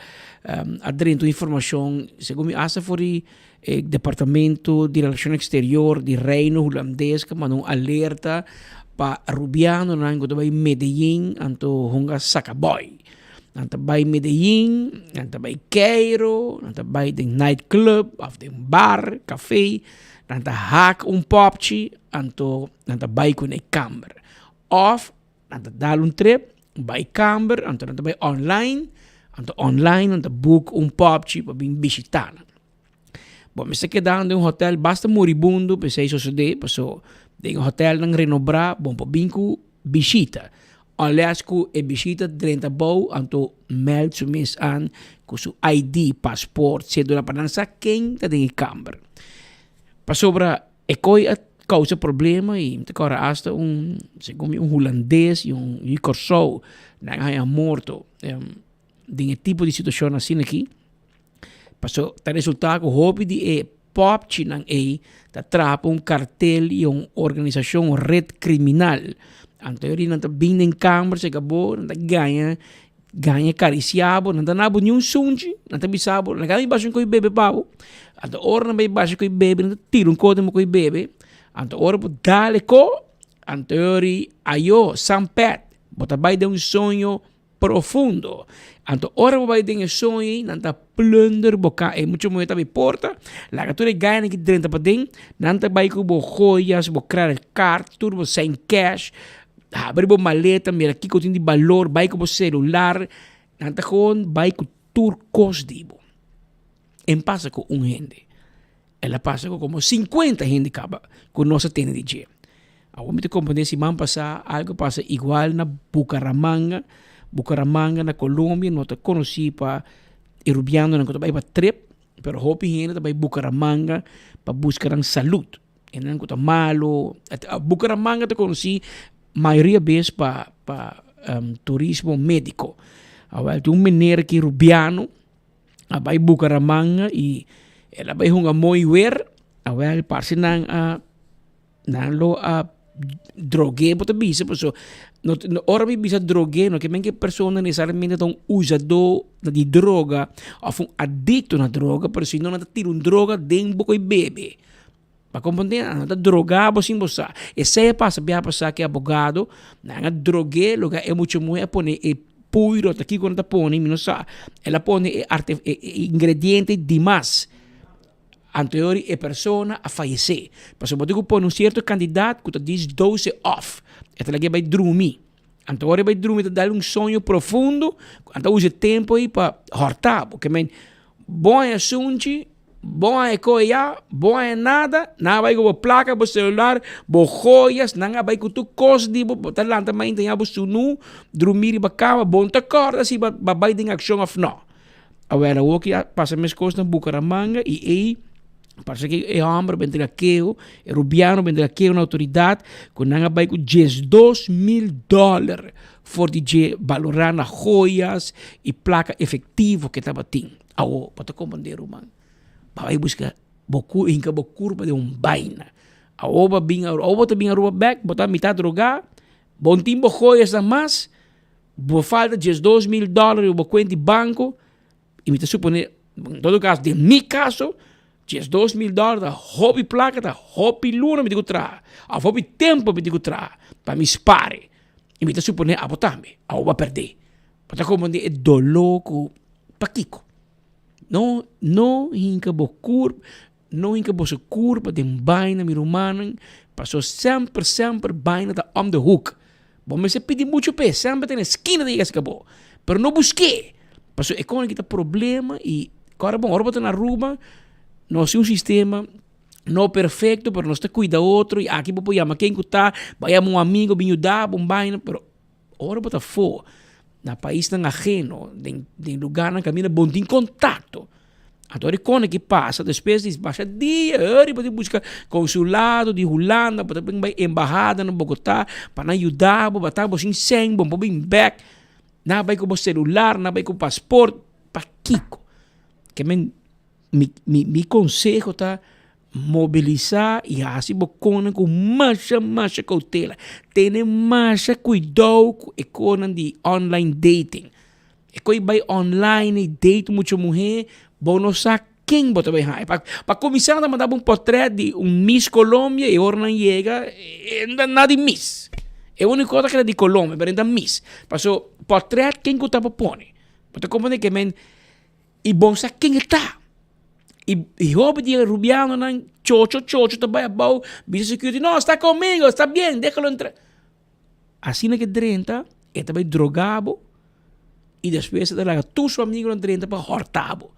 S13: a drenta un informashon, segun mi hasta for di e departamento di Relashon Eksterior di Reino Hulandes ke manda un alerta pa rubianonan ku ta bai Medellin anto hunga sakaboy. Nan ta bai Medellin, nan ta bai Cairo, nan ta bai den nightclub of den bar, café, nan ta hak un popchi, anto nan ta bai ku e kamber. Of nan ta dal un trip, bai kamber, anto nan ta bai online, anto online nan ta book un popchi pa bin bishita nan. Bo mester keda den un hotel basta moribundo p'esei sosodé, paso den hotelnan renobrá bo por bin ku bishita. Unless ku e bishita drenta bou anto meld su mes an ku su ID, paspoort, cedula pa nan sa ken ta den e kamber. Pasobra e koi a kousa problema i mi ta kòrda asta un segun mi un hulandes i un yu Kòrsou nan a haña morto den e tipo di situashon asina aki. Paso ta resulta ku hopi di e pòpchinan ei ta traha pa un kartel i un organisashon, un ret kriminal. Anto e nan ta bin den kamber seka bo, nan ta gaña, gaña karisiá bo, nan ta na bo niun sunchi, nan ta bisa bo, laga mi basha un koi bebe pa bo. Anto ora nan bai basha koi bebe, nan ta tira un kos den bo koi bebe. Anto ora bo dal e ko, anto e ora ayo, sampèt, bo ta bai den un soño profundo. Anto ora bo bai den e soño ei, nan ta plunder bo ka. E mucha muhé ta bai porta, laga tur e gainan ki drenta paden, nan ta bai ku bo joyas, bo credit card, tur bo sèn cash, habri bo maleta, mira kiko tin di balor, bai ku bo celular, nan ta gewoon bai ku tur kos di bo. En pasa ku un hende. El a pasa ku komo sinkuenta hende kaba ku nos a tende di dje. Awor mi ta komprendé siman pasá algu pasa igual na Bucaramanga. Bucaramanga na Colombia no ta konosí pa e rubianonan ku ta bai pa trip, pero hopi hende ta bai Bucaramanga pa buska nan salud. Hendenan ku ta malu. Bucaramanga ta konosí mayoria bes pa pa turismo médiko. Awor tin un meneer aki rubiano. A bai Bucaramanga y el a bai hunga mooi weer. Awel parce nan a nan lo a drogué bo ta bisa paso no ora mi bisa drogué no ke men ke persona nesesariamente ta un usadó di droga of un adicto na droga pero si no nan ta tira un droga den bo ku e bebe. Pa komprendé nan ta droga bo sin bo sa. Esei a pasa bia pasá ku e abogado, nan a drog'é loke e mucha muhé a pone e puiro ta kiko nan ta pone mi no sa. El a pone e arte e ingrediente dimas. Anto e ora e persona a fayesé. Pasobra bo tin ku pone un sierto kantidat ku ta dis dose òf. E ta lag'é bai drumi. Anto ora e bai drumi ta dal un soño profundo, nan ta usa e tempu ei pa hòrta bo. Ke men bo haña sunchi. Bo a e koe ya, bo a e nada, nan a bai ku bo plaka, bo selular, bo joyas, nan a bai ku tur kos di bo, bo ta lanta mainta ya bo sunu, drumí riba kama, bo no ta kòrda si bo a bai den akshon òf nò. Awèl awor ki a pasa meskos na Bucaramanga i ei parse ku e hòmber a benta keho, e rubiano a benta keho na outoridat ku nan a bai ku 12,000 dòler for di dje balorá na joyas i plaka efektivo ku e tabatin. Awo, bo ta comprende ruman. Ba bai busca bo cu hinca bo curpa den un baina. Awo bo bin awo bo ta bin Aruba bek, bo ta mitad droga, bo no tin bo joyasnan mas, bo falta 12,000 dollar riba bo cuenta di banco, y mi ta supone, en todo caso, den mi caso, 12,000 dollar ta hopi placa, ta hopi luna mi tin cu traha, of hopi tempo mi tin cu traha pa mi spare. Y mi ta supone abo tambe, awo bo a perde. Bo ta comprende e doló ku pakiko? No, no hinka bo kur, no hinka boso kurpa den baina, mi rumannan, paso semper, semper baina ta om de hoek. Bo mester pidi muchu p'e, semper ta na eskina ta yega serka bo, pero no busk'é, paso e kon aki ta problema i kòrda bon, ora bo ta na Aruba, nos tin un sistema no perfekto, pero nos ta kuida otro i aki bo por yama ken ku ta, bo a yama un amigo bin yuda bo un baina, pero Ora bo ta afó na paisnan ajeno, den den lugarnan kaminda bo no tin kontakto, anto ora e kone ki pasa despues di basha dia hori bo ta buska konsulado di Hulanda, bo ta bin bai embahada na Bogotá pa nan yuda bo, bo ta bo sin sèn, bo no por bin bèk, nan a bai ku bo selular, nan a bai ku pasport, pakiko? Ke men Mi mi mi konseho ta mobilisá i hasi bo konan ku masha masha koutela. Tene masha kuidou ku e konan di online dating. E koi bai online i date mucha muhé, bo no sa ken bo ta bai haña. Pa pa kuminsá nan ta manda bo un potrèt di un Miss Colombia i ora nan yega e no ta nada di Miss. E úniko ta keda di Colombia pero e no ta Miss. Paso potrèt ken ku ta por pone. Bo ta comprende ke men i bo sa ken e ta. I i hopi di e rubianonan chocho chocho ta bai abou bisa security no sta conmigo sta bien déjalo entrar. Asina ke drenta e ta bai droga bo i despues e ta laga tur su amigonan drenta pa hòrta bo.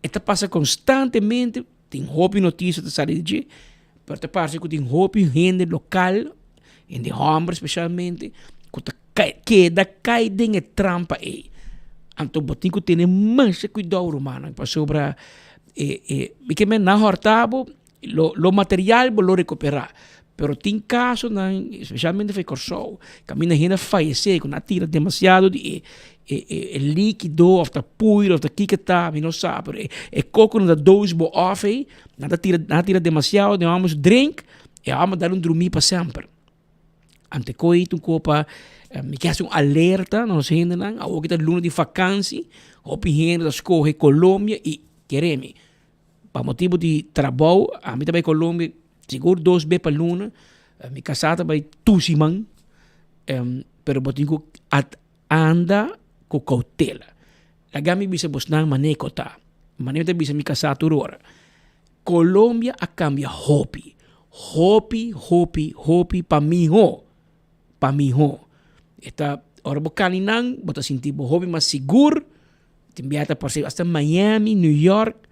S13: E ta pasa konstantemente, tin hopi notisia ta sali di dje, pero ta parse ku tin hopi hende lokal, hende hòmber spesialmente, ku ta kai keda kai den e trampa ei. Anto bo tin ku tene masha kuidou rumannan pasobra e e mi ke men nan hòrta bo lo lo material bo lo rekuperá. Pero tin kasonan, especialmente for Kòrsou, kaminda hende a fayesé ku nan a tira demasiado di e e e líkido òf ta puiro òf ta kiko ta, mi no sa, pero e e koko nan ta dose bo òf ei, nan ta tira nan a tira demasiado den hòmber su drink, e hòmber dal un drumí pa semper. Ante koe ta un kopa mi ke hasi un alerta na nos hendenan, awor ku ta luna di fakansi, hopi hende ta skohe Colombia i kere mi, Pa motibu di trabou ami ta bai Colombia sigur dos be pa luna, mi kasá ta bai tur siman, pero bo tin ku anda ku koutela. Laga mi bisa bosnan manera ku ta, manera mi ta bisa mi kasá tur ora, Colombia a kambia hopi, hopi, hopi, hopi pa mihó, pa mihó. E ta ora bo kani nan bo ta sinti bo hopi mas sigur. Tin bia ta parse hasta Miami, New York,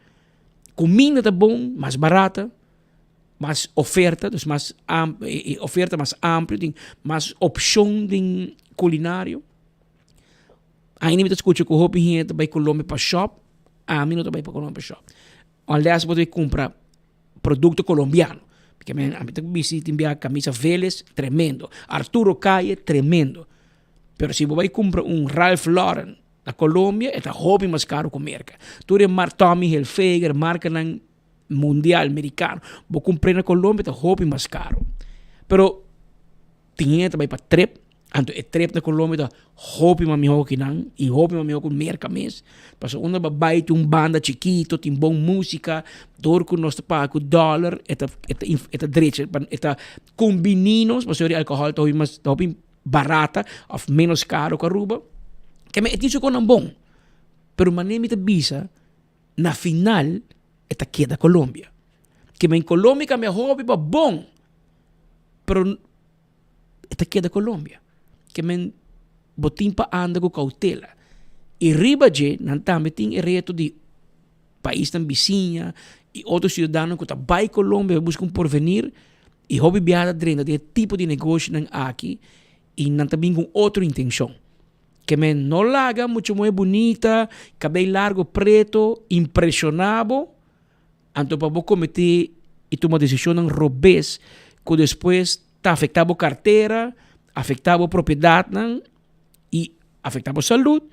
S13: kuminda ta bon, mas barata, mas oferta, dus mas e oferta mas amplio, tin mas opshon den kulinario. Ainda mi ta skucha ku hopi hende ta bai Colombia pa shop, ami no ta bai pa Colombia pa shop. Unless bo ta bai kumpra produkto kolombiano. Paske mi ami ta bisti tin bia kamisa Vélez, tremendo. Arturo Calle, tremendo. Pero si bo bai kumpra un Ralph Lauren Na Colombia e ta hopi mas caro cu Merca. Tur e mar Tommy Hilfiger, marcanan mundial mericano, bo cumpre na Colombia ta hopi mas caro. Pero tin hende ta bay pa trip, anto e trip na Colombia ta hopi mas miho cu kinan y hopi mas miho cu Merca mes. Pasobra unda bo bay tin un banda chikito, tin bon musica, door cu nos ta paga cu dollar e ta e ta drecha e ta combini nos pasobra e alcohol ta hopi mas ta hopi barata of menos caro cu Aruba, ke men e tin su conan bon, pero manera mi ta bisa na final e ta keda Colombia, ke men Colombia cambia hopi pa bon, pero e ta keda Colombia, ke men bo tin pa anda cu cautela y riba dje nan tambe tin e reto di paisnan bisiña y otro ciudadano cu ta bay Colombia pa busca un porvenir y hopi biaha ta drenta den e tipo di negoshonan aki y nan ta bin cu un otro intencion. Ke men no laga mucha muher bunita, cabey largo preto impresiona bo, anto pa bo comete y tuma decisionnan robes cu despues ta afecta bo cartera, afecta bo propiedadnan y afecta bo salud.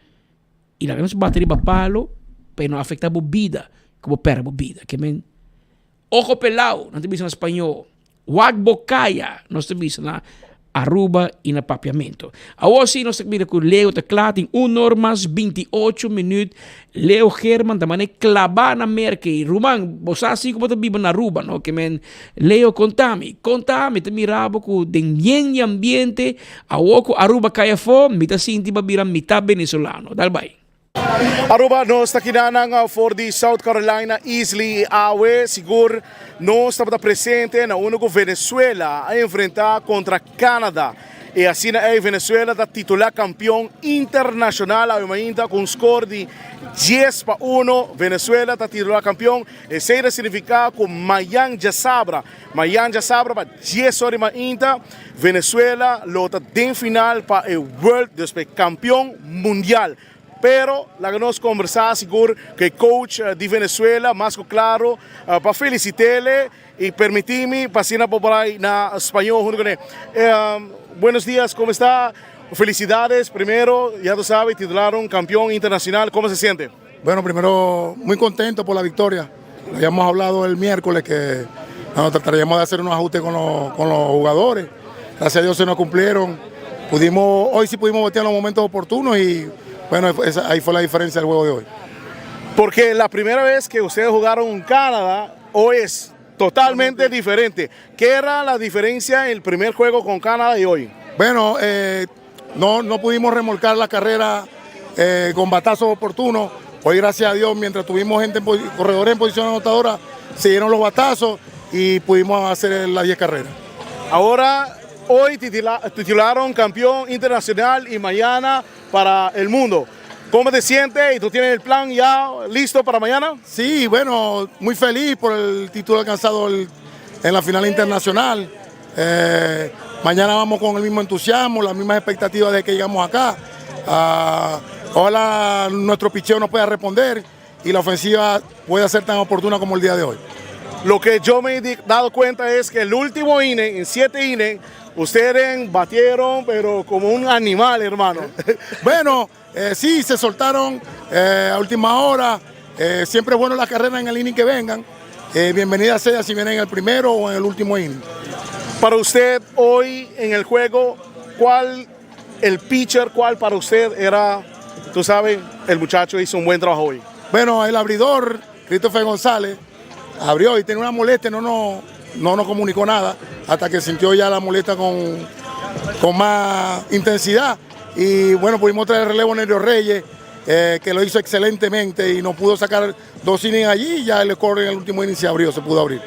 S13: I laga nos bati riba palo pa e no afecta bo bida, ku bo perde bo bida. Ke men, ojo pelao, nan ta bisa na spañó, wak bo kaya, nos ta bisa na Aruba i na Papiamento. Awor si nos ta mira ku Leo ta kla, tin un or mas 28 minuut. Leo Geerman ta mane klabá na Merka. I ruman, bo sa si ku bo ta biba na Aruba, no? Ke men, Leo konta mi, konta mi, ta mira bo ku den yen di ambiente Awor ku Aruba kai afó, mi ta sinti pa bira mitá venezolano. Dal bai.
S20: Aruba, nos ta kinanan for di South Carolina, Easley i awe sigur nos tabata presente na unda ku Venezuela a enfrenta kontra Canada. I asina ei Venezuela ta titula kampion internashonal awe mainta ku un skor di 10-1. Venezuela ta titula kampion, esei ta signifiká ku mayan djasabra Mayan djasabra pa dies ora di mainta, Venezuela lo ta den final pa e World, dus pa e kampion mundial. Pero laga nos kombersá sigur ku e coach di Venezuela, mas ku klaro pa felisit'ele i permití mi pa asina por bai na spañó huntu kuné. Buenos dias, komo esta? Felicidades primero, ya tu sabe, titularon kampion internacional, komo se siente?
S21: Bueno, primero muy contento por la victoria. Lo habíamos hablado el miércoles que nos trataríamos de hacer unos ajustes con los, con los jugadores. Gracias a Dios se nos cumplieron. Pudimos, hoy sí pudimos batear en los momentos oportunos y bueno, esa, ahí fue la diferencia del juego de hoy.
S20: Porque la primera vez que ustedes jugaron en Canadá, hoy es totalmente diferente. ¿Qué era la diferencia en el primer juego con Canadá y hoy?
S21: Bueno, eh, no, no pudimos remolcar la carrera. eh, con batazos oportunos. Hoy, gracias a Dios, mientras tuvimos gente en corredores en posición anotadora, se dieron los batazos y pudimos hacer las 10 carreras.
S20: Ahora, hoy titularon campeón internacional y mañana para el mundo. ¿Cómo te sientes? ¿Y tú tienes el plan ya listo para mañana?
S21: Sí, bueno, muy feliz por el título alcanzado en la final internacional. Eh, mañana vamos con el mismo entusiasmo, las mismas expectativas de que llegamos acá. Ah, ojalá nuestro picheo nos pueda responder y la ofensiva pueda ser tan oportuna como el día de hoy.
S20: Lo que yo me he dado cuenta es que el último inning, en 7 innings, ustedes batieron, pero como un animal, hermano.
S21: Bueno, eh, sí, se soltaron eh, a última hora. Eh, siempre es bueno las carreras en el inning que vengan. Bienvenida sea si vienen en el primero o en el último inning.
S20: Para usted, hoy en el juego, ¿cuál el pitcher, cuál para usted era, tú sabes, el muchacho hizo un buen trabajo hoy?
S21: Bueno, el abridor, Christopher González, abrió y tenía una molestia, no, no, no nos comunicó nada hasta que sintió ya la molestia con, con más intensidad. Y bueno, pudimos traer el relevo a Nerio Reyes, eh, que lo hizo excelentemente y nos pudo sacar dos innings allí y ya el score en el último inning se abrió, se pudo abrir.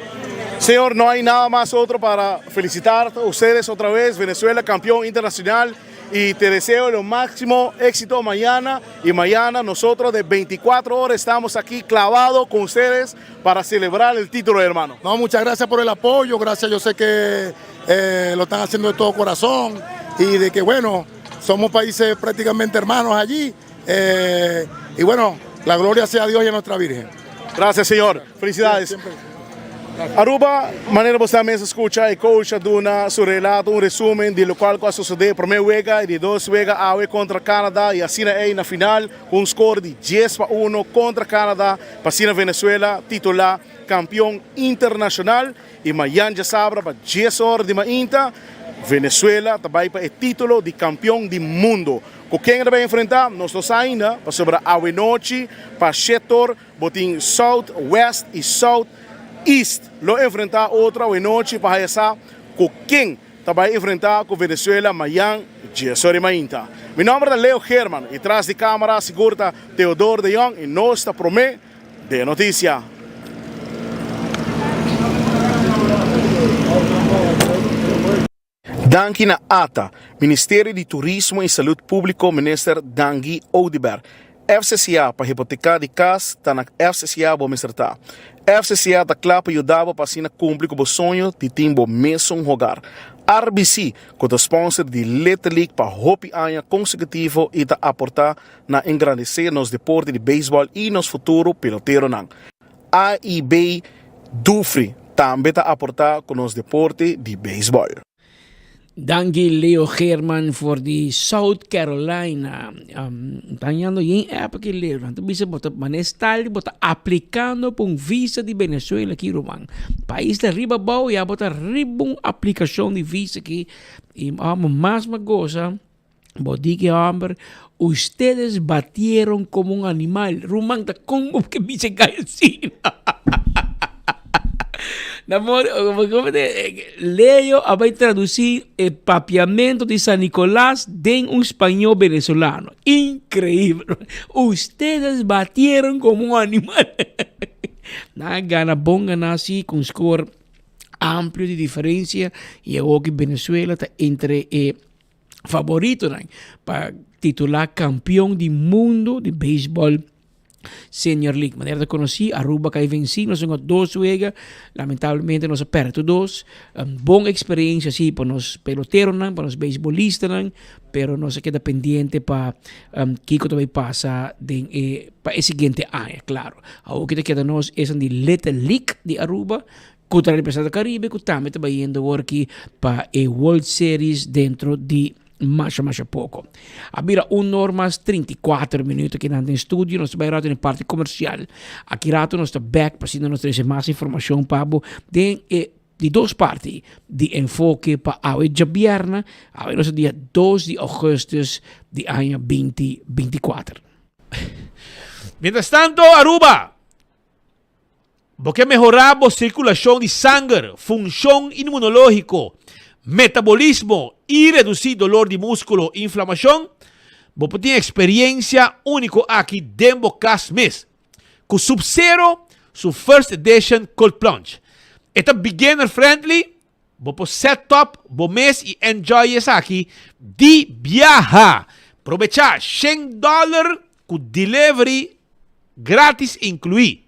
S20: Señor, no hay nada más otro para felicitar a ustedes otra vez, Venezuela campeón internacional, y te deseo lo máximo éxito mañana. Y mañana nosotros de 24 horas estamos aquí clavados con ustedes para celebrar el título, hermano.
S21: No, muchas gracias por el apoyo, gracias, yo sé que eh, lo están haciendo de todo corazón y de que bueno, somos países prácticamente hermanos allí. Eh, y bueno, la gloria sea a Dios y a nuestra Virgen.
S20: Gracias, señor. Felicidades. Aruba, manera bo mes a scucha e coach a duna su relato, un resumen di locual cu a sucede prome wega y di dos wega awe contra Canada y asina ey na final cu un score di 10-1 contra Canada pa asina Venezuela titula campeon internacional y mayan djasabra pa 10 ora di mainta Venezuela ta bay pa e titulo di campeon di mundo. Cu ken e ta bay enfrenta nos no sa ainda pasobra awe nochi pa shetor Bo tin South West y South East lo enfrenta otro awenochi pa haya sa cu ken ta bay enfrenta cu Venezuela mayan djesor y mainta. Mi nomber ta Leo Geerman y tras di camara sigur ta Theodore de Jong y nos ta prome den noticia. Danki na ata, Ministerio di Turismo y Salud Publico Minister Dangui Oduber. FCCA pa hipoteca di cas ta na FCCA bo mester ta. FCCA ta cla pa yuda bo pa asina cumpli cu bo soño di tin bo mesun hogar. RBC cu ta sponsor di Little League pa hopi aña consecutivo y ta aporta na engrandece nos deporte di baseball y nos futuro peloteronan. AIB Dufry tambe ta aportá ku nos deporte di beisbòl.
S13: Danki Leo Geerman for di South Carolina. Um, ta hañando yen app aki Leo. Nan ta bisa bo ta mane style bo ta aplicando pa un visa di Venezuela aki ruman. Pais ta riba abou ya bo ta riba un aplicacion di visa aki. Y amo mas me goza. Bo di ki homber, ustedes batieron como un animal. Ruman ta con bo ke bisa gai asina. Na mo, como te, Leo a bai traduci e papiamento di San Nicolas den un spañol venezolano. Increíble. Ustedes batieron como un animal. Nan a gana bon gana si con score amplio di diferencia y awor ki Venezuela ta entre e favoritonan pa titula campeon di mundo di baseball Senior League. Manera ta conoci, Aruba cay venci, nos hunga dos wega, lamentablemente nos a perde tur dos. Un bon experiencia si pa nos peloteronan, pa nos beisbolistanan, pero nos a keda pendiente pa um, kico ta bay pasa den e, pa e siguiente aña, claro. Awor ki ta keda nos esan di Little League di Aruba, Cu ta representa Caribe cu tambe ta bayendo awor aki pa e World Series dentro di masha masha poco. A bira un or mas 34 minuut aki nan den studio. Nos ta bay rato den parti comercial. Aki rato nos ta back pa asina nos trece mas informacion pa bo den e di dos parti di Enfoke pa awe djabièrnè. Awe nos ta dia 2 di augustus di aña 2024.
S12: Mientras tanto Aruba Bo ke mehorá bo sirkulashon di sanger, funshon inmunológiko, metabolismo i redusí dolor di múskulo i inflamashon? Bo por tin experiencia unico aki den bo cas mes. Cu Sub-Zero su First Edition Cold Plunge. E ta beginner friendly, bo por set up bo mes y enjoy esaki di biaha. Probecha shen dollar cu delivery gratis inclui.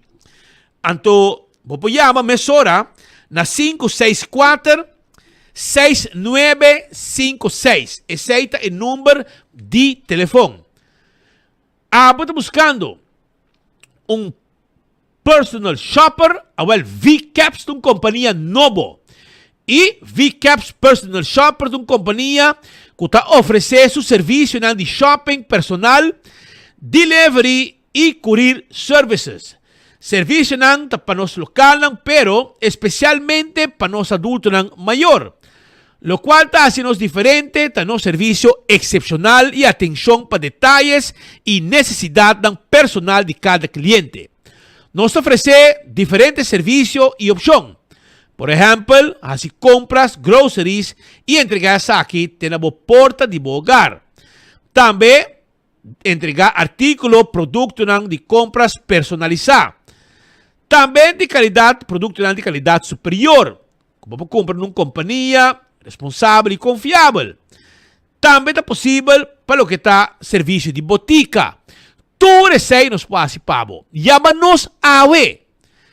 S12: Anto bo por yama mesora na 564 6956. Esey ta e number di telefon. Abo ta buscando un personal shopper? Awel VCaps ta un compania nobo. Y VCaps Personal Shopper ta un compania cu ta ofrece su servicionan di shopping personal, delivery y courier services. Servicionan ta pa nos localnan pero especialmente pa nos adultonan mayor. Locual ta haci nos diferente ta nos servicio excepcional y atencion pa detayes y necesidadnan personal di cada cliente. Nos ta ofrece diferente servicio y opcion. Por ehempel, haci compras, groceries y entrega esaki te na bo porta di bo hogar. Tambe Entregá artíkulo, produktonan di kompras personalisá. Tambe di kalidat, produktonan di kalidat superior, ku bo por kumpra na un kompania responsabel i konfiabel. Tambe ta posibel pa loke ta servisio di botika. Tur esei nos por hasi pa bo. Yama nos awe!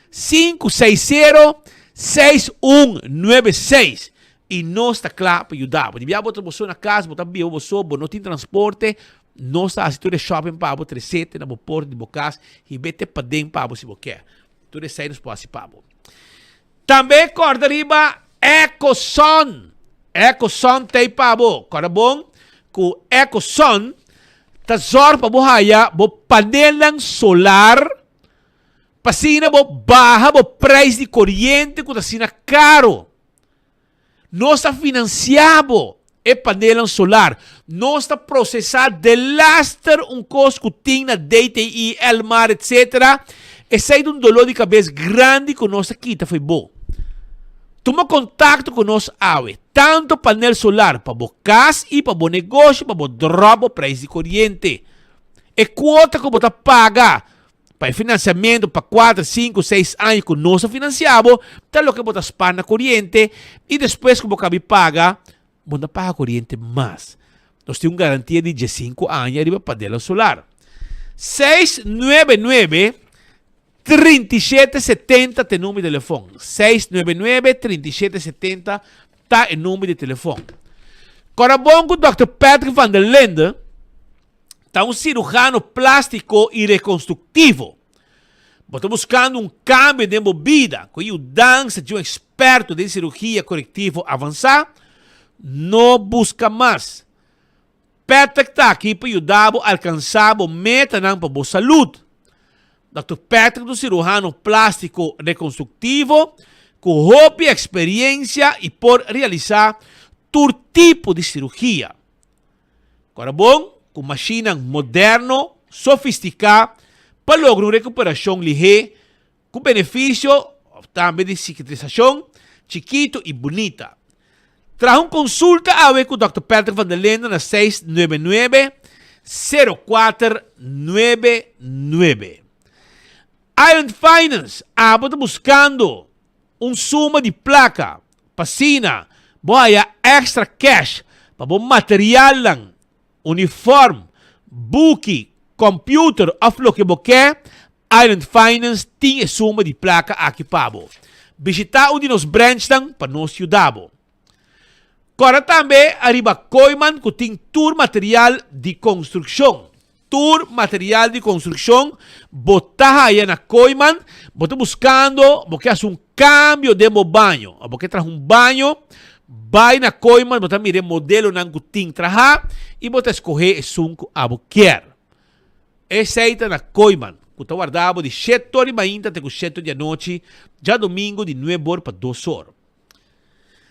S12: 560 6196 y nos ta cla pa yuda bo. Di bia bo ta bo so na cas, bo ta biba bo so, bo no tin transporte, nos ta haci tur e shopping pa bo, trecete na bo porta di bo cas y bete paden pa bo si bo kier. Tur esey nos por haci pa bo. Tambe corda riba Ecoson. Ecoson ta ey pa bo. Corda bon cu Ecoson ta zorg pa bo haya bo panelnan solar. Pa asina bo baha bo prijs di koriente ku ta asina karo. Nos ta finansiá bo e panelnan solar. Nos ta prosesá delaster un kos ku tin na DTI, Elmar etc. Esei ta un doló di kabes grandi ku nos ta kita fo'i bo. Tuma kontakto ku nos awe. Tantu panel solar pa bo kas i pa bo negoshi pa bo dròp bo prijs di koriente. E kuota ku bo ta paga Pa e finansiamentu pa kuater, sinku, seis aña ku nos a finansiá bo, ta loke bo ta spar na koriente i despues ku bo kabi paga, bo no ta paga koriente mas. Nos tin un garantia di diesinku aña riba panelnan solar. 699 3770 ta e number di telefon. 699 3770 ta e number di telefon. Kòrda bon ku Dòkter Patrick van der Linde ta un cirujano plástico y reconstructivo. Bo ta buscando un cambio den bo bida cu e yudansa di un experto den cirugia corectivo avansa? No busca mas. Patrick ta aki pa yuda bo alcansa bo metanan pa bo salud. Dòkter Patrick ta un cirujano plástico reconstructivo cu hopi experiencia y por realisa tur tipo di cirugia. Kora bon ku mashinnan moderno, sofistiká pa logra un rekuperashon lihé ku benefisio òf tambe di sikatrisashon chikitu i bunita. Traha un konsulta awe ku Dòkter Patrick van der Linden na 699 0499. Island Finance, abo ta buskando un suma di plaka pa asina bo haya extra cash pa bo materialnan, uniform, buki, computer of loke bo ke, Island Finance tin e suma di plaka aki pa bo. Bishita un di nos branchnan pa nos yuda bo. Kòrda tambe ariba Kooiman ku tin tur material di konstrukshon. Tur material di konstrukshon bo ta haya na Kooiman. Bo ta buskando, bo ke hasi un kambio den bo baño òf bo ke traha un baño, bai na Kooiman bo ta mira e modelonan ku tin traha i bo ta eskohé esun ku abo kier. Esei ta na Kooiman, ku ta warda bo di shete or di mainta te ku shete or di anochi, djadumingu di nuebe or pa dos or.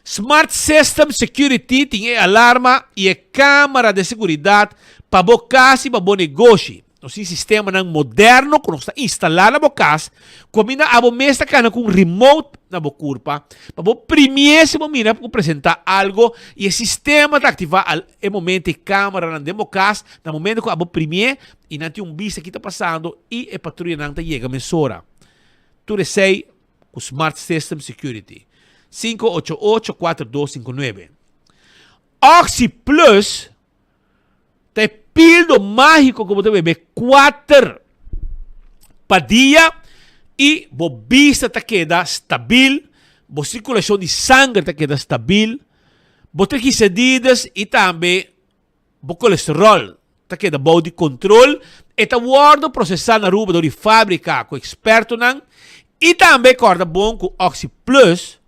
S12: Smart System Security tin e alarma i e kamera de seguridat pa bo kas i pa bo negoshi. Nos tin sistemanan moderno ku nos ta instalá na bo kas, ku kaminda abo mes ta kana ku un remote na bo kurpa pa bo primié si bo mira ku presentá algo i e sistema ta aktivá al e momento e kameranan den bo kas na momento ku abo primié i nan tin un bista ki ta pasando i e patruyanan ta yega mesora. Tur esei ku Smart System Security. 588 4259. Oxi Plus Ta e pildo mágiko ku bo ta bebe kuater pa dia i bo bista ta keda stabil, bo sirkulashon di sanger ta keda stabil, bo triglicerides i tambe bo kolesteròl ta keda bou di kontrol. E ta wòrdu prosesá na Aruba dor di fábrika ku ekspertonan i tambe kòrda bon ku OxyPlus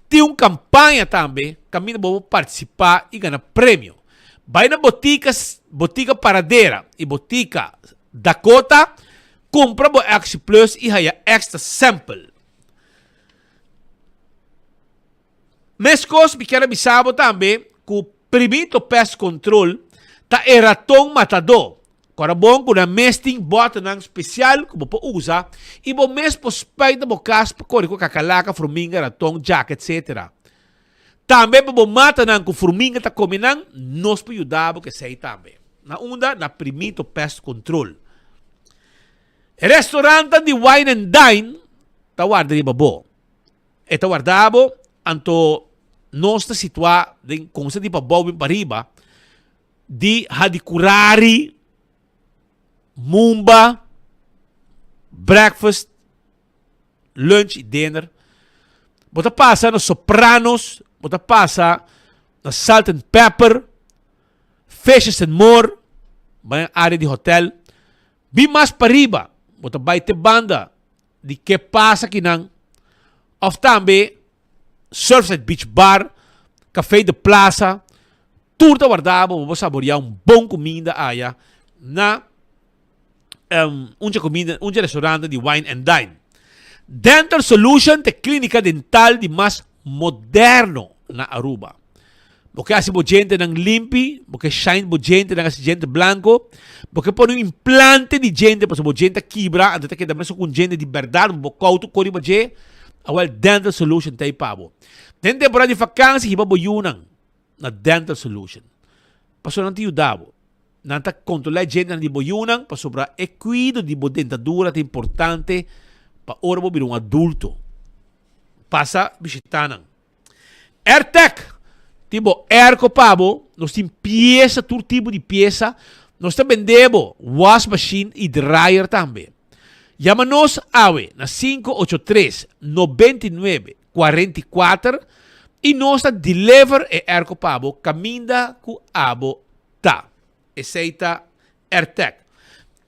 S12: Tin un campaña tambe caminda bo por participa y gana premio. Bay na botica Botica Paradera y Botica Dakota, cumpra bo Oxy Plus y haya extra sample. Mescos mi kier a bisa bo tambe cu Primito Pest Control ta e raton matador. Kòrda bon ku nan mes tin bòternan spesial ku bo por usa i bo mes por spuit na bo kas pa kore ku kakalaka, furminga, raton, djaka etc. Tambe pa bo matanan ku furminga ta kome nan, nos por yuda bo ku esei tambe. Na unda? Na Primito Pest Control. E restorantan di Wine and Dine ta warda riba bo. E ta warda bo, anto nos ta situá den konsa di pabou bin pariba. Di Hadicurari, Mumba, breakfast, lunch y dinner. Bo ta pasa na Sopranos, bo ta pasa na Salt and Pepper, Fishes and More, bai área di hotel. Bin mas pariba, bo ta bai te banda di ke pasa kinan. Of tambe Surfside Beach Bar, Café de Plaza, tur ta warda bo pa bo saborea un bon cuminda aya na um, un dje cuminda, un dje restaurante di Wine and Dine. Dental Solution ta e clinica dental di mas moderno na Aruba. Bo ke hasi bo djentenan limpi, bo ke shine bo djentenan hasi djente blanco, bo ke pone un implante di djente pasobra bo djente a kibra, anto ta keda mesun ku un djente di bèrdat, bo koutu kori riba dje, awèl Dental Solution ta ei pa bo. Den temporada di vakansi hiba bo yunan na Dental Solution pasobra nan ta yuda bo. Nan ta kontrolá e djentenan di bo yunan pasobra e kuido di bo dentadura ta importante pa ora bo bira un adulto. Pasa bishitá nan. Airtec tin bo airco pa bo, nos tin pieza, tur tipo di pieza, nos ta bende bo wash machine y dryer tambe. Yama nos awe na 583 99 44 y nos ta deliver e airco pa bo caminda cu abo ta. Esey ta Airtec.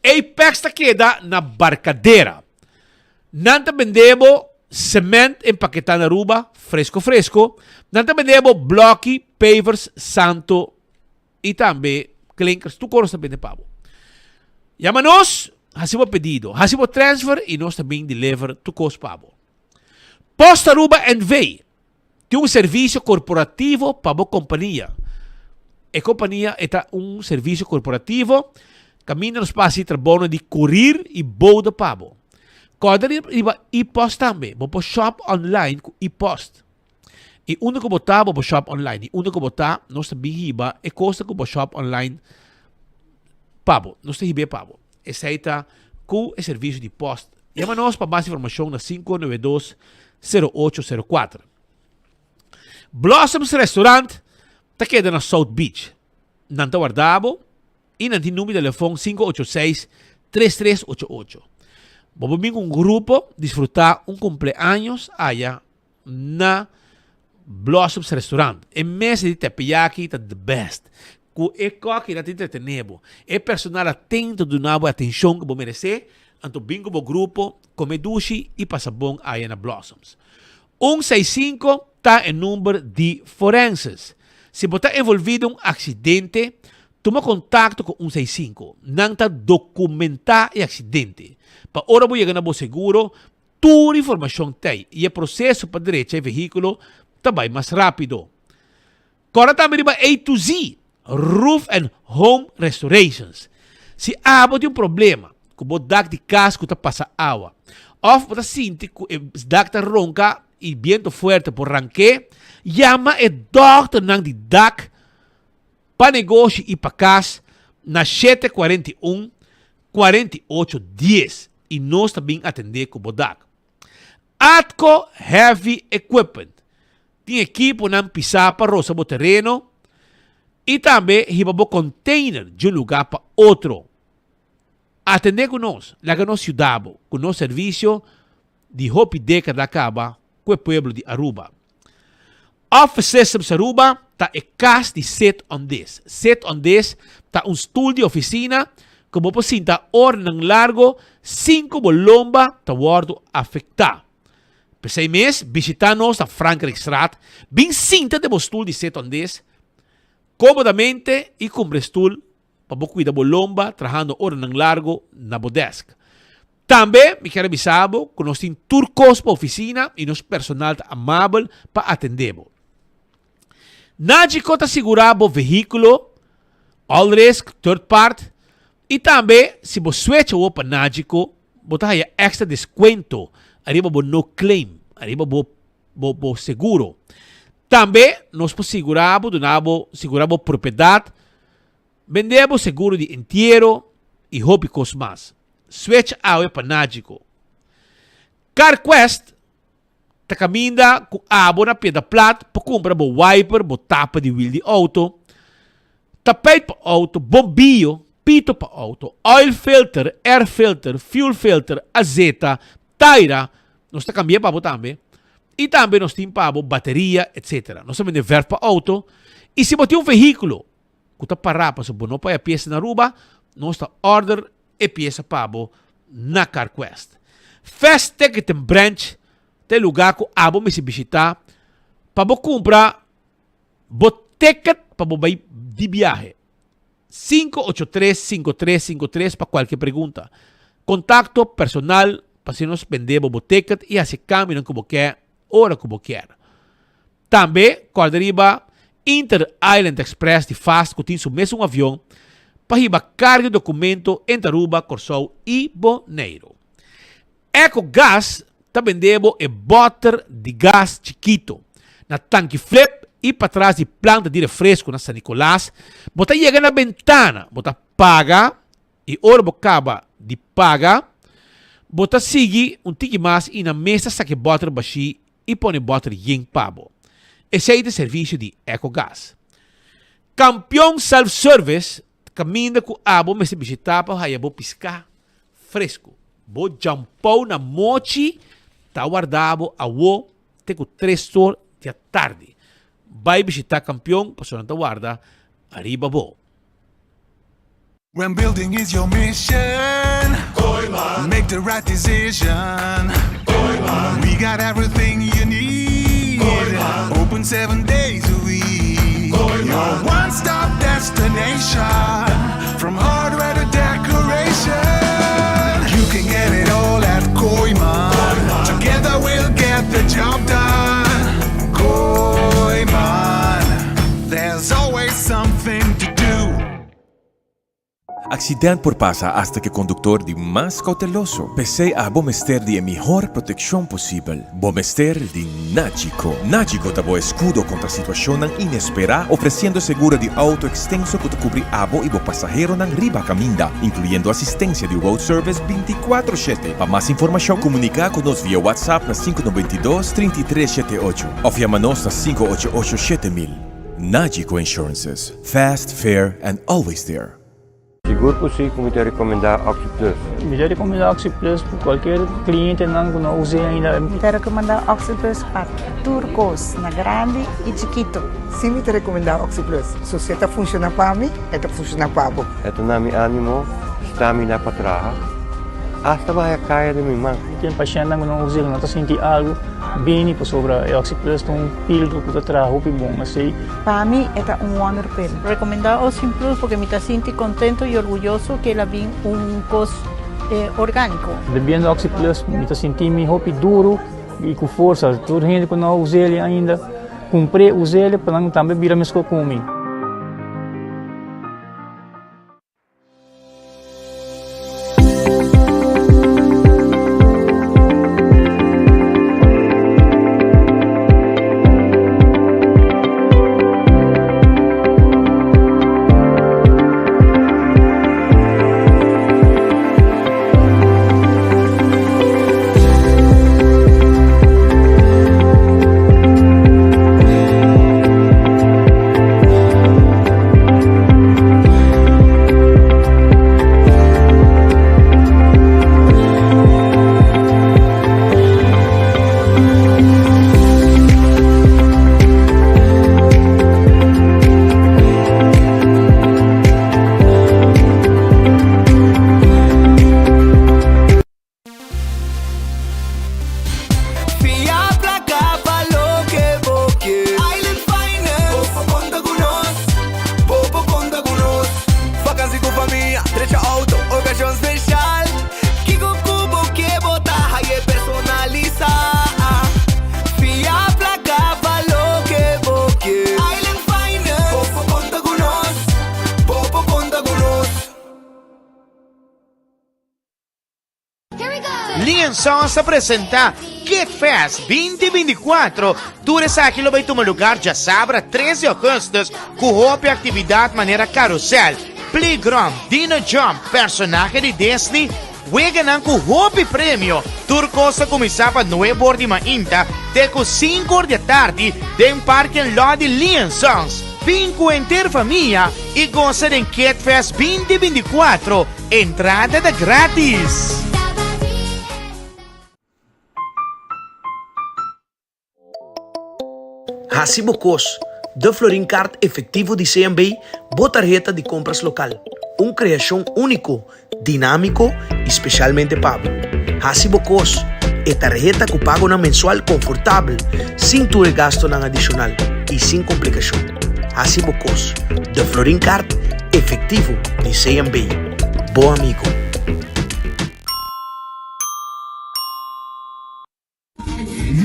S12: Apex ta keda na Barcadera. Nan ta bende bo cement empaketá na Aruba, fresco fresco. Nan ta bende bo bloki, pavers, santo y tambe klinkers. Tur cos ta bende pa bo. Yama nos, haci bo pedido, haci bo transfer y nos ta bin deliver tur cos pa bo. Post Aruba NV. Tin un servisio korporativo pa bo kompania. E kompania e ta un servisio korporativo kaminda nos por hasi trabounan di kurir i bouda pa bo. Kòrda riba e-post tambe. Bo por shop online ku e-post. I unda ku bo ta bo por shop online. I unda ku bo ta nos ta bin hiba e kosnan ku bo shop online pa bo. Nos ta hib'é pa bo. Esei ta ku e servisio di post. Yama nos pa mas informashon na 592 0804. Blossoms Restaurant ta keda na South Beach. Nan ta warda bo i nan tin number di telefon 586 3388. Bo por bin ku un grupo disfruta un kumpleaños aya na Blossoms Restaurant. E mesa di teppanyaki ta the best. Ku e kòki nan ta entretené bo. E personal atento ta duna bo e atenshon ku bo meresé. Anto bin ku bo grupo, kome dushi i pasa bon aya na Blossoms. Un seis sinku ta e number di forenses. Si bo ta envolví den un aksidente, tuma kontakto ku un seis sinku. Nan ta dokumentá e aksidente. Pa ora bo yega na bo seguro, Tur informashon t'ei i e proseso pa drecha e vehíkulo ta bai mas rápido. Kòrda tambe riba A to Z, Roof and Home Restorations. Si abo tin un problema ku bo dak di kas ku ta pasa awa òf bo ta sinti ku e dak ta ronka i biento fuerte por rank'é, yama e dòkternan di dak pa negoshi i pa kas na 741 48 10 i nos ta bin atendé ku bo dak. Atco Heavy Equipment tin ekiponan pisá pa rosa bo tereno i tambe hiba bo container di un lugá pa otro. Atendé ku nos, laga nos yuda bo ku nos servisio di hopi dékada kaba ku e pueblo di Aruba. Office Systems Aruba ta e kas di Sit on This. Sit on This ta un stul di ofisina ku bo por sinta oranan largo sin ku bo lomba ta wòrdu afektá. P'esei mes, bishitá nos na Frankrijkstraat, bin sinta den bo stul di Sit on This kómodamente i kumpra e stul pa bo kuida bo lomba trahando oranan largo na bo desk. Tambe mi kier a bisa bo ku nos tin tur kos pa ofisina i nos personal ta amabel pa atendé bo. Nagico ta sigurá bo vehíkulo, all risk, third part, i tambe si bo switch awor pa Nagico bo ta haya extra deskuento ariba bo no claim, ariba bo bo bo seguro. Tambe nos por sigurá bo, duna bo, sigurá bo propiedat, bende bo seguro di entiero i hopi kos mas. Switch awe pa Nagico. CarQuest ta kaminda ku abo na Piedra Plat pa kumpra bo wiper, bo tapa di wiel di outo, tapijt pa outo, bombio, pito pa outo, oil filter, air filter, fuel filter, azeta, taira, nos ta kambia pa bo tambe, i tambe nos tin pa bo bateria, etc. Nos ta bende verf pa outo, i si bo tin un vehíkulo ku ta pará pasobra bo no por haya piesa na Aruba, nos ta order e piesa pa bo na CarQuest. Fast Ticketing Branch ta e lugá ku abo mester bishitá pa bo kumpra bo ticket pa bo bai di biahe. 583 5353 pa kualke pregunta. Kontakto personal pa asina nos bende bo bo ticket i hasi kambionan ku bo ke ora ku bo kier. Tambe kòrda riba Inter Island Express di fast ku tin su mesun avion pa hiba karga di dokumento entre Aruba, Kòrsou i Boneiru. Ecogas ta bende bo e bòter di gas chikito na tanki flip i patras di planta di refresco na San Nicolas. Bo ta yega na bentana, bo ta paga i ora bo kaba di paga, bo ta sigui un tiki mas i na mes ta saka e bòter bashí i pone bòter yen pa bo. Esei ta servisio di Ecogas. Kampion Self Service ta kaminda ku abo mester bishitá pa haya bo piská fresku. Bo djampou na mochi ta warda bo awo te ku tres or di atardi. Bai bishitá Kampion pasobra nan ta warda ariba bo.
S8: When building is your mission Kooiman Make the right decision Kooiman We got everything you need Kooiman Open seven days a week Kooiman Your one-stop destination From hardware to decoration You can get it all at Kooiman Together we'll get the job done Kooiman There's always something to do
S2: Accident por pasa hasta cu e conductor di mas cauteloso. P'esey abo mester di e mihor proteccion posibel. Bo mester di Nagico. Nagico ta bo escudo contra situacionnan inespera, ofreciendo seguro di auto extenso cu ta cubri abo y bo pasaheronan riba caminda, incluyendo asistencia di road service binticuatro shete. Pa mas informacion, comunica cu nos via WhatsApp na sinku 92 33 shete ocho of yama nos na sinku ocho ocho 7000. Nagico Insurances, fast, fair and always there.
S22: Sigur ku si ku mi ta rekomendá OxyPlus.
S23: Mi ta rekomendá OxyPlus pa kualkier klientenan ku no us'é ainda.
S24: Mi ta rekomendá OxyPlus pa tur kos, na grandi i chikitu.
S25: Si mi ta rekomendá OxyPlus. So si e ta funshoná pa mi, e ta funshoná pa bo.
S22: E ta na mi ánimo, stamina pa traha, asta baha kaya den mi man.
S23: Tin pashèntnan ku no us'é, ku no ta sinti algu. Bini pasobra e OxyPlus ta un pildo ku ta traha hopi bon asei.
S24: Pa mi e ta un wonder pill.
S26: Recomenda OxyPlus porque mi ta sinti contento y orguyoso que el a bin un cos organico.
S23: Bebiendo OxyPlus mi ta sinti mi hopi duro y cu forsa. Tur hende cu no a us'el ainda cumpr'e us'el pa nan tambe bira mesco cu mi.
S3: Lee Sons ta presenta Kid Fest 2024. Tur esaki lo bai tuma lugar djasabra 3 di augustus ku hopi aktividat manera karusel, playground, dino jump, personahe di Disney, weganan ku hopi premio. Tur kos ta kuminsá pa nuebe or di mainta te ku sinku or di atardi den parking lot di Lee Sons. Bin ku henter famia i gosa den Kid Fest 2024. Entrada ta gratis.
S4: Hasi bo kos, De Florin Kaart Efectivo di CMB, bo tarheta di kompras lokal. Un kreashon úniko, dinámiko i spesialmente pa bo. Hasi bo kos, e tarheta ku pagonan mensual konfortabel, sin tur e gastunan adishonal i sin komplikashon. Hasi bo kos, De Florin Kaart Efectivo di CMB, bo amigo.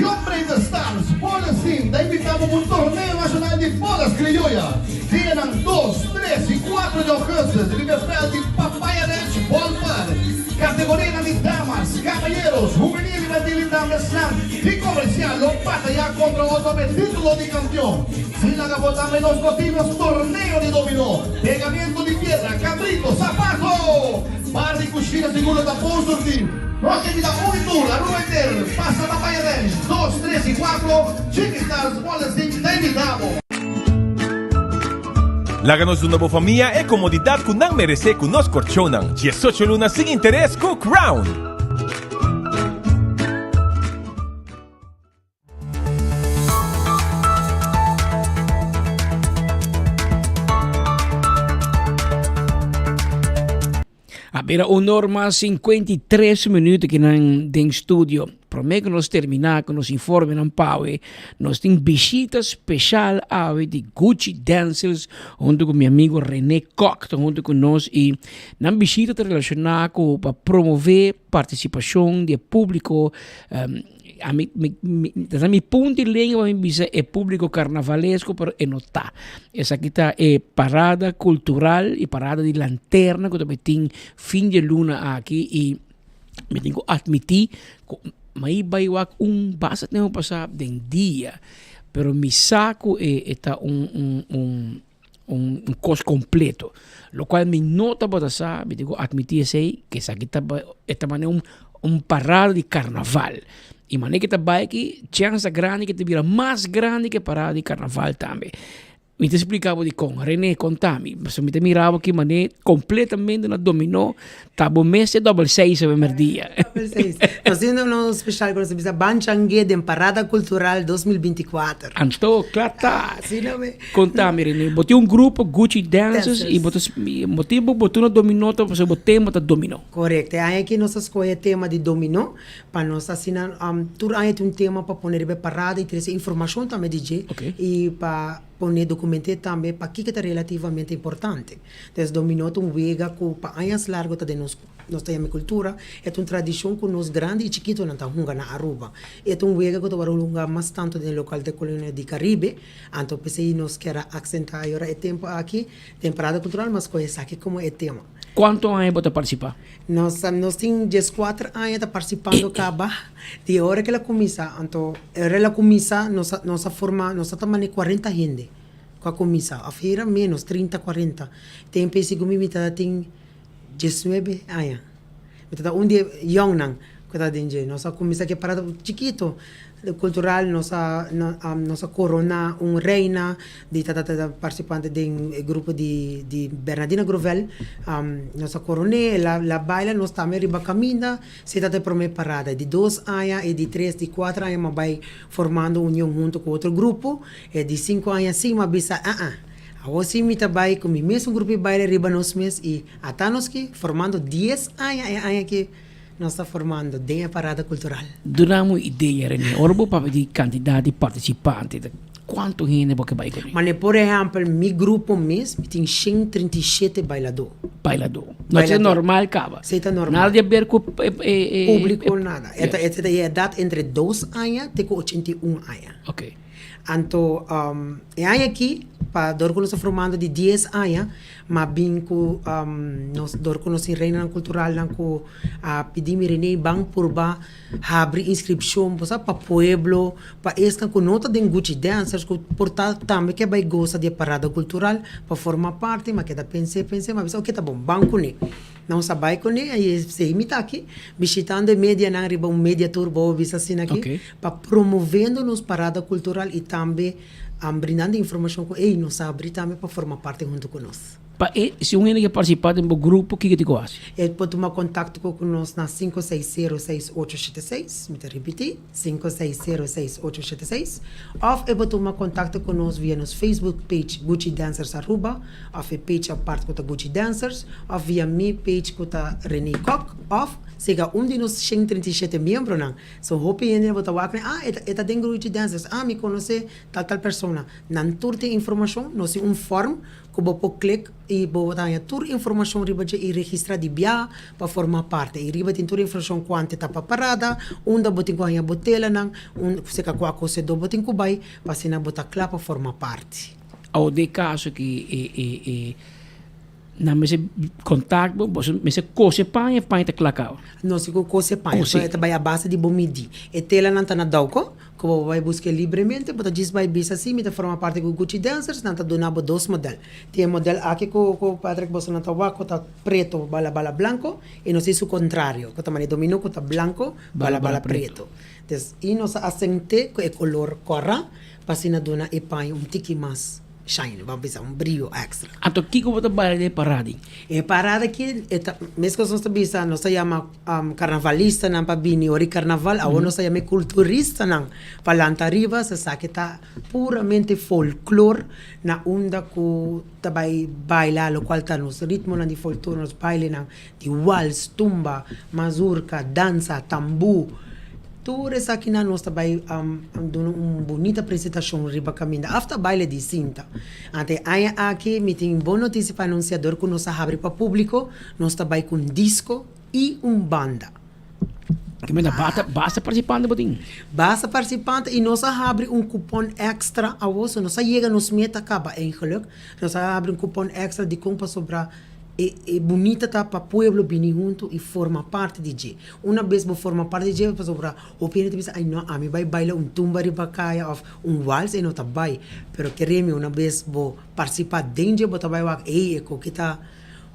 S5: Jong Brave Stars Bolas Team ta invita bo pa un torneo nacional di bolas criolla dianan dos, tres y cuatro di augustus riba e veld di Papaya Ranch Ballpark. Categorianan di damas, caballeros, juvenil, infantil y tambe esnan di comercial lo bataya contra otro pa e titulo di campeon. Sin laga bo tambe nos lo tin nos torneo di dominó, pegamiento di piedra, cabrito, zapato! Bar di cushina sigur lo ta bon surti. Nos ta invita un y tur Aruba henter pasa Papaya Ranch dos, tres y cuatro, Chiqui Stars Bolas Team ta invita bo.
S2: Laga nos duna bo famia e komodidat ku nan meresé ku nos korchonnan. Diesocho luna sin interes ku Crown!
S13: A bira un or mas 53 minuut aki nan den studio. Prome ku nos terminá ku nos informenan pawe, nos tin bishita speshal awe di Gucci Dancers huntu ku mi amigo Rene Kok ta huntu ku nos i nan bishita ta relashoná ku pa promové partisipashon di e públiko Ami, mi, mi, ta mi punta di lengua pa mi bisa e público carnavalesco, pero e no ta. Esaki ta e parada cultural y parada di lanterna ku ta tin fin di luna aki y mi tin ku admití ku mi bai wak un basta tempo pasá den dia, pero mi sa ku e e ta un un un un un kos kompleto, lokual mi no tabata sa, mi tin ku atmití esei, ke esaki ta e ta manera un un parada di karnaval. I manera ke ta bai aki, chèns ta grandi ke ta bira mas grandi ke parada di karnaval tambe. Mi ta splika bo dikon, Rene konta mi, pasobra mi ta mira bo aki manera kompletamente na dominó, ta bo mes e dòbel seis awe mèrdia.
S6: Dòbel seis. Nos tin un speshal ku nos ta bisa Ban Changué den Parada Kultural 2024.
S13: Anto, kla ta. Konta mi Rene, bo tin un grupo Gucci Dancers i bo ta motibu bo tur na dominó ta pasobra bo tema ta dominó.
S6: Korekto, e aña aki nos a skohe e tema di dominó pa nos asina tur aña tin un tema pa pone riba e parada i trese informashon tambe di dje i pa pone dokument'é tambe pakiko ta relativamente importante. Entonces dominó ta un wega ku pa añas largo ta den nos nos ta yama e kultura, e ta un tradishon ku nos grandi i chikitonan ta hunga na Aruba. E ta un wega ku ta wòrdu hunga mas tantu den lokal di kolonia di Karibe, anto p'esei nos kier a aksentá ayora e tempu aki den Parada Kultural mas kohe esaki komo e tema.
S13: Kuantu aña bo ta partisipá?
S6: Nos nos tin dieskuater aña ta partisipando kaba di e ora ku el a kuminsá. Anto e ora el a kuminsá nos a nos a forma nos a ta mane kuarenta hende ku a kuminsá òf era ménos trinta kuarenta. Tempu ei segun mi mi ta tin diesnuebe aña. Mi ta ta un di e yòngnan ku ta den dje. Nos a kuminsá ku e parada chikitu kultural, nos a nos a koroná un reina di ta ta partisipante den e grupo di di Bernadina Grovel. Nos a koron'é, el a el a baila nos tambe riba kaminda. Si ta ta e promé parada. Di dos aña i di tres, di kuater aña mi a bai formando union huntu ku otro grupo. E di sinku aña si mi a bisa, ah-ah. Awor si mi ta bai ku mi mesun grupo di baile riba nos mes i ata nos ki formando dies aña e aña ki nos ta formando den e parada kultural.
S13: Duna mi un idea Rene, ora bo papia di kantidat di partisipante ta kuantu hende bo ke bai kuné?
S6: Mane por ehèmpel mi grupo mes mi tin shen 37 bailadó.
S13: Bailadó. No esei ta normal kaba?
S6: Esei ta normal.
S13: Nada di aber ku
S6: e. Públiko nada. E ta e edat entre dos aña te ku 81 aña.
S13: Oke.
S6: Anto e aña aki pa dor ku nos ta formando di dies aña m'a bin ku nos dor ku nos tin reinanan kulturalnan ku a pidi mi Rene ban purba habri inskripshon bo sa pa pueblo pa esnan ku no ta den Gucci Dancers ku por ta tambe ke bai gosa di e parada kultural pa forma parti m'a keda pens'é pens'é m'a bisa oke ta bon ban kuné. Nos a bai kuné i esei mi ta aki bishitando e medianan riba un media tour bo a bisa asina aki pa promovendo nos parada kultural i tambe brindando informashon ku ey nos a abri tambe pa forma parti huntu ku nos.
S13: Pa e si un hende ke partisipá den bo grupo kiko tin ku hasi?
S6: E por tuma kontakto ku nos na 5606876, mi ta ripití, 5606876, òf e por tuma kontakto ku nos via nos Facebook page Gucci Dancers Aruba òf e page apart ku ta Gucci Dancers òf via mi page ku ta Rene Kok òf sega un di nos 137 miembronan. So hopi hende bo ta wak ah e ta den Gucci Dancers, ah mi konosé tal tal persona. Nan tur tin informashon, nos tin un form ku bo por klik i bo ta haña tur informashon riba dje i registrá di biaha pa forma parte. I riba tin tur informashon kuantu ta pa parada, unda bo tin ku haña bo telanan, un seka kua kosedó bo tin ku bai pa asina bo ta kla pa forma parti.
S13: Awor den kaso ki e e e nan mester kontak bo, boso mester kose paña of paña ta kla kaba?
S6: Nos tin ku kose paña, so e ta bai a base di bo midí. E telanan ta na Dauko. Ku bo bai busk'é libremente, bo ta djis bai bisa si mi ta forma parti ku Gucci Dancers, nan ta duna bo dos modèl. Tin e modèl aki ku ku Patrick boso nan ta wak ku ta preto bala bala blanko i nos tin su kontrario ku ta manera dominó ku ta blanko bala bala preto. Des i nos a asent'é ku e kolor kòrá pa asina duna e paña un tiki mas shine, bo a bisa un brio extra.
S13: Anto kiko bo ta baila den e parada ei?
S6: E parada aki e ta meskos nos ta bisa nos ta yama Carnavalistanan pa bini ora di carnaval, awor nos ta yama e culturistanan pa lanta ariba, esaki ta puramente folklor na unda cu ta bay baila locual ta nos ritmonan di folklor, nos bailenan di wals, tumba, mazurka, danza, tambu, tur esakinan nos ta bay duna un bunita presentacion riba caminda afta baile di sinta. Ante e aña aki mi tin bon noticia pa anuncia dor cu nos a habri pa publico, Nos ta bai ku un disko i un banda.
S13: Ke menda basta basta partisipante bo tin?
S6: Basta partisipante i nos a habri un kupon èkstra awo, so nos a yega nos meta kaba eigenlik. Nos a habri un kupon èkstra dikon pasobra e e bunita ta pa pueblo bini huntu i forma parti di dje. Una bes bo forma parti di dje pasobra hopi hende ta bisa ai no ami bai baila un tumba riba kaya òf un wals e no ta bai. Pero kere mi una bes bo partisipá den dje bo ta bai wak ey e koki ta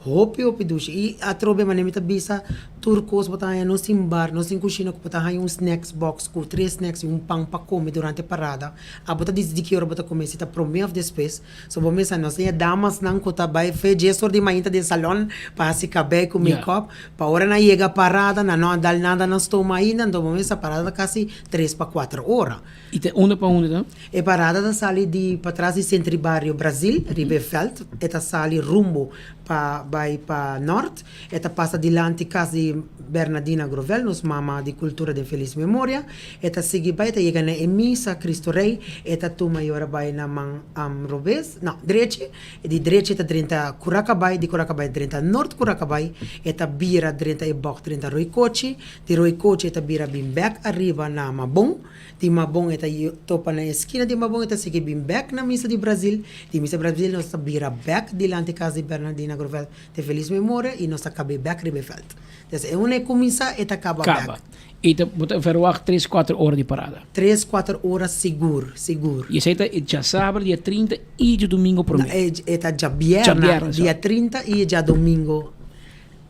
S6: Hopi hopi dushi i atrobe manera mi ta bisa tur kos bo ta haña nos tin bar nos tin kushina ku bo ta haña un snacks box ku tres snacks i un pan pa kome durante parada abo ta disidi ki ora bo ta kome si ta prome of despues so bo mester nos tin e damasnan ku ta bai fe dies or di mainta den salon pa hasi kabei ku makeup pa ora nan yega parada nan no a dal nada na stoma ainda anto bo mester parada ta kasi tres pa kuater ora.
S13: I ta unda pa unda ta?
S6: E parada ta sali di patras di Sentri Bario Brazil, riba e vèlt. E ta sali rumbo pa bai pa nòrt. E ta pasa dilanti kas di Bernadina Grovel, nos mama di kultura den felis memoria. E ta sigui bai, e ta yega na e misa Cristo Rey. E ta tuma i ora bai na man robes, no, drechi. Di drechi e ta drenta Curacabay, di Curacabay drenta Nort Curacabay. E ta bira drenta e bògt drenta Rooi Kochi. Di Rooi Kochi e ta bira bin bèk ariba na Mabon. Di Mabon e ta topa na e skina di Mabon e ta sigui bin bek na misa di Brazil. Di misa Brazil nos ta bira bek dilanti kas di Bernardina Grovel de felis memoria i nos ta kab'é bek riba e vèlt. Des e unda e kuminsá e ta kaba bek.
S13: Kaba. I ta bo ta verwagt tres kuater ora di parada.
S6: Tres kuater ora sigur, sigur.
S13: I esei ta e djasabra dia 30 i djadumingo promé.
S6: No, e ta djabièrna dia 30 i djadumingo.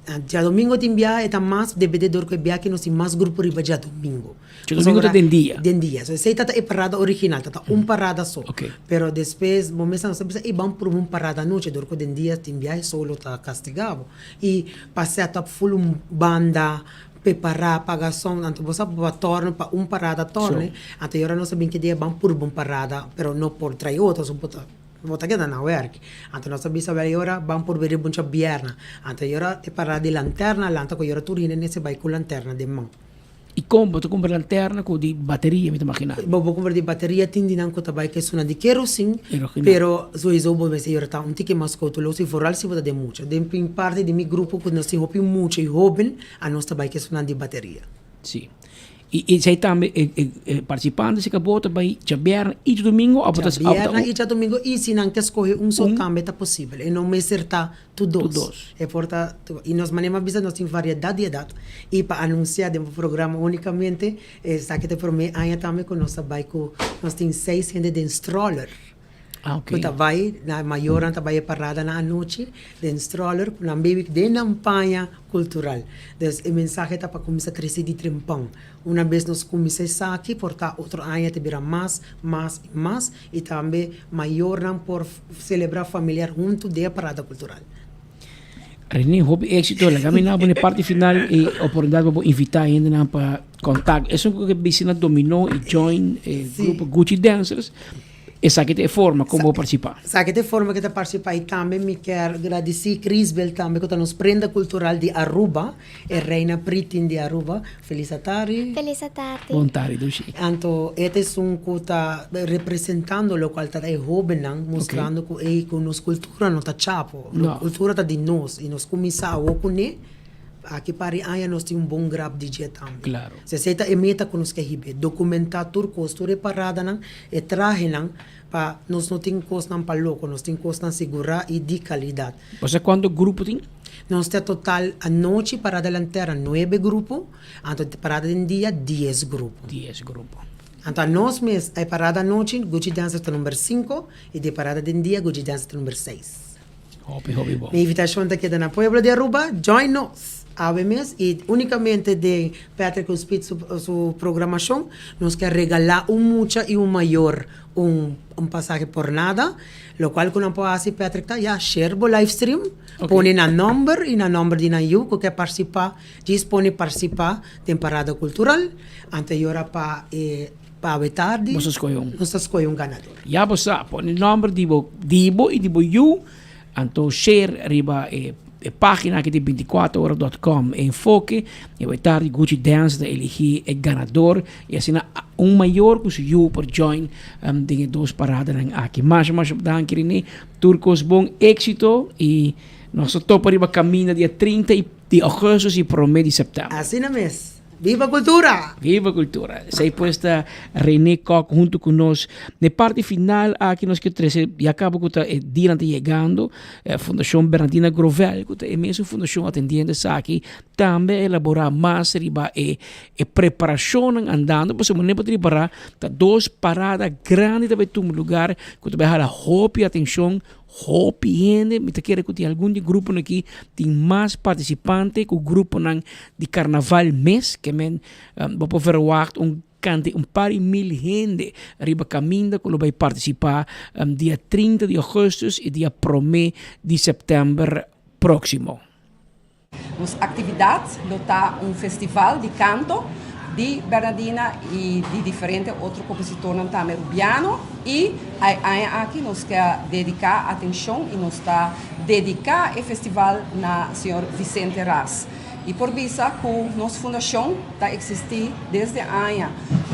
S6: Djadomingo tin biaha e ta mas depende dor ku e biaha ki nos tin mas grupo riba djadomingo.
S13: Djadomingo ta den dia?
S6: Den dia. So esei ta ta e parada original, ta ta un parada so. Pero despues bo mester nos ta bisa ey ban pruba un parada anochi dor ku den dia tin biaha e solo ta kastiga bo. I pa set up ful un banda, prepara, paga son, anto bo sa pa torno pa un parada torne, anto e ora nos a bin ki dia ban purba un parada pero no por trae otro so bo ta. Bo ta keda na wèrk. Anto nos a bisa wèl e ora ban por bira buncha bièrna. Anto e ora e parada di lanterna a lanta ku e ora tur hende mester bai ku lanterna den man.
S13: I kon bo ta kumpra lanterna ku di bateria mi ta maginá?
S6: Bo por kumpra di bateria tin di nan ku ta bai ku esunnan di kerosin, pero soiso bo mester yora ta un tiki mas kouteloso i foral si bo ta den mucha. Den parti di mi grupo ku nos tin hopi mucha i hoben, anos ta bai ku esunnan di bateria.
S13: Sí. I esei tambe e e participante si ka bota bai djabièrnè i djadumingo òf bo ta
S6: Djabièrnè i djadumingo i si nan ke skohe un so tambe ta posibel. E no mester ta tur dos. E por ta i nos manera mi a bisa nos tin variedat di edat i pa anunsiá den bo programa únikamente esaki ta e promé aña tambe ku nos ta bai ku nos tin seis hende den stroller. Ku ta bai, na mayornan ta bai e parada na anochi den stroller ku nan baby den nan paña kultural. Dus e mensahe ta pa kuminsá trese di trempan. Una bes nos kuminsá esaki por ta otro aña ta bira mas, mas i mas i tambe mayornan por selebrá familiar huntu den e parada kultural.
S13: Rene, hopi éxito. Laga mi na bo na e parti final e oportunidat pa bo invitá hendenan pa kontak. Esun ku ke bisi na Dominó i join e grupo Gucci Dancers. Esaki ta e forma kon bo partisipá.
S6: Esaki ta e forma ku ta partisipá i tambe mi kier gradisí Crisbel tambe ku ta nos prenda kultural di Aruba, e Reina Pritin di Aruba. Felis atardi.
S1: Felis atardi.
S13: Bon tardi Dushi.
S6: Anto e ta esun ku ta representando lokual ta e hóbennan, mustrando ku ey ku nos kultura no ta chapo. Nos kultura ta di nos i nos kuminsá awor kuné. Aki par di aña nos tin un bon grap di dje tambe.
S13: Claro.
S6: So esei ta e meta ku nos ke hibe, dokumentá tur kos, tur e paradanan, e trahenan, pa nos no tin kosnan pa loko, nos tin kosnan sigurá i di kalidat.
S13: Bo sa kuantu grupo tin?
S6: Nos ta total anochi parada lanterna nuebe grupo, anto parada den dia dies grupo.
S13: Dies grupo.
S6: Anto anos mes e parada anochi Gucci Dancers ta number sinku i di e parada den dia Gucci Dancers ta number seis.
S13: Hopi hopi bon.
S6: Mi invitacion ta keda na pueblo di Aruba, join nos awe mes y unicamente den Patrick cu Speed su su programacion nos kier regala un mucha y un mayor un un pasahe por nada, locual cu nan por haci Patrick ta ya share bo live stream, pone nan nomber y nan nomber di nan yu cu kier participa, djis pone participa den Parada Cultural, anto e ora pa e pa awe tardi
S13: Boso scoge un.
S6: nos ta scoge un ganador.
S13: Ya bo sa, pone nomber di bo di bo i di bo yu, anto share riba e e pagina aki di binticuatro ora dot com enfoke i awor tardi Gucci Dance ta eligi e ganador i asina un mayor ku su yu por join den e dos paradanan aki. Masha masha danki Rene, tur kos bon, éxito i nos ta topa riba kaminda dia 30 di augustus i prome di september.
S6: Asina mes. Viva cultura!
S13: Viva cultura! Esei pues ta Rene Kok hunto cu nos. Na e parti final aki nos ke trece, ya caba cu ta e dianan ta yegando, Fundacion Bernardina Grovel, cu ta e mesun fundacion atendiendo esaki, tambe a elabora mas riba e e preparacionnan andando, pasobra bo no por ripara ta dos parada grandi ta bay tuma lugar cu ta bay hala hopi atencion, Hopi hende, mi ta kere ku tin algun di gruponan aki tin mas partisipante ku gruponan di karnaval mes, ke men bo por verwagt un kanti un par di mil hende riba kaminda ku lo bai partisipá dia 30 di augustus i dia promé di sèptèmber próksimo.
S7: Nos actividad lo ta un festival di canto di Bernadina y di diferente otro compositornan tambe Rubiano y e aña aki nos ke dedica atencion y nos ta dedica e festival na señor Vicente Ras. Y por bisa cu nos fundacion ta existi desde aña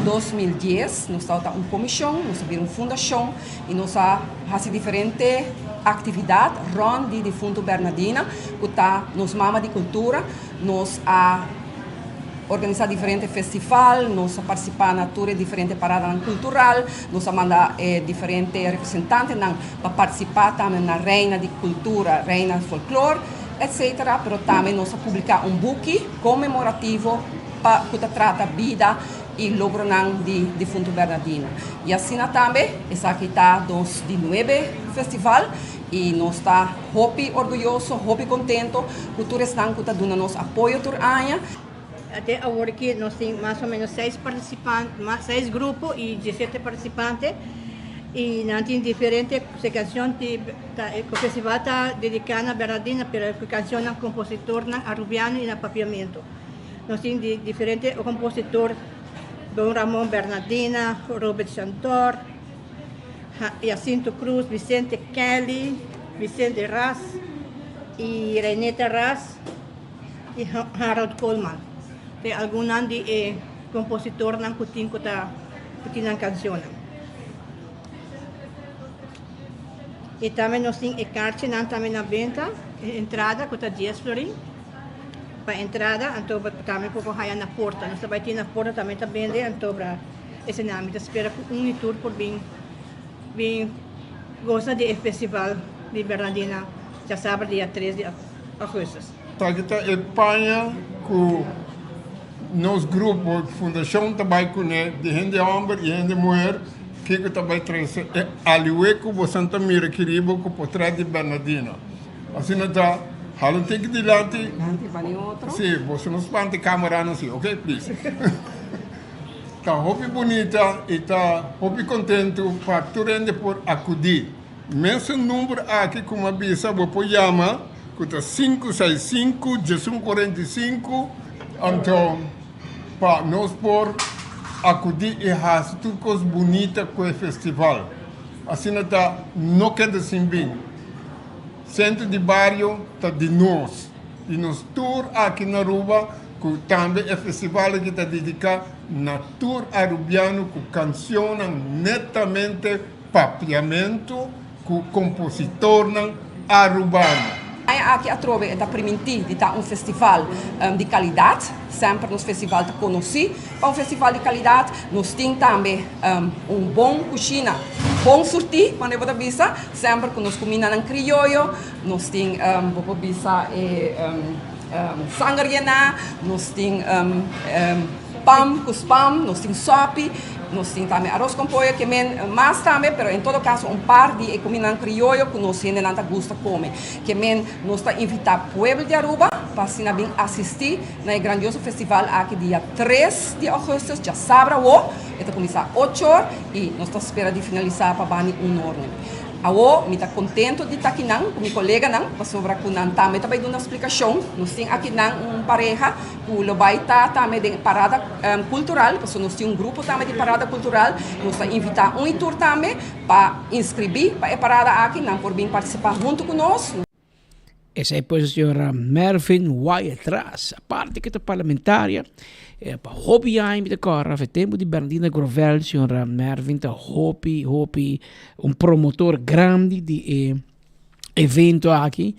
S7: 2010, nos tabata un comision, nos a bira un fundacion y nos a haci diferente actividad rond di difunto Bernadina cu ta nos mama di cultura. Nos a organisa diferente festival, nos a participa na tur e diferente paradanan cultural, nos a manda e diferente representantenan pa participa tambe na Reina di Cultura, Reina di Folklor, etc. Pero tambe nos a publica un buki conmemorativo pa cu ta trata bida y logronan di difunto Bernardino. Y asina tambe esaki ta nos di nuebe festival y nos ta hopi orguyoso, hopi contento cu tur esnan cu ta duna nos apoyo tur aña.
S26: Te awor aki nos tin mas o menos seis participante, seis grupo y diesete participante y nan tin diferente cancion di ta e festival ta dedica na Bernardina pero cu cancionnan compositornan Arubiano y na Papiamento. Nos tin di diferente compositor Don Ramon Bernardina, Robert Chantor, Jacinto Cruz, Vicente Kelly, Vicente Ras y Reineta Ras y Harold Coleman. Te algunnan di e compositornan cu tin cu ta cu tin nan cancionnan. Y tambe nos tin e kaartjenan tambe na benta, e entrada cu ta dies florin. pa entrada, anto tambe por por haya na porta. Nos ta bai tin na porta tambe ta bende, anto bra esei mi ta spera ku un i tur por bin bin gosa di e festival di Bernardina djasabra dia tres di augustus.
S1: Esaki ta e paña ku nos grupo fundashon ta bai kuné di hende hòmber i hende muher kiko ta bai trese e aliwe ku bosan ta mira aki riba ku potrèt di Bernardina. Asina ta hala un tiki dilanti. Si, boso no spanta e kameranan si, ok, please. Ta hopi bunita i ta hopi kontentu pa tur hende por akudí. Mesun number aki ku mi a bisa bo por yama ku ta sinku seis sinku diesun kuarenta i sinku anto pa nos por akudí i hasi tur kos bunita ku e festival. Asina ta no keda sin bin. Sentro di bario ta di nos, di nos tur aki na Aruba ku tambe e festival aki ta dediká na tur arubiano ku kansionnan netamente Papiamentu ku kompositornan arubano.
S7: Aña aki atrobe e ta primintí di ta un festival di kalidat. Semper nos festival ta konosí pa un festival di kalidat. Nos tin tambe un bon kushina, bon surtí, manera bo ta bisa, semper ku nos kumindanan krioyo. Nos tin, bo por bisa, e sanger yená, nos tin Pam ku spam, nos tin sopi, nos tin tambe aros kon pollo, ke men mas tambe, pero en todo kaso un par di e kumindanan krioyo ku nos hendenan ta gusta kome. Ke men nos ta invitá pueblo di Aruba pa asina bin asistí na e grandioso festival aki dia tres di augustus, djasabra awo, e ta kuminsá ocho or i nos ta spera di finalisá pa bani un or. Awo mi ta contento di ta akinan cu mi coleganan pasobra cu nan tambe ta bay duna splicacion. Nos tin akinan un pareha cu lo bay ta tambe den parada cultural pasobra nos tin un grupo tambe di parada cultural. Nos ta invita un y tur tambe pa inscribi pa e parada aki. Nan por bin participa hunto cu nos.
S13: Esei pues señora Mervin Wyatt-Ras, aparte que ta parlamentaria, eh, pa hopi aña mi ta kòrda, fe tempu di Bernardina Grovel, señora Mervin ta hopi, hopi un promotor grandi di e evento aki.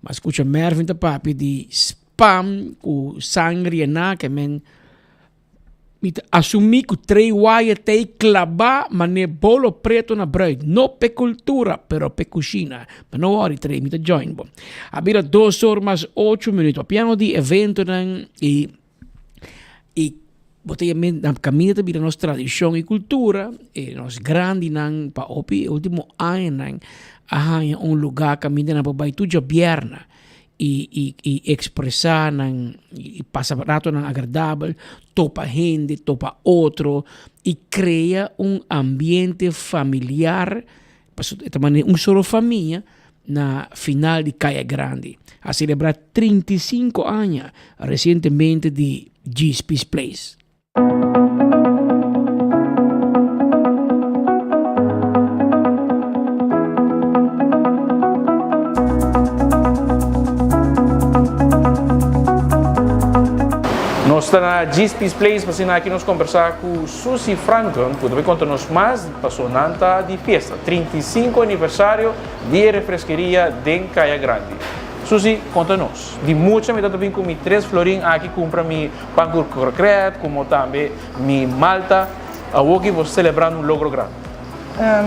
S13: Ma skucha Mervin ta papia di spam ku sangre yená, ke men Mi ta asumí ku Trey Wyatt ta ei klabá manera bolo preto na bruid. No p'e kultura, pero p'e kushina. Ma no wòri Trey, mi ta join bo. A bira dos or mas ocho minuto. Papiando di eventonan i i bo ta yam'é na kaminda ta bira nos tradishon i kultura, e nos grandinan pa hopi e ultimo añanan a haña un lugá kaminda nan por bai tur djabièrnè. i i i ekspresá nan i pasa ratonan agradabel, topa hende, topa otro i krea un ambiente familiar, pasobra e ta manera un solo famia na final di Kaya Grandi. A selebrá 35 aña resientemente di Djispie's Place.
S19: Nos ta na Djispie's Place pa asina aki nos kombersá ku Susie Franklin ku ta bai konta nos mas paso nan ta di fiesta 35 aniversario di e refreskeria den Kaya Grandi. Susie konta nos. Di mucha mi ta ta bin ku mi tres florin aki kumpra mi Pan ku krokret komo tambe mi malta. Awoki bo selebrando un logro grandi.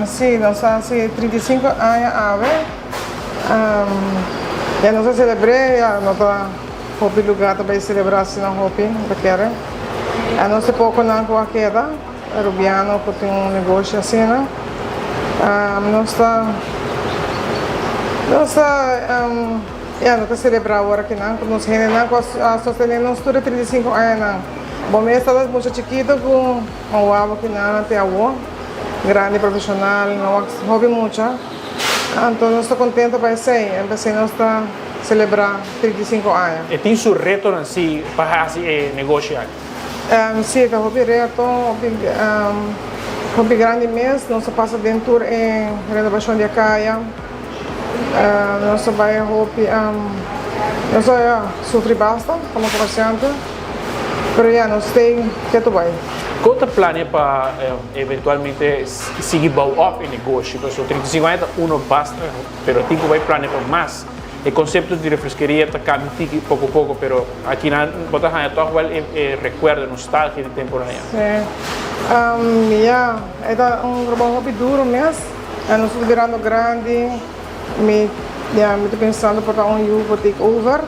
S9: Sí, nos a hasi 35 aña awe. Ya nos a selebr'é, ya no ta hopi lugá ta bai selebrá asina hopi, mi ta kere. Nos e pokonan ku a keda, Rubiano ku tin un negoshi asina. Nos ta, nos ta. Ya no ta selebrá awor akinan ku nos hendenan ku a sostené nos tur e 35 añanan. Bo mes tabata mucha chikitu ku un wou akinan te awor, grandi profeshonal, no wak hopi mucha. Anto nos ta kontento pa esei, en p'esei nos ta selebrá 35 aña.
S19: E tin su retonan si pa hasi e negoshi aki?
S9: Si, ta hopi reto, hopi hopi grandi mes. Nos a pasa den tur e renobashon di e kaya. Nos a bai hopi, nos a sufri basta komo komersiante, pero ya nos stay ketu bai.
S19: Kon ta plania pa eventualmente sigui bou op e negoshi? Pasobra 35 aña ta uno basta, pero tin ku bai plania pa mas. E konsepto di refreskeria ta kambia tiki poko poko, pero akinan bo ta haña tòg wèl e rekuerdo, e nostalgia di temponan ya.
S9: Sí. Ya, e ta un trabou hopi duro mes. Nos ta birando grandi. Mi, ya, mi ta pensando por ta un yu por take over.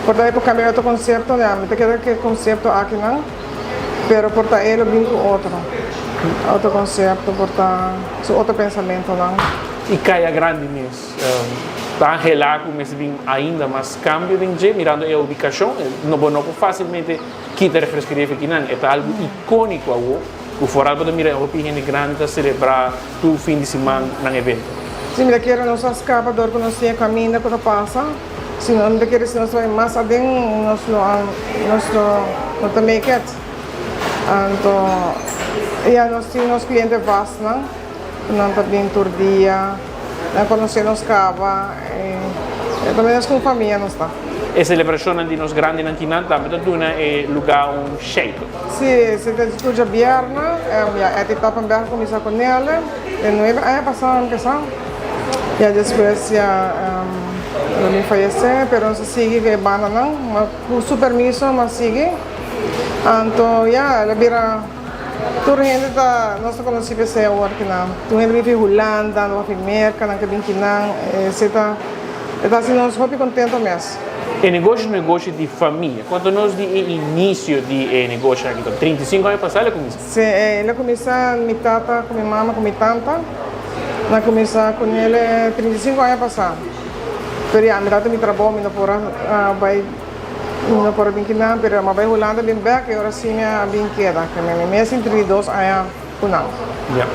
S9: Por ta e por cambia otro concepto, ya, mi ta keda cu e concepto akinan, pero por ta e lo bin cu otro, otro concepto, por ta su otro pensamentonan.
S19: Y Caya Grandi mes ta anhela cu mester bin ainda mas cambio den dje, mirando e ubicacion, no bo no por facilmente kita refreskeria akinan, e ta algo iconico awo. Ku foral bo ta mira e hopi hende grandi ta selebrá tur fin di siman nan evento.
S9: Si mi ta kere nos a skapa dor ku nos tin e kaminda ku ta pasa, si no mi ta kere si nos ta bai mas aden nos lo a nos lo no ta make it. Anto ya nos tin nos kliente vastnan ku nan ta bin tur dia, nan konosé nos kaba e ta menos ku un famia nos ta.
S19: E selebrashonnan di nos grandinan kinan tambe ta duna e lugá un sheito.
S9: Si, si ta tur djabièrnè, ya Etty Toppenberg a kuminsá ku Nele den nuebe aña pasá a empesá. Ya despues ya el a bin fayesé, pero nos a sigui ku e bandanan, ma ku su permiso nos a sigui. Anto ya el a bira tur hende ta nos ta konosí p'esei awor kinan. Tur hende bin fi Hulanda, nan fi Merka, nan ke bin kinan, esei ta e ta hasi nos hopi kontento mes.
S19: E negoshi ta un negoshi di famia. Konta nos di e inisio di e negoshi aki. Ta 35 aña pasá el a kuminsá?
S9: Sí, el a kuminsá mi tata ku mi mama ku mi tanta. Nan a kuminsá ku nel 35 aña pasá. Pero ya mi tata mi trabou mi no por a bai mi no por a bin kinan pero mi a bai Hulanda bin bèk i ora sí mi a bin keda. Mi mes tin 32 aña. ku nan.
S19: Ya.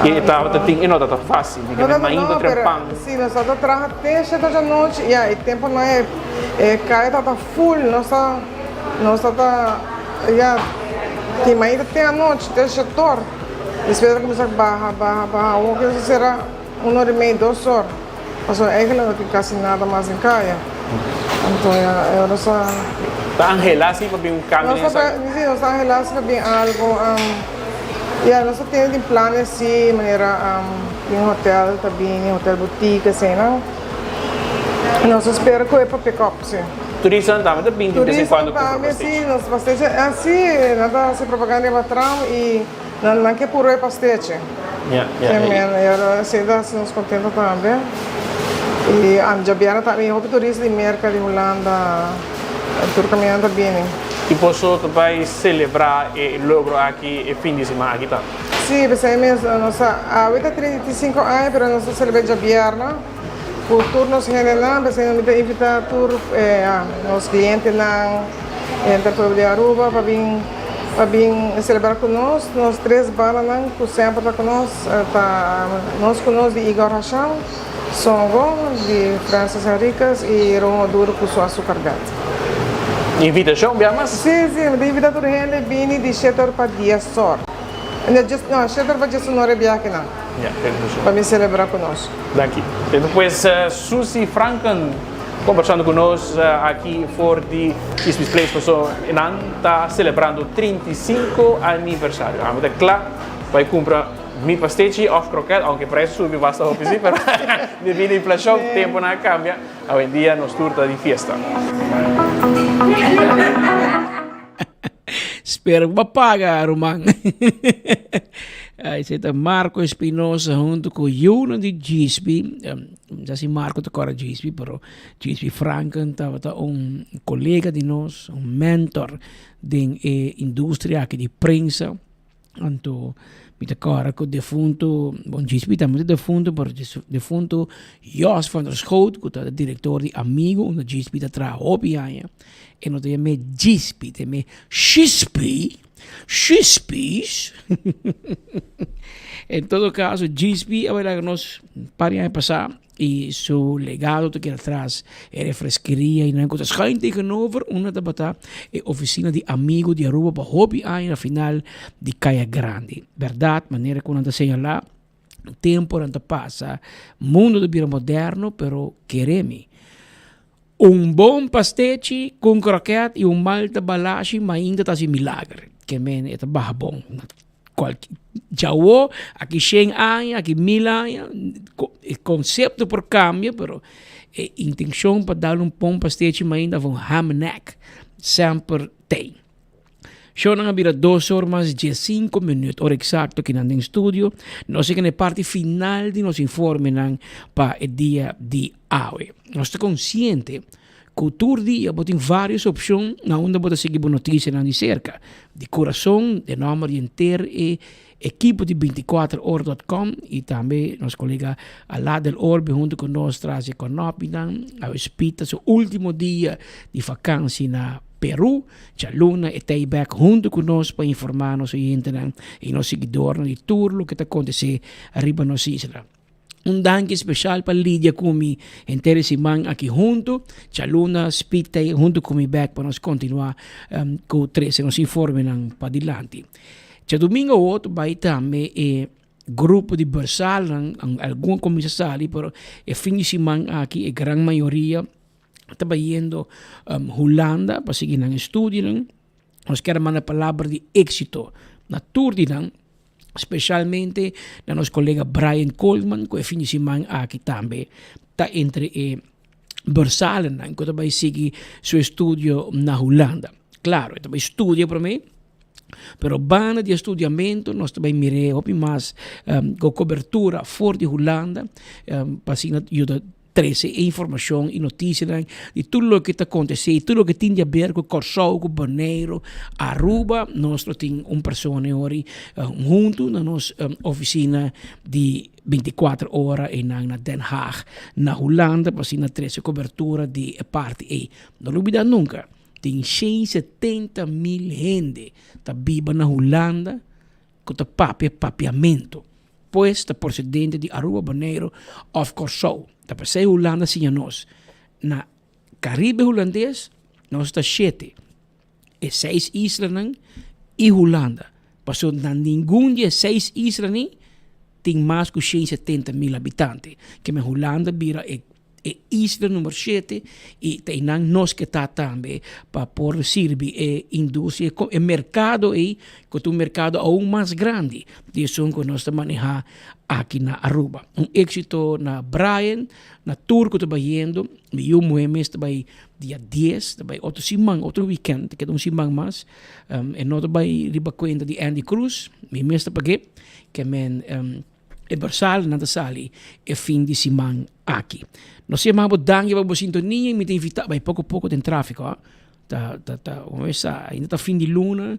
S19: I e tabata tin, e no tabata fásil, mi kende mainta trempan.
S9: Si, nos tabata traha te shete ocho anochi, ya, e temponan e e kaya tabata full, nos ta, nos tabata, ya, tin mainta te anochi, te shetor. Despues a kuminsá baha, baha, baha, awor ku nos a sera un ora i mei, dos or. Pasobra eigenlijk no tin casi nada mas den caya. Anto ya e ora sa.
S19: Ta anhela si pa bin un cambio den esaki?
S9: Si, nos ta anhela si pa bin algo. Ya nos ta tene tin planes si manera tin hotel ta bini, hotel boutique eseinan. Nos ta spera cu e pa pick up si.
S19: Turistanan tambe ta bin di bes en cuando cumpra
S9: pastechi? Turistanan tambe si, nos pastechi si, nan ta haci propaganda riba tram y. Nan nan ke puro e pastechi.
S19: Ja, ja.
S9: Ke men, e ora esei ta hasi nos kontento tambe. I djabièrnè tambe hopi turista di Merka, di Hulanda, tur kaminda ta bini.
S19: I boso ta bai selebrá e logro aki e fin di siman aki tambe?
S9: Sí, p'esei mes nos a, awe ta 35 aña pero nos ta selebrá djabièrnè ku tur nos hendenan, p'esei mi ta invitá tur nos klientenan, henter pueblo di Aruba pa bin. Pa bin celebra cu nos, nos tres bandanan cu semper ta cu nos ta Nos cu Nos di Igor Hashan, Songo di Francis Henriquez y Ron Maduro cu su Azucar Band.
S19: Invitacion bia mas?
S9: Si, si, mi ta invita tur hende bini di shete or pa dies or. No, no, shete or pa dies un or e biahenan.
S19: Ya, perfecto.
S9: Pa bin celebra cu nos.
S19: Danki. Despues Susie Franken. Kombersando ku nos aki for di Chismis Place paso nan ta selebrando 35 aniversario. Ami ta kla pa e kumpra mi pastechi òf kroket, ounke prijs a subi basta hopi si, pero debí na inflashon temponan a kambia, awendia nos tur ta di fiesta.
S13: Spera ku bo a paga ruman. Esei ta Marco Espinosa huntu ku yunan di Djispi. Mi sa si Marco ta kòrda Djispi, pero Djispi Franken tabata un kolega di nos, un mentor den e industria aki di prensa. Anto mi ta kòrda ku defuntu, bon Djispi tambe ta defuntu, pero defuntu Jos van der Schoot ku ta direktor di Amigo unda Djispi ta traha hopi aña, e no ta yam'é Djispi, ta yam'é Shispi, Shispis. En todo kaso Djispi a bai laga nos un par di aña pasá. Y su legado ta keda tras e refreskeria y nan cu ta schuin tegenover unda tabata e oficina di Amigo di Aruba pa hopi aña na final di Caya Grandi. Berdad, manera cu nan ta señala, temponan ta pasa, mundo ta bira moderno, pero kere mi, un bon pastechi cu un kroket y un malta balashi mainta ta haci milager. Ke men e ta baha bon. Cualke djawo, aki shen aña, aki mil aña, e concepto por cambia, pero e intencion pa dal un pon pastechi mainda of un ham nek semper tey. Shownan a bira dos or mas diescinco minuut, ora exacto kinan den studio. Nos yega na e parti final di nos informenan pa e dia di awe. Nos ta consciente cu tur dia bo tin varios opcion na unda bo ta sigui bo noticianan di cerca. Di curason, den nomber di henter e ekipo di binticuater ora dot com y tambe nos colega Ala del Orbe hunto cu nos tras e conopinan. Awe Speed ta su ultimo dia di vakantie na Peru. Djaluna e ta ei bek hunto cu nos pa informa nos oyentenan y nos siguidornan di tur loke ta acontece riba nos isla. Un danki special pa Lidia cu mi henter e siman aki hunto. Djaluna Speed ta ei hunto cu mi bek pa nos continua cu trece nos informenan padilanti. Djadumingo awor ta bai tambe e grupo di bursalnan, algun a cuminsa sali pero e fin di siman aki e gran mayoria ta bayendo Hulanda pa sigui nan estudionan. Nos kier manda palabra di exito na tur di nan, specialmente na nos colega Brian Coleman cu e fin di siman aki tambe ta entre e bursalennan cu ta bay sigui su estudio na Hulanda. Claro, e ta bay studia prome, pero banda di e studiamento nos ta bay mir'é hopi mas cu cobertura for di Hulanda pa asina yuda trece e informacion y noticianan di tur loke ta acontece y tur loke tin di haber cu Corsou, cu Boneiru, Aruba. Nos lo tin un persona e ora hunto na nos oficina di binticuater ora einan na Den Haag na Hulanda pa asina trece cobertura di e parti ei. No lubida nunca tin shen setenta mil hende ta biba na Hulanda cu ta papia papiamento, pues ta procedente di Aruba, Boneiru of Corsou. Ta p'esey Hulanda siña nos na Caribe Hulandes nos ta shete. E seis islanan i Hulanda. Pasobra na ningun di e seis islanan tin mas ku 170 mil habitante. Keme Hulanda bira e e isla number shete i ta einan nos ke ta tambe pa por sirbi e industria, e merkado ei ku ta un merkado aun mas grandi di esun ku nos ta maneha aki na Aruba. Un éksito na Brian, na tur ku ta bayendo. Mi yu muhé mes ta bai dia dies, ta bai otro siman, otro weekend, ta keda un siman mas. E no ta bai riba kuenta di Andy Cruz, mi mes ta pag'é, ke men e bursalnan ta sali e fin di siman aki. Nos yama bo danki pa bo sintonia i mi ta invitá bai poko poko den trafiko, ha. Ta ta ta ainda ta fin di luna.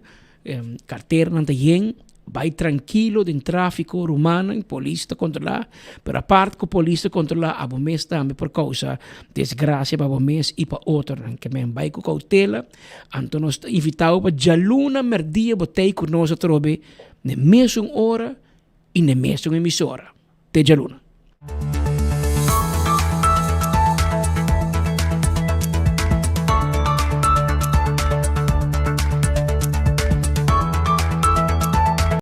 S13: Carternan ta yen, bai trankilo den trafiko, rumannan, polis ta kontrolá, pero apart ku polis ta kontrolá abo mes tambe por kousa desgrasia pa bo mes i pa otronan. Ke men bai ku koutela, anto nos ta invitá bo pa djaluna mèrdia bo tei ku nos atrobe n'e mesun ora i n'e mesun emisora. Te djaluna.